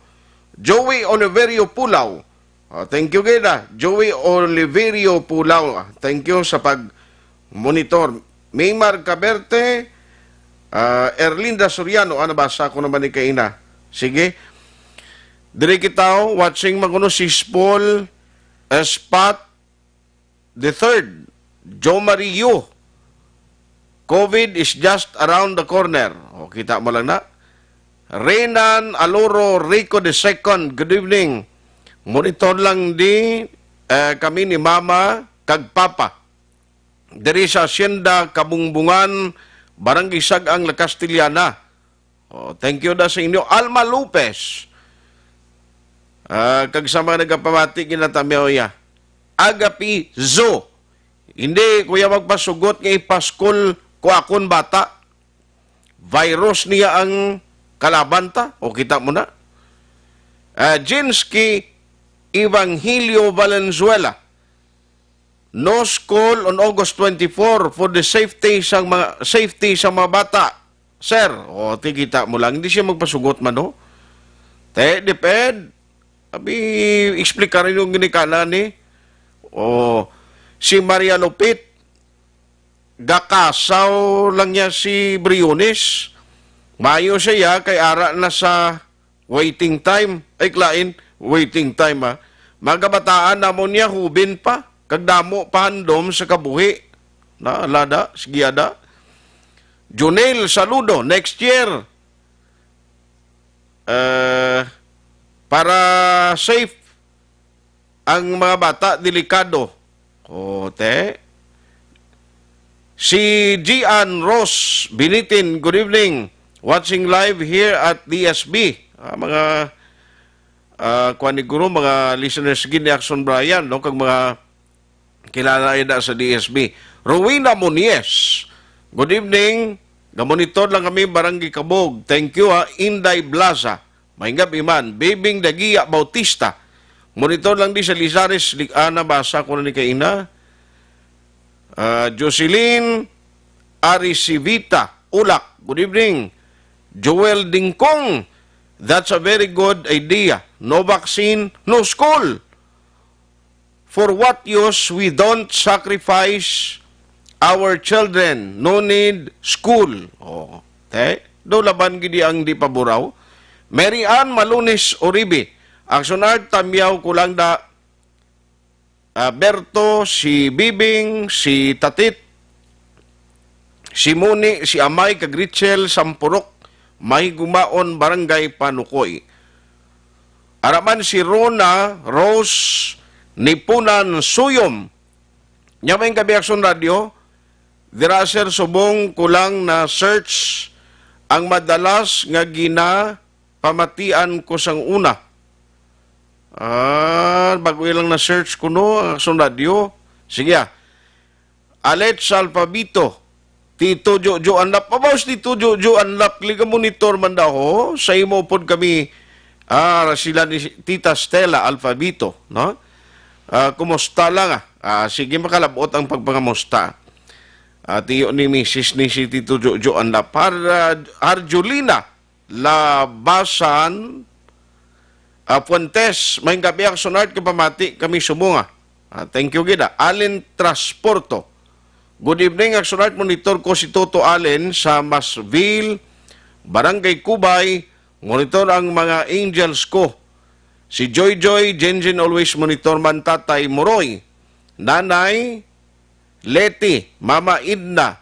Joey Oliverio Pulao. Ah, thank you gid, ah. Joey Oliverio Pulao. Ah, thank you sa pag monitor. Maymar Caberte, ah, Erlinda Soriano, ah, nabasa ko naman ni kaina. Sige. Diri kita, oh, watching man kuno si Paul Espat the third, Joe Mario. COVID is just around the corner. O, kita mo lang na. Renan Aloro Rico the second, good evening. Monitor lang di, eh, kami ni Mama kag Papa. Diri sa Hacienda Kabungbungan, Barangay Sag-ang La Castellana. Oh, thank you da sa inyo. Alma Lopez. Ah, kag sa mga nagapamati, ginatamyaw ya. Agapi Zo. Hindi, kuya, magpasugot nga ipaskol ko akon bata. Virus niya ang kalaban ta. O, kita mo na. Ah, Jinsky Evangelio Valenzuela. No school on August twenty-four for the safety sang mga, safety sa mga bata. Sir, o, ti kita mo lang, hindi siya magpasugot man, no? Te, depend. Abi, explicar yung ginikanan ni. O, si Maria Lupit, gakasaw lang niya si Briones. Mayo siya, kay ara na sa waiting time. Ay, klain, waiting time, ha. Mga kabataan namon niya, hubin pa. Kag damo pa handom sa kabuhi. Na, lada, sige, ada. Junel, saludo. Next year, eh, para safe ang mga bata, delikado. O, te. Si Gian Ross Binitin, good evening. Watching live here at D S B. Ah, mga, ah, kuwan ni guro, mga listeners gid ni Action Brian, no? Kag mga kilala ida sa D S B. Rowena Monies, good evening. Gamonitor lang kami, Barangay Kabog. Thank you, ha. Inday Blaza. Maayong gabi man. Bibing Dagia Bautista. Monitor lang di sa Lizares, Lig-, ah, nabasa ko na ni kaina. Ah, Jocelyn Arisivita Ulak. Good evening. Joel Dingkong. That's a very good idea. No vaccine, no school. For what use we don't sacrifice our children? No need school. Oh, te, do laban gidi ang di paburaw. Mary Ann Malunis Uribe, Action Art, tamyaw ko lang da, ah, Berto, si Bibing, si Tatit, si Muni, si Amay, kag Richel Sampurok. Mahigumaon, Barangay Panukoy. Ara man si Rona Rose Nipunan Suyom. Nya, may gabi, Aksyon Radio. Dira, sir, subong ko lang na-search ang madalas nga ginapamatian ko sang una. Ah, bag-o lang na-search ko, no, ang Aksyon Radio. Sige, ah. Alex Alpabito, Tito Jojo Anlap. Mabaw si Tito Jojo Anlap, liga monitor man daw, ho. Sa imo pod kami, ah, sila ni Tita Stella Alpabito, no? Ah, kumusta lang, ah? Ah, sige, makalabot ang pagpangamusta. Ah, tiyo ni misis ni si Tito Jojo Anlap. Har-, ah, Harjulina Labasan, ah, Fuentes, may gabi, Aksyon Art, kapamati kami subong, ah. Ah, thank you gid, ah. Allen Transporto. Good evening, Aksyon Art. Monitor ko si Toto Allen sa Masville, Barangay Cubay. Monitor ang mga angels ko. Si Joy Joy, Jenjen always monitor man, Tatay Moroy, Nanay Leti, Mama Edna,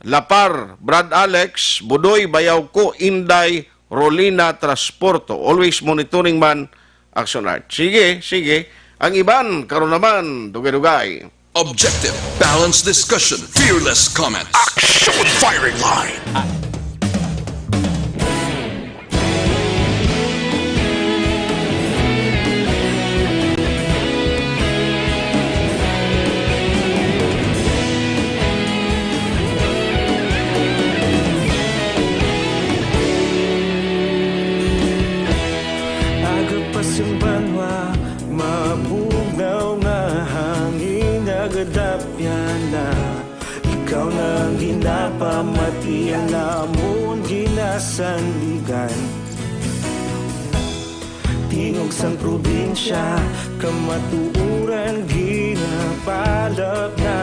Lapar, Brad Alex, Budoy, Bayaw ko, Inday, Rolina Transporto. Always monitoring man, Aksyon Art. Sige, sige. Ang iban, karon naman, dugay-dugay. Objective, balanced discussion, fearless comments. Action firing line. Aga pa sing banwa, mabugnaw nga hangin, nagadapyan na. Ikaw na ang ginapamatian namon, ginasandigan. Tingog sang probinsya, kamatuoran ginapalap na.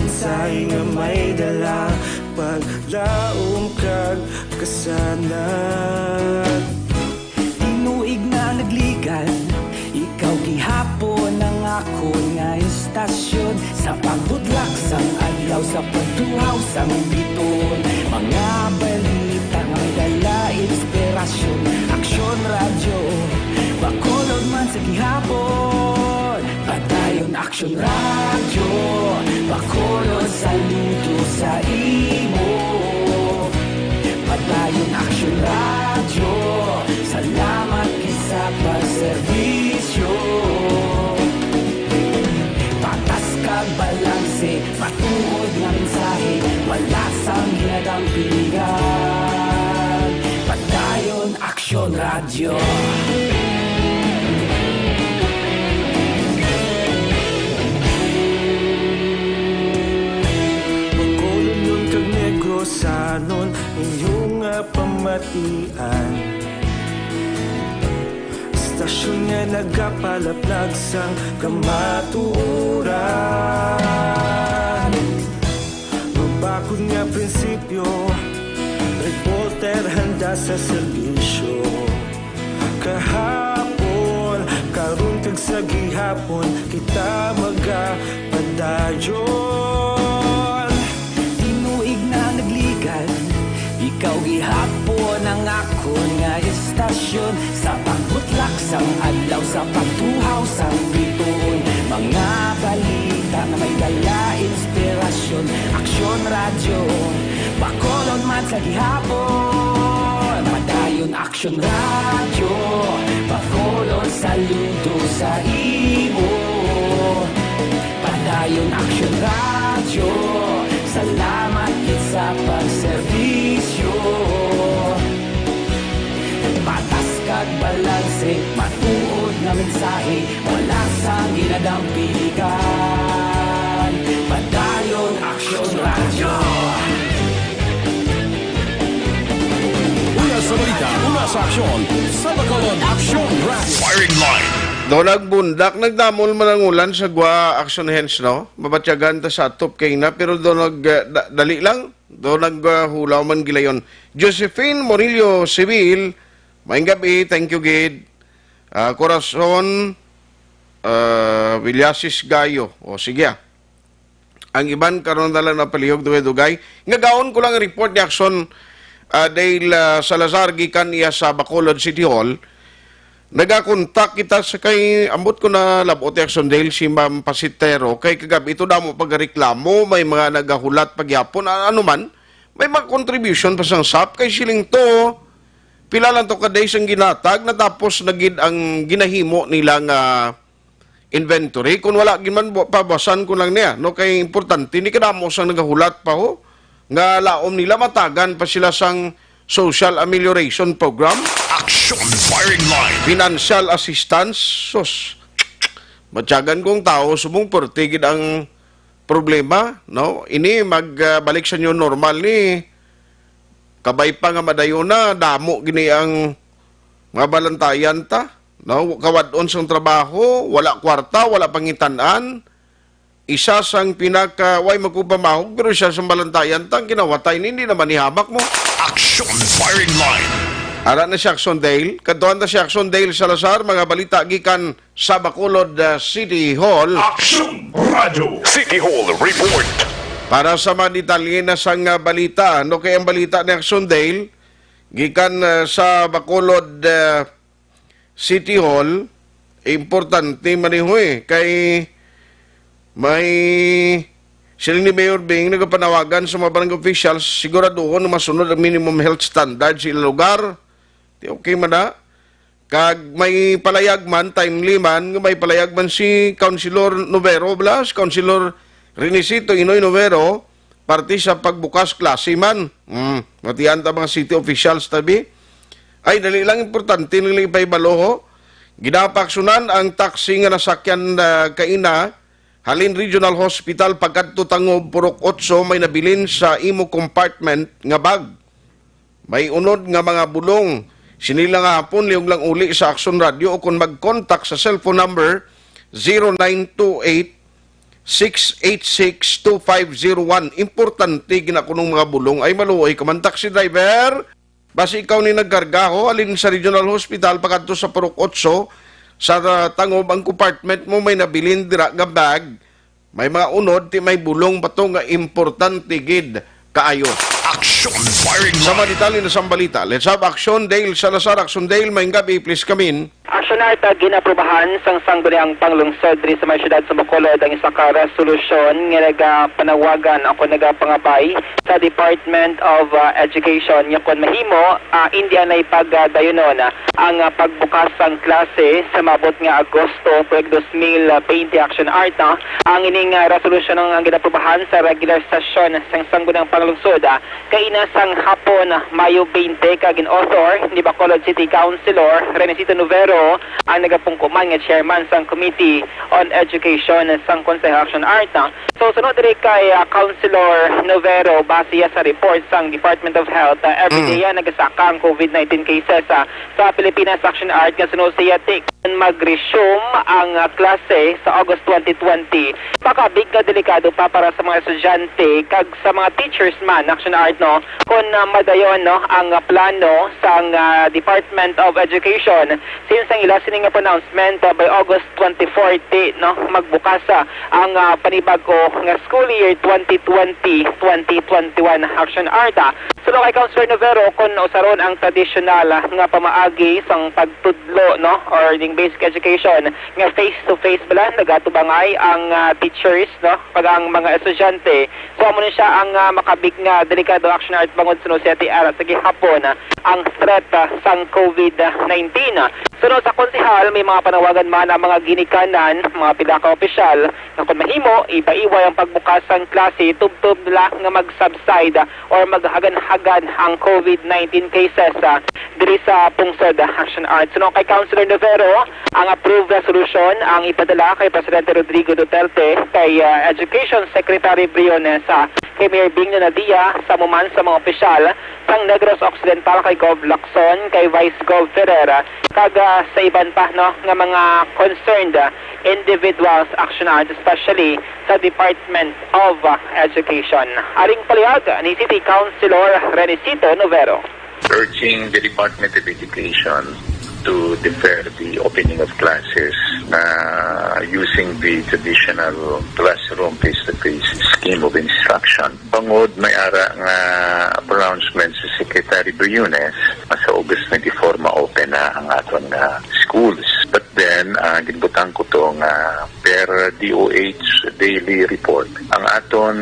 Mensahe nga may dala, paglaom kag kasanag. Tinuig na nagligan, ikaw gihapon ang akon nga istasyon. Sa pagbutlak sang adlaw, sa pagtuhaw sang biton, mga balita nga may dala inspirasyon. Aksyon Radyo, Bacolod man sa gihapon. Padayon Aksyon Radyo, Bacolod, saludo sa imo. Padayon Aksyon Radyo, salamat gid sa pagserbisyo. Patas kag balanse, matuod nga mensahe, wala sang ginadampingan. Padayon Aksyon Radyo. Bacolodnon kag Negrosanon, inyo nga pamatian. Istasyon nga nagapalaplag sang kamatuoran. Mabakod nga prinsipyo, reporter handa sa serbisyo. Kahapon, karon kag sa gihapon, kita magapadayon. Tinuig na nagligan, ikaw gihapon ang akon nga istasyon. Sa pagbutlak sang adlaw, sa pagtuhaw sang biton, mga balita nga may dala inspirasyon. Aksyon Radyo, Bacolod man sa gihapon. Padayon Aksyon Radyo, Bacolod, saludo sa imo. Padayon Aksyon Radyo, salamat gid sa pagserbisyo. Patas kag balanse, matuod nga mensahe, wala sang ginadampingan. Padayon Aksyon Radyo. Una sa balita, una sa aksyon, sa Bacolod Aksyon Radyo. Firing line. Daw nagbundak, nagdamol man ang ulan sa gwa, Aksyon Hens, no? Mabatyagan ta sa atop kay na, pero daw nag, ah, da-, dali lang. Daw nag, ah, hulaw man gilayon. Josephine Murillo Civil, maayong gabi, thank you gid. Ah, Corazon, ah, Villasis Gayo. O, sige, ah. Ang iban karon na lang napalihog dugay-dugay. Nga gaon ko lang ang report ni Action, ah, Dale, ah, Salazar gikan iya sa Bacolod City Hall. Nagakontak kita sa kay, ambot ko na labot ni Action Dale, si Ma'am Pasitero. Kay kagab ito damo pagreklamo, may mga nagahulat pagyapon, a-, ano man, may mga contribution pa sang sap kay siling to. Pila lang to ka days ang ginatag, natapos na gid ang ginahimo nila nga inventory. Kung wala gid man, bu-, pabasan ko lang niya, no? Kay importante, ni kadamo sang nagahulat pa, ho, nga laom nila matagan pa sila sang social amelioration program, Action Firing Line. Financial assistance. Sus, matyagan kong tao, subong perte gid ang problema, no? Ini mag, ah, balik sa new normal ni, kabay pa nga madayon na, damo gini ang mga balantayan ta, no? Kawad-on sang trabaho, wala kwarta, wala pangitan-an. Isa sang pinaka, way magkupamahog, pero siya sang balantayan ta, ang kinawatay ni, hindi naman ihamak mo. Action Firing Line. Ara na si Action Dale. Kadtuan ta si Action Dale Salazar, mga balita gikan sa Bacolod, ah, City Hall. Action Radio. City Hall Report. Para sa mga detalye na sang, ah, balita, ano kay ang balita ni Action Dale? Gikan, ah, sa Bacolod, ah, City Hall, importante man ni, hoy, kay may siling ni Mayor Bing nagapanawagan sa mga barangay officials, siguraduhon nga masunod ang minimum health standards sa ilang lugar. Di okay man na. Kag may palayag man, timely man, nga may palayag man si Councilor Novero, bala, si Councilor Renisito Inoy Novero, parte sa pagbukas klase man. Mm, matian ta mga city officials, tabi. Ay, dali lang, importante lang ipahibalo, ho. Ginapaaksyonan ang taxi nga nasakyan, ah, kaina, halin Regional Hospital pagkadto Tangob, Purok Otso, may nabilin sa imo compartment nga bag. May unod nga mga bulong. Sini lang nga hapon, lihog lang uli sa Action Radio o kung mag-contact sa cellphone number zero nine two eight, six eight six, two five zero one. Importante gina kunong mga bulong. Ay, maluoy ka man, taxi driver. Basi ikaw ni nagkarga, ho, alin sa Regional Hospital pakadto sa Purok Otso, sa, ah, Tangob ang compartment mo, may nabilin dira nga bag. May mga unod, ti may bulong pa to nga importante gid kaayo. Action Firing Sa mga Line. Detalye na sang balita, let's have Action Dale Salazar. Action Dale, maayong gabi, please come in. Action Art, ah, ginaprubahan sang Sangguniang Panglungsod diri sa may siyudad sa Bacolod ang isa ka resolusyon nga nagapanawagan o kon nagapangabay sa Department of, ah, Education nga kon mahimo, ah, indi anay pagdayunon, ah, ang, ah, pagbukas sang klase sa maabot nga Agosto, tuig dos mil bente, Action Art, ah. Ang ining, ah, resolusyon ang, ang ginaprubahan sa regular session sang Sangguniang Panglungsod, ah, kaina sang hapon, Mayo bente, kag gin-author ni Bacolod City Councilor Renesito Novero, ang nagapungko man nga chairman sang Committee on Education sang Konseho, Action Art, ah. So, sunod diri kay, ah, Councilor Novero, base ya sa report sang Department of Health, ah, every Mm. day, ah, nagasaka ang COVID nineteen cases, ah, sa Pilipinas, Action Art, nga sunod siya tik mag-resume ang, ah, klase sa August twenty twenty. Makabig nga delikado pa para sa mga estudyante kag sa mga teachers man, Action Art, no, kung, ah, madayon, no, ang, ah, plano sang, ah, Department of Education, since ang ila sini nga pronouncement, ah, by August twenty forty, no, magbukas, ah, ang, ah, panibag-o nga school year twenty twenty, twenty twenty-one, Action Art, ah. Suno kay Councilor Novero, kun usaron ang tradisyonal, ah, nga pamaagi sang pagtudlo, no, or ning basic education nga face-to-face bala, nagatubangay ang, ah, teachers, no, pag ang mga estudyante. So, amo ni siya ang, ah, makabig nga delikado, Action Art, bangod suno siya ti ara sa gihapon, ah, ang threat, ah, sang COVID nineteen. Suno sa konsehal, may mga panawagan man ang mga ginikanan, mga pila ka opisyal, nga kung mahimo, ipaiway ang pagbukas sang klase tubtob nila nga mag-subside or maghagan-hagan ang COVID nineteen cases, ah, diri sa pungsod, ah, Action Art. Suno kay Councilor Novero, ang approved resolution ang ipadala kay Presidente Rodrigo Duterte, kay, ah, Education Secretary Briones, ah, kay Mayor Bing Nadia, sa muman sa mga opisyal sang Negros Occidental, kay Gov Lacson, kay Vice Gov Ferrer, kag, ah, sa iban pa, no, nga mga concerned, ah, individuals, Action Art, especially sa Department of, ah, Education. Aring palihag ni City Councilor Renisito Novero. Urging the Department of Education to defer the opening of classes na using the traditional classroom face-to-face scheme of instruction. Bangod may ara nga pronouncement si Secretary Briones, sa August twenty-four ma-open na ang aton nga schools. But then, ah, ginbutang ko to nga per D O H daily report. Ang aton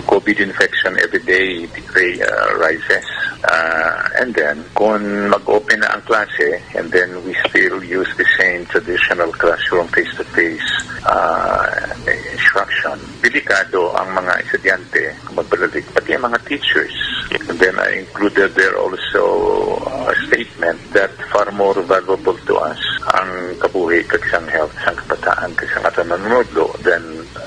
COVID infection every day ri-, ah, rises. Ah, and then, kung mag-open na ang klase, and then we still use the same traditional classroom face-to-face, ah, instruction, delikado ang mga estudyante kung magbalik, pati ang mga teachers. And then I included there also a statement that far more valuable to us ang kabuhi kag sang health sang kabataan kag sang aton manunodlo than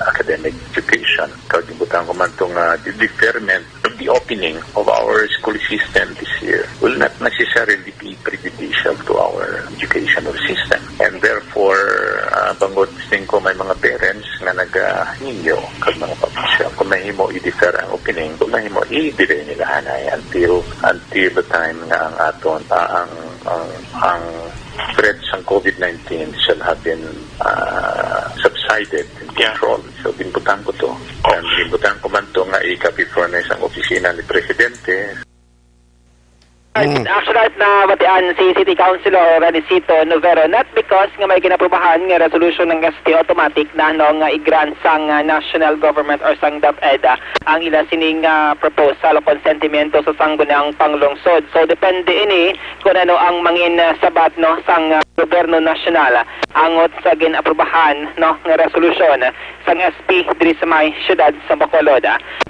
academic education. Kag ginbutang ko man to nga the deferment of the opening of our school system this year will not necessarily be prejudicial to our educational system. And therefore, ah, bangod singko may mga parents nga nagahinyo kag mga pamilya, kung mahimo i-defer ang opening, kung mahimo i-delay nila anay until, until the time nga ang aton, ah, ang, ang, ang threat sang COVID nineteen shall have been, ah, subsided and controlled. So, ginbutang ko to. And ginbutang ko man to nga i-copy furnish ang opisina ni Presidente. Right. Mm. Actually, right na batian si City Councilor Ranicito Novero, not because nga may ginaprubahan nga resolution nga S P automatic na, no, nga i-grant sang, ah, national government or sang DepEd, ah, ang ila sining, ah, proposal o konsentimiento sa sangguniang panglungsod. So, depende ini kung ano ang mangin, ah, sabat, no, sang, ah, gobyerno nasyonal, ah, angot sa gin-aprubahan, no, nga resolution sang S P diri sa may siyudad sa Bacolod.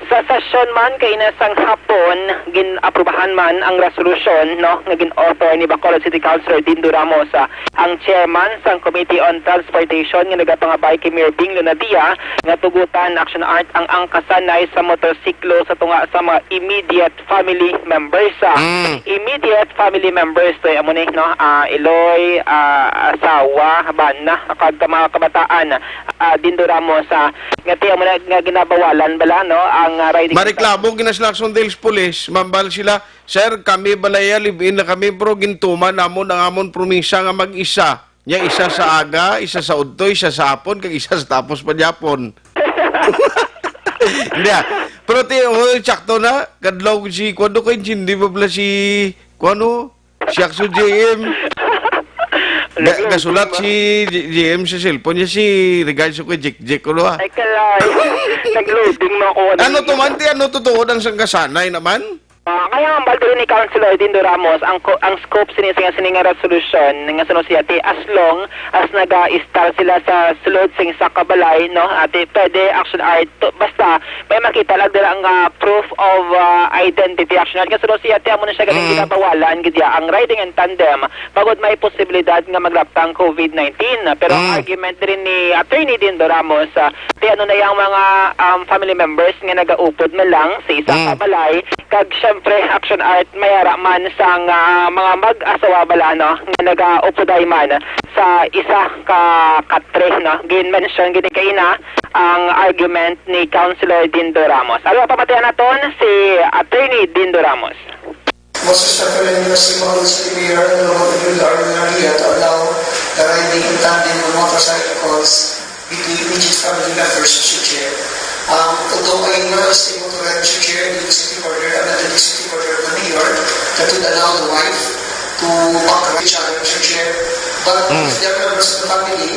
Sa sesyon man kaina sang hapon, gin-aprubahan man ang resolution, no, nga gin-author ni Bacolod City Councilor Dindo Ramos, ah, ang chairman sang Committee on Transportation nga nagapangabay kay Mayor Bing Lunadia nga tugutan, Action Art, ang angkasanay sa motorsiklo sa tunga sa mga immediate family members, ah. Mm. Immediate family members to, amo ni, no? Ah, iloy, ah, asawa, bana, kag mga kabataan, ah, Dindo Ramos, ah, nga ti-, amo na nga ginabawalan bala, no, ang, ah, riding. Mareklamo gina sila sa Action Hills Police, mambal sila, "Sir, kami balaya, live-in na kami, pero gintuman namon ang amon promisa nga mag-isa." Nya, isa sa aga, isa sa udto, isa sa hapon, kag isa sa tapos pa gyapon. Hindi, ah. Pero ti, oh, sakto na. Kadlaw si, kuwano ko, hindi pa pala si, kuwano? Si Akso J M. Ga-, gasulat si J-, J M sa cellphone niya, si regard sa ko, Jik Jik, ano, ah. Ay, kalay. Nag-loading mo ako. Ano to man, ti, ano to, tuod ang sangkasanay naman? Ah, kaya ang baldo ni Councilor Dindo Ramos, ang ko-, ang scope sini, sini, sini nga resolution nga suno siya ti, as long as naga-install sila sa sulod sing isa ka balay, no? Ati, pwede, Action Art, to, basta may makita lang dira nga proof of, ah, identity, Action Art. Nga suno siya ti, amo na siya ganing Mm. ginabawalan gid ya ang riding in tandem, bangod may posibilidad nga magrapta ang COVID nineteen. Pero ang Mm. argument diri ni Attorney Dindo Ramos, ah, ti, ano na yang mga, um, family members nga nagaupod na lang sa isa ka Mm. balay, kag, syempre, Action Art, may ara man sang, ah, mga mag-asawa bala, no, nga nagaupuday man sa isa ka katre, no. Gin-mention gid kaina ang argument ni Councilor Dindo Ramos. Ano, pamatian naton si Attorney Dindo Ramos. Most respectfully, Mister Simon, City Mayor, and Honorable Edwin Larry Maria, to allow the riding in tandem of motorcycles between immediate family members, Mister Chair. Um, although I am not able to ride, Mister Chair, due to executive order, under the executive order of the mayor that would allow the wife to back each other, Mister Chair. But Mm. if there are members of the family,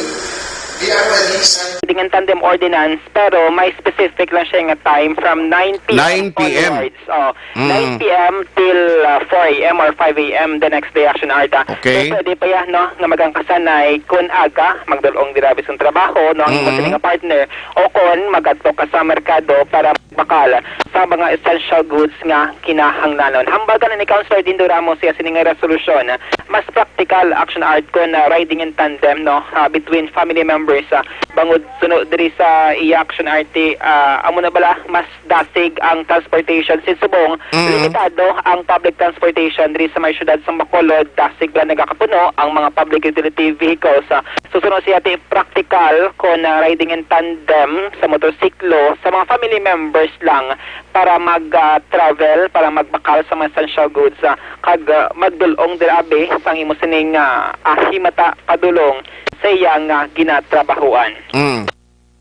they are already inside. Riding in tandem ordinance, pero may specific lang siya nga time from nine p m Nine p m. Onwards. Oh, Mm. nine p m till, uh, four a m or five a m the next day, Action Art, ah. Okay. So, pwede pa yan, no, nga magangkasanay kun aga, magdulong dira bisang trabaho, no, ang Mm. imo sini nga partner, o kon magadto ka sa merkado para bakal sa mga essential goods nga kinahanglanon. Hambagan ni Councilor Dindo Ramos siya sini nga resolusyon, mas practical, Action Art, kun, uh, riding in tandem, no, uh, between family members members, ah, bangod suno diri sa iya action art, ah, amo na bala mas dasig ang transportation. Sin subong, Mm. limitado ang public transportation diri sa may siyudad sa Bacolod. Dasig bala nagakapuno ang mga public utility vehicles. Ah, susuno siya ti practical kon, ah, riding in tandem sa motorsiklo sa mga family members lang para mag, ah, travel, para magbakal sa mga essential goods, ah, kag, ah, magdul-ong dira abi sang imo sining, ah, ah, himata padulong sa iya nga ginatrabahuan. Mm.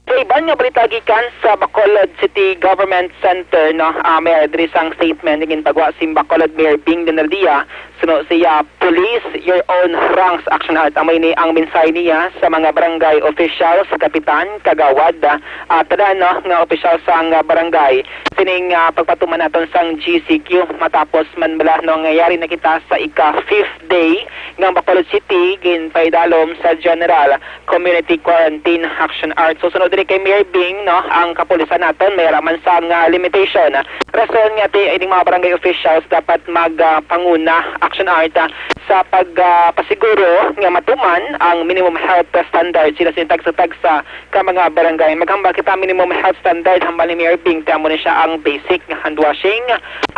Sa iban nga balita gikan sa Bacolod City Government Center, no, ah, may diri sang statement nga ginpagwa si Bacolod Mayor Bing Donaldia. Suno siya, "Police your own ranks," action art. Amo ini ang mensahe niya sa mga barangay officials, kapitan, kagawad, ah, tanan, no, nga opisyal sang barangay. Sining, ah, pagpatuman naton sang G C Q matapos man bala, no, nga yari na kita sa ika fifth day nga Bacolod City ginpaidalom sa General Community Quarantine Action Art. So, sunod diri kay Mayor Bing, no, ang kapulisan naton may ara man sang, ah, limitation. Rason nga ti ining mga barangay officials dapat mag, ah, panguna action art, ah, sa pag, ah, pasiguro nga matuman ang minimum health standard sila sa tagsa-tagsa ka mga barangay. Maghambal kita minimum health standard, hambal ni Mayor Bing, ti amo ni siya ang basic nga hand washing,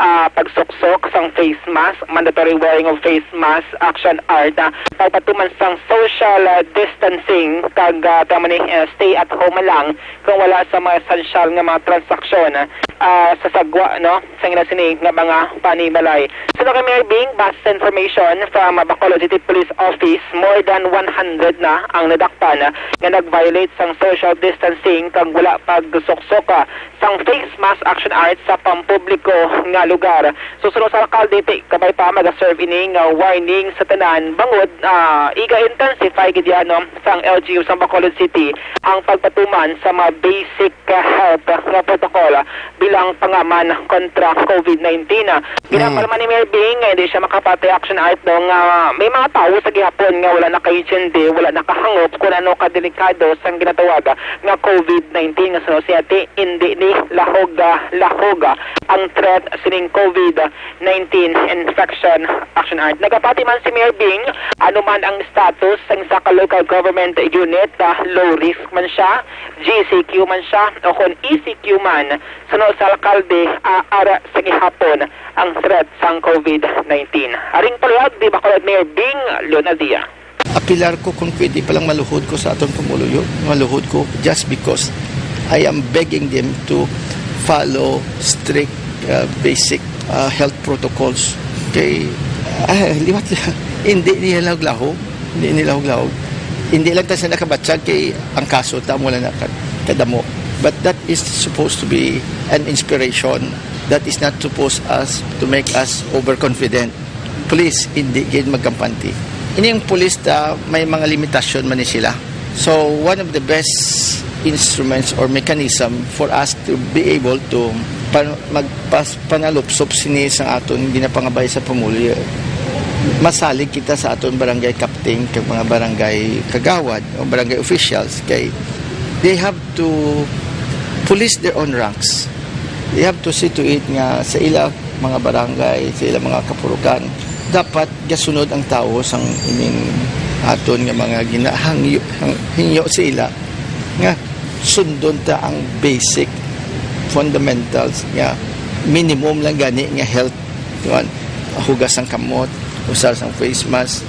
ah, pagsuksok sang face mask, mandatory wearing of face mask, action art, ah, pagpatuman sang social, ah, distancing, kag, ah, ti amo ni, eh, stay at home lang kung wala sa mga essential nga mga transaksyon, ah, sa sagwa, no, sa ila sini nga mga panimalay. Suno kay Mayor Bing, base sa information from Bacolod City Police Office, more than one hundred na ang nadakpan nga nag-violate sang social distancing kag wala pagsuksok, ah, sang face mask action art sa pampubliko nga lugar. So, suno sa alkalde, ti kabay pa mag-serve ini nga warning sa tanan bangod, ah, iga-intensify gid yan, no, sang L G U sang Bacolod City ang pagpatuman sa mga basic, ah, health nga protocol bilang pangaman kontra COVID nineteen. Ginhambal man ni Mayor Bing nga hindi siya makapati action art, no, nga may mga tawo sa gihapon nga wala nakaintindi, wala nakahangop kung ano kadelikado sang ginatawag nga COVID nineteen, nga suno siya ti hindi ni lahog, ah, lahog, ah, ang threat sining COVID nineteen infection action art. Nagapati man si Mayor Bing, ano man ang status sang isa ka local government unit, ah, low risk man siya, G C Q man siya, o kon E C Q man, suno sa alkalde, ah, ara sa gihapon ang threat sang COVID nineteen. Aring palihog ni Bacolod Mayor Bing Leonadia. Apilar ko kung pwede palang maluhod ko sa aton pumuluyo, maluhod ko just because I am begging them to follow strict, uh, basic, uh, health protocols. Kay, ah, liwat lang. Hindi nila lahog-lahog. Hindi nila lahog-lahog. Hindi lang ta sila kabatyag kay ang kaso ta mo lang na kad-, kadamo. But that is supposed to be an inspiration. That is not supposed us to make us overconfident. Police, hindi gid magkampante. Ini ang police ta, may mga limitasyon man ni sila. So, one of the best instruments or mechanism for us to be able to pan-, magpas-, panalupsop sini sa aton ginapangabay sa pamulya. Masalig kita sa aton barangay captain, kag mga barangay kagawad o barangay officials, kay they have to police their own ranks. They have to see to it nga sa ila mga barangay, sa ila mga kapurukan, dapat gasunod ang tawo sang ining aton nga mga ginahangyo, hang-, hingyo sa ila nga sundon ta ang basic fundamentals nga minimum lang gani nga health, kuwan, hugas ang kamot, usar sang face mask,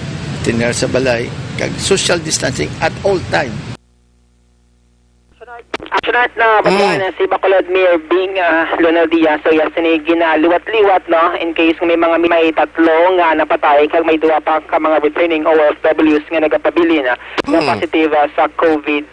tener sa balay, kag social distancing at all time. Action art na Mm. batian si Bacolod Mayor Bing, ah, Leonel Diaz. So, yes, ini ginaliwat-liwat, no? In case nga may mga may tatlo nga napatay, kag may duwa pa ka mga returning O F Ws nga nagapabilin, ah, nga Mm. positive, ah, sa COVID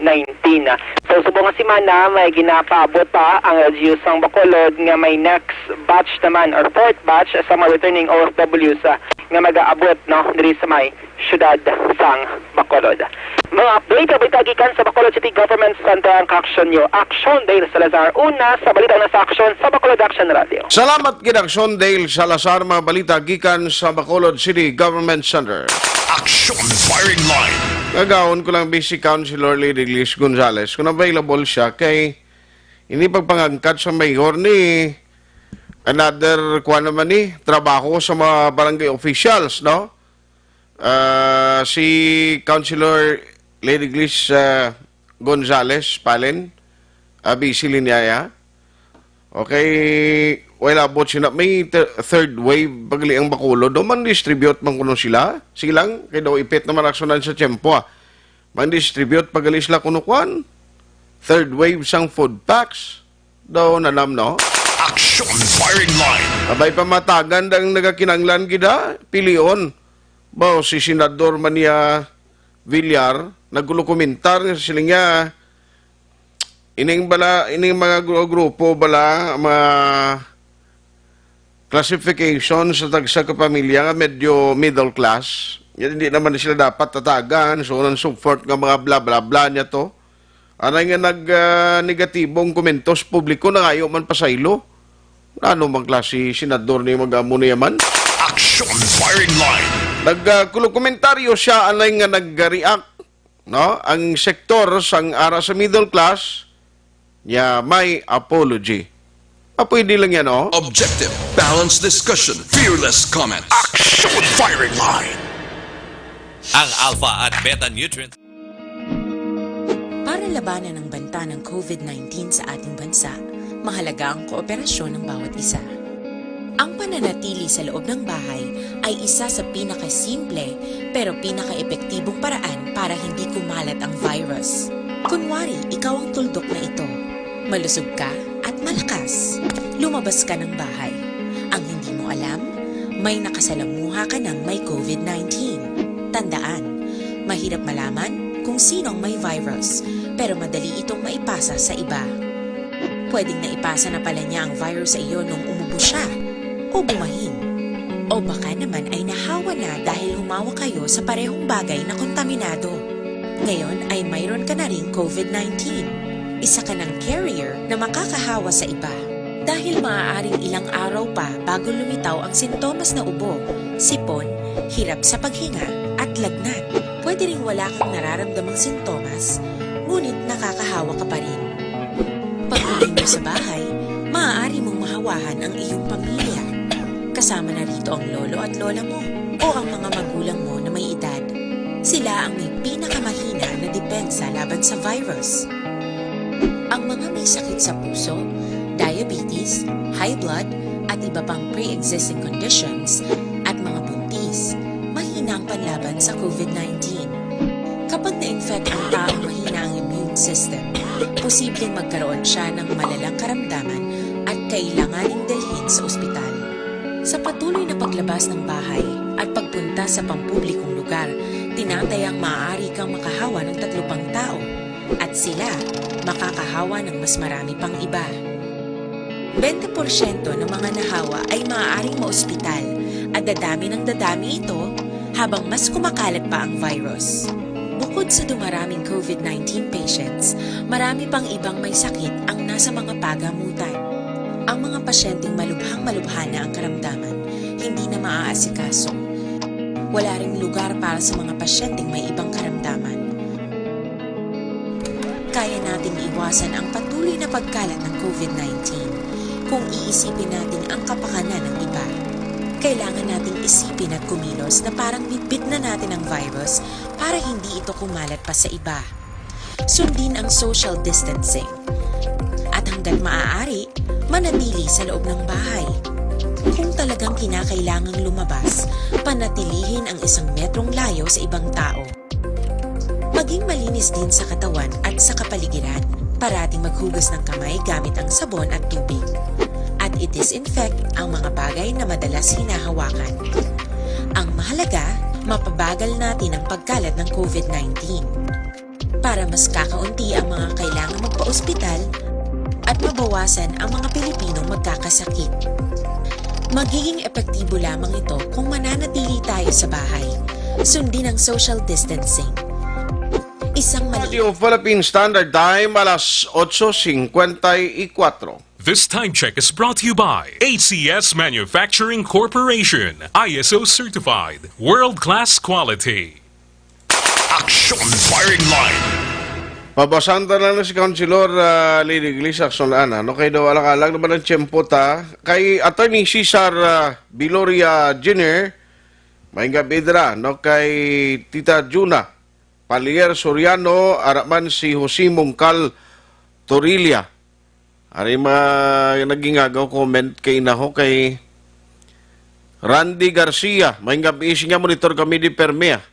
nineteen. So, subong nga semana, may ginapaabot pa ang L G U sang Bacolod nga may next batch naman or fourth batch sa mga returning O F Ws, ah, nga mag-aabot, no, diri sa may siyudad sang Bacolod. Mga update, balita gikan sa Bacolod City Government Center ang kaaksyon nyo. Action Dale Salazar, una sa balita na sa aksyon sa Bacolod Action Radio. Salamat gid, Action Dale Salazar. Mga balita gikan sa Bacolod City Government Center. Action Firing Line. Ngagawon ko lang bi si Councilor Lady Liz Gonzalez kung available siya kay ini pagpangangkat sa mayor ni another, kuwan naman ni, trabaho sa mga barangay officials, no? Ah, si Councilor Lady Glis, ah, Gonzales Palen, ah, busy linyaya. Okay, well, abot sina may th- third wave pagli ang Bacolod. Do man distribute man kuno sila. Sige lang, kay daw ipit na maraksunan sa tiyempo, ah. Man distribute pagli sila kuno kwan. Third wave sang food packs. Daw nanam, no? Action firing line. Abay, pamatagan dang nagakinanglan gida, pilion. Baw si Senador man niya Villar, nagkulukomentar nga siling niya, ining bala, ining mga gru- grupo bala, mga classification sa tagsa ka pamilya nga medyo middle class, yan, hindi naman sila dapat tatagan, so on and so forth nga mga bla bla bla niya to. Anay nga nag ah, negatibong komento sa publiko, nangayo man pasaylo. Ano mang klase senador ni mag-amo niya man? Action firing line. Nagkulo komentaryo siya, anay nga nag-react, no? Ang sektor sang ara sa middle class niya may apology. Ah, pwede lang yan, oh. Objective, balanced discussion, fearless comments. Action firing line. Ang alpha at beta nutrients. Para labanan ang banta ng COVID nineteen sa ating bansa, mahalaga ang kooperasyon ng bawat isa. Ang pananatili sa loob ng bahay ay isa sa pinakasimple pero pinakaepektibong paraan para hindi kumalat ang virus. Kunwari, ikaw ang tuldok na ito. Malusog ka at malakas. Lumabas ka ng bahay. Ang hindi mo alam, may nakasalamuha ka ng may COVID nineteen. Tandaan, mahirap malaman kung sino ang may virus, pero madali itong maipasa sa iba. Pwedeng naipasa na pala niya ang virus sa iyo nung umubo siya, o bumahin. O baka naman ay nahawa na dahil humawak kayo sa parehong bagay na kontaminado. Ngayon ay mayroon ka na ring COVID nineteen. Isa ka ng carrier na makakahawa sa iba. Dahil maaaring ilang araw pa bago lumitaw ang sintomas na ubo, sipon, hirap sa paghinga, at lagnat. Pwede ring wala kang nararamdamang sintomas, ngunit nakakahawa ka pa rin. Pag-uwi mo sa bahay, maaari mong mahawahan ang iyong pamilya. Kasama na rito ang lolo at lola mo o ang mga magulang mo na may edad. Sila ang may pinakamahina na depensa laban sa virus. Ang mga may sakit sa puso, diabetes, high blood, at iba pang pre-existing conditions, at mga buntis, mahina ang panlaban sa COVID nineteen. Kapag na-infect ang taong mahina ang immune system, posibleng magkaroon siya ng malalang karamdaman at kailanganing dalhin sa ospital. Sa patuloy na paglabas ng bahay at pagpunta sa pampublikong lugar, tinatayang maaari kang makahawa ng tatlo pang tao, at sila makakahawa ng mas marami pang iba. Bente porsyento ng mga nahawa ay maaaring maospital, at dadami ng dadami ito habang mas kumakalat pa ang virus. Bukod sa dumaraming COVID nineteen patients, marami pang ibang may sakit ang nasa mga pagamutan. Ang mga pasyenteng malubhang-malubha na ang karamdaman, hindi na maaasikaso. Wala ring lugar para sa mga pasyenteng may ibang karamdaman. Kaya nating iwasan ang patuloy na pagkalat ng COVID nineteen kung iisipin natin ang kapakanan ng iba. Kailangan nating isipin at kumilos na parang bitbit na natin ang virus para hindi ito kumalat pa sa iba. Sundin ang social distancing. At hanggat maaari, manatili sa loob ng bahay. Kung talagang kinakailangang lumabas, panatilihin ang isang metrong layo sa ibang tao. Maging malinis din sa katawan at sa kapaligiran. Parating maghugas ng kamay gamit ang sabon at tubig. At i-disinfect ang mga bagay na madalas hinahawakan. Ang mahalaga, mapabagal natin ang pagkalat ng COVID nineteen. Para mas kakaunti ang mga kailangan magpa-ospital at mabawasan ang mga Pilipinong magkakasakit. Magiging epektibo lamang ito kung mananatili tayo sa bahay. Sundin ang social distancing. Isang mali- Radio Philippine Standard Time, alas otso cincuenta y cuatro. This time check is brought to you by A C S Manufacturing Corporation, I S O certified, world-class quality. Action firing line. Pabasan ta na si Councilor, ah, Lady Glis, action ana. No, kay daw alang-alang naman ang tiyempo ta. Kay Attorney Cesar, ah, Biloria Junior, may gabi dira, no, kay Tita Juna. Palier Soriano, ara man si Jose Mongcal Torilla. Ari mga nagingagaw comment kay naho kay Randy Garcia. May gabi siya, monitor kami di Permi, ah.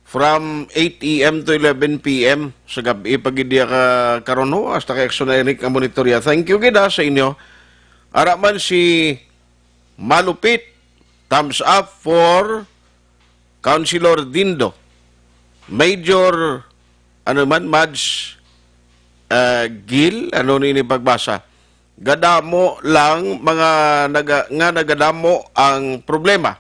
From eight A M to eleven P M sa gabi pa gid diya ka karon ho, hasta kay Action Eric ang monitorya. Thank you gid, ah, sa inyo. Ara man si Malupit, thumbs up for Councilor Dindo. Major, ano man, Mads, ah, Gil, ano ni ini pagbasa? Gadamo lang mga naga-, nga nagadamo ang problema.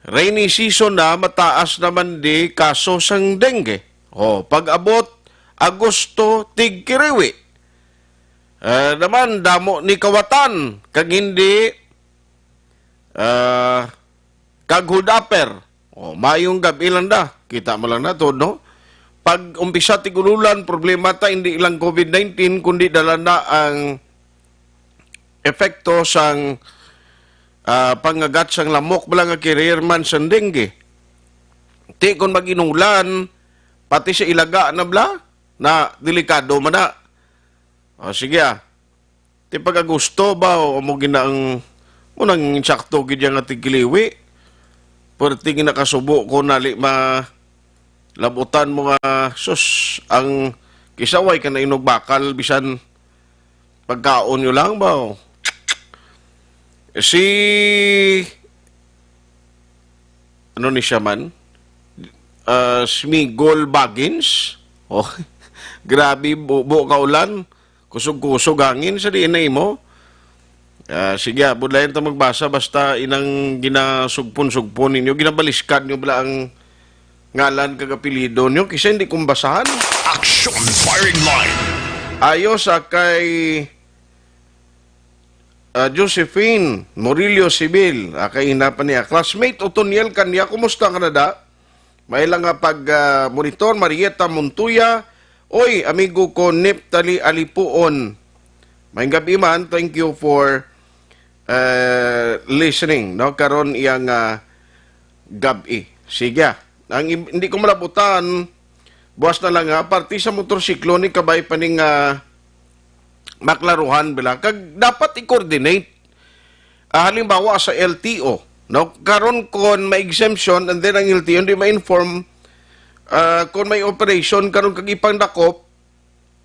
Rainy season na, mataas naman di kaso sang dengue. O, pag-abot Agosto, tigkiriwi. Ah, naman, damo ni kawatan, kag hindi, ah, kag hold-upper. O, mayong gabi lang da. Kita mo lang na to, no? Pag umpisa tig-ululan, problema ta, hindi lang COVID nineteen, kundi dala na ang epekto sang, ah, pangagat sang lamok bala nga carrier man sang dengue. Ti kon mag-inulan, pati sa ilaga na bala, na delikado man na. O, sige, ah. Ti pag Agosto ba, o mo ginaang, mo nang insakto gid yang ating kiliwi. Perti ginakasubo ko nali ma-, labutan mo nga, sus, ang kisaway ka na inog bakal, bisan pagkaon nyo lang ba, o? Si, ano ni siya man? Ah, Smigol Baggins? Oh, grabe, bubo ka ulan. Kusog-kusog hangin sa diin na imo. Ah, sige, ah, budlayan ta magbasa, basta inang ginasugpon-sugpon ninyo, ginabaliskad nyo bala ang ngalan kag apelyido nyo, kisa hindi kong basahan. Action Firing Line. Ayo sa kay, ah, Josephine Murillo Civil, ah, kay ina pa niya. Classmate Otoniel Kanya, kumusta ka na da? May lang nga pag, ah, monitor, Marieta Montoya. Oy, amigo ko, Neptali Alipuon. May gabi man, thank you for, ah, listening, no? Karon iyang, ah, gabi. Sige. Ang im-, hindi ko malabutan, buwas na lang ha, parte sa motorsiklo ni kabay pa ning, ah, maklaruhan, bila. Kag dapat i-coordinate. Ah, halimbawa sa L T O, no? Karon kon may exemption and then ang L T O hindi ma-inform, ah, kon may operation karon kag ipangdakop,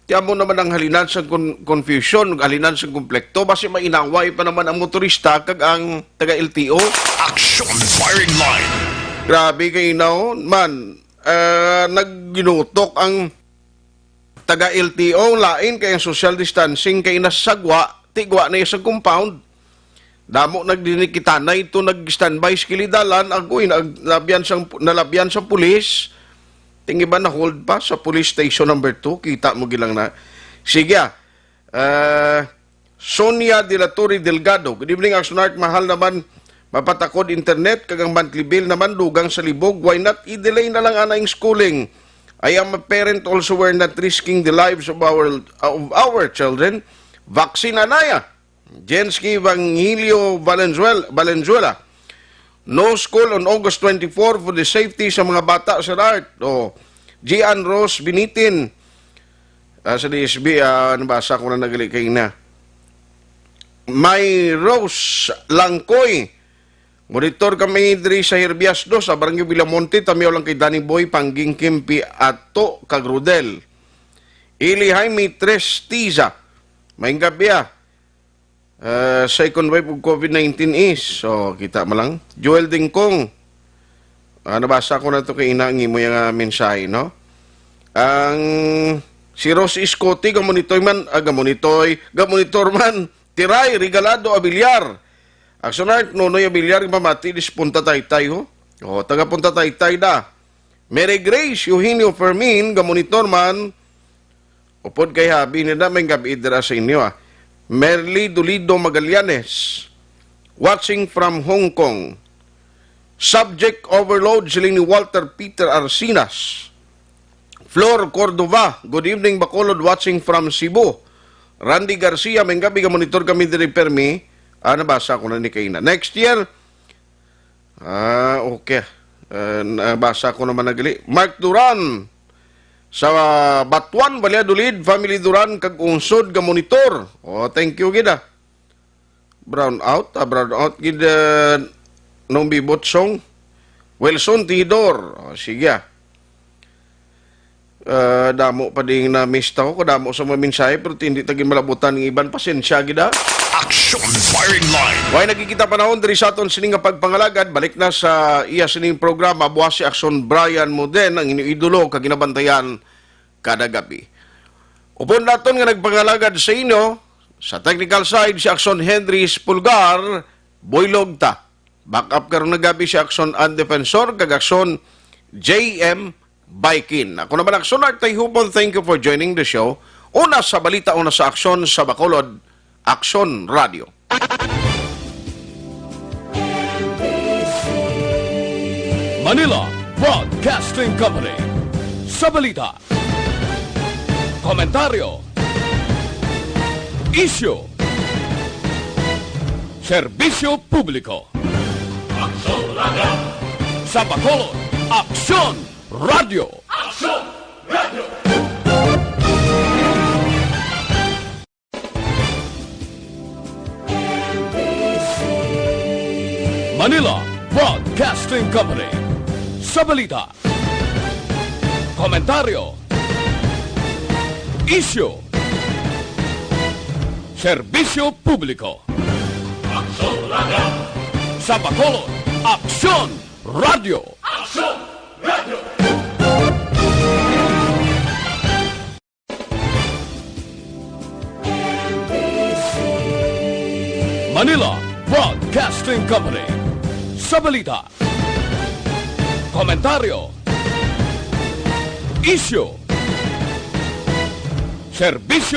ti amo naman ang halinan sa con-, confusion, halinan sa konflikto, basi mainaway pa naman ang motorista kag ang taga L T O. Action Firing Line. Grabe kay inaw man, ah, nagginutok ang taga L T O, lain kay ang social distancing kay nasagwa, tigwa na sa compound. Damo nagdinikitanay to, nag-standby sa kilid dalan, agoy, nag-, labyan sang, nalabyan sa pulis. Ting iba na hold pa sa police station number two, kita mo gilang na. Sige, ah. Ah, Sonia de la Torre Delgado. Good evening, Action Art. Mahal naman mapatakod internet, kag ang monthly bill naman dugang sa libog. Why not i-delay na lang ana ang schooling? I am a parent also, we're not risking the lives of our, of our children. Vaccine anaya. Jensky Evangelio Valenzuela, Valenzuela. No school on August twenty-four for the safety sa mga bata, Sir Art. O, Gian Rose Binitin. Ah, sa D S B, ah, nabasa ko na nagali kay na. May Rose Langkoy. Monitor kami diri sa Herbias dos, sa Barangay Villamonte, tamiyaw lang kay Danny Boy, Pangging Kimpi, Ato, kag Rodel. Ili Jaime Tres Tiza. May gabi, ah. Ah, second wave of COVID nineteen is, so, kita mo lang. Joel Dingkong, ah, nabasa ko na to kay ina ang imo yung, ah, mensahe, no? Ang si Rose Scotty, gamonitoy man, ah, gamonitoy, gamonitor man, Tiray, Regalado Abiliar. Action Art, Nonoy Abiliar, mamati, dis Punta Taytay, ho? O, taga Punta Taytay da. Mary Grace, Eugenio Fermin, gamonitor man, upod kay Habi, nila may gabi dira sa inyo, ah. Merly Dolido Magallanes, watching from Hong Kong. Subject Overload, siling ni Walter Peter Arsinas. Flor Cordova, good evening, Bacolod, watching from Cebu. Randy Garcia, may gabi, monitor kami diri permi. Ah, nabasa ko na ni kaina. Next year, ah, okay. Eh, nabasa ko naman na gali. Mark Duran, sa Batuan, Valladolid, Family Duran, kag Ungsod nga monitor. Oh, thank you gid, ah. Brown out, ah, brown out gid, ah, nung bibot song. Wilson Tidor. Oh, sige, ah. Ah, damo pa ding na-miss ta ko, kadamo sa mga mensahe, pero hindi ta gid malabutan ng iban. Pasensya gid, ah. Action Firing Line. Way nakikita panahon diri sa aton sini nga pagpangalagad, balik na sa iya sining programa, buwas si Action Brian mo din, ang inyong idolo, kag ginabantayan kada gabi. Upod naton nga nagpangalagad sa inyo, sa technical side, si Action Henry Pulgar, buylog ta. Backup karon nga gabi si Action An Defensor, kag Action J M Baikin. Ako naman, Action Art Tayhubon, thank you for joining the show. Una sa balita, una sa aksyon sa Bacolod, Action Radio. Manila Broadcasting Company. Sa balita, komentaryo, isyu, serbisyo publiko. Aksyon Radio. Sa Bacolod, Aksyon Radio. Aksyon Radio. Manila Broadcasting Company. Sa balita, komentaryo, isyu, serbisyo publiko. Aksyon Radio. Sa Bacolod, Aksyon Radio. Aksyon Radio. Manila Broadcasting Company. Sa balita, komentaryo, isyu, serbisyo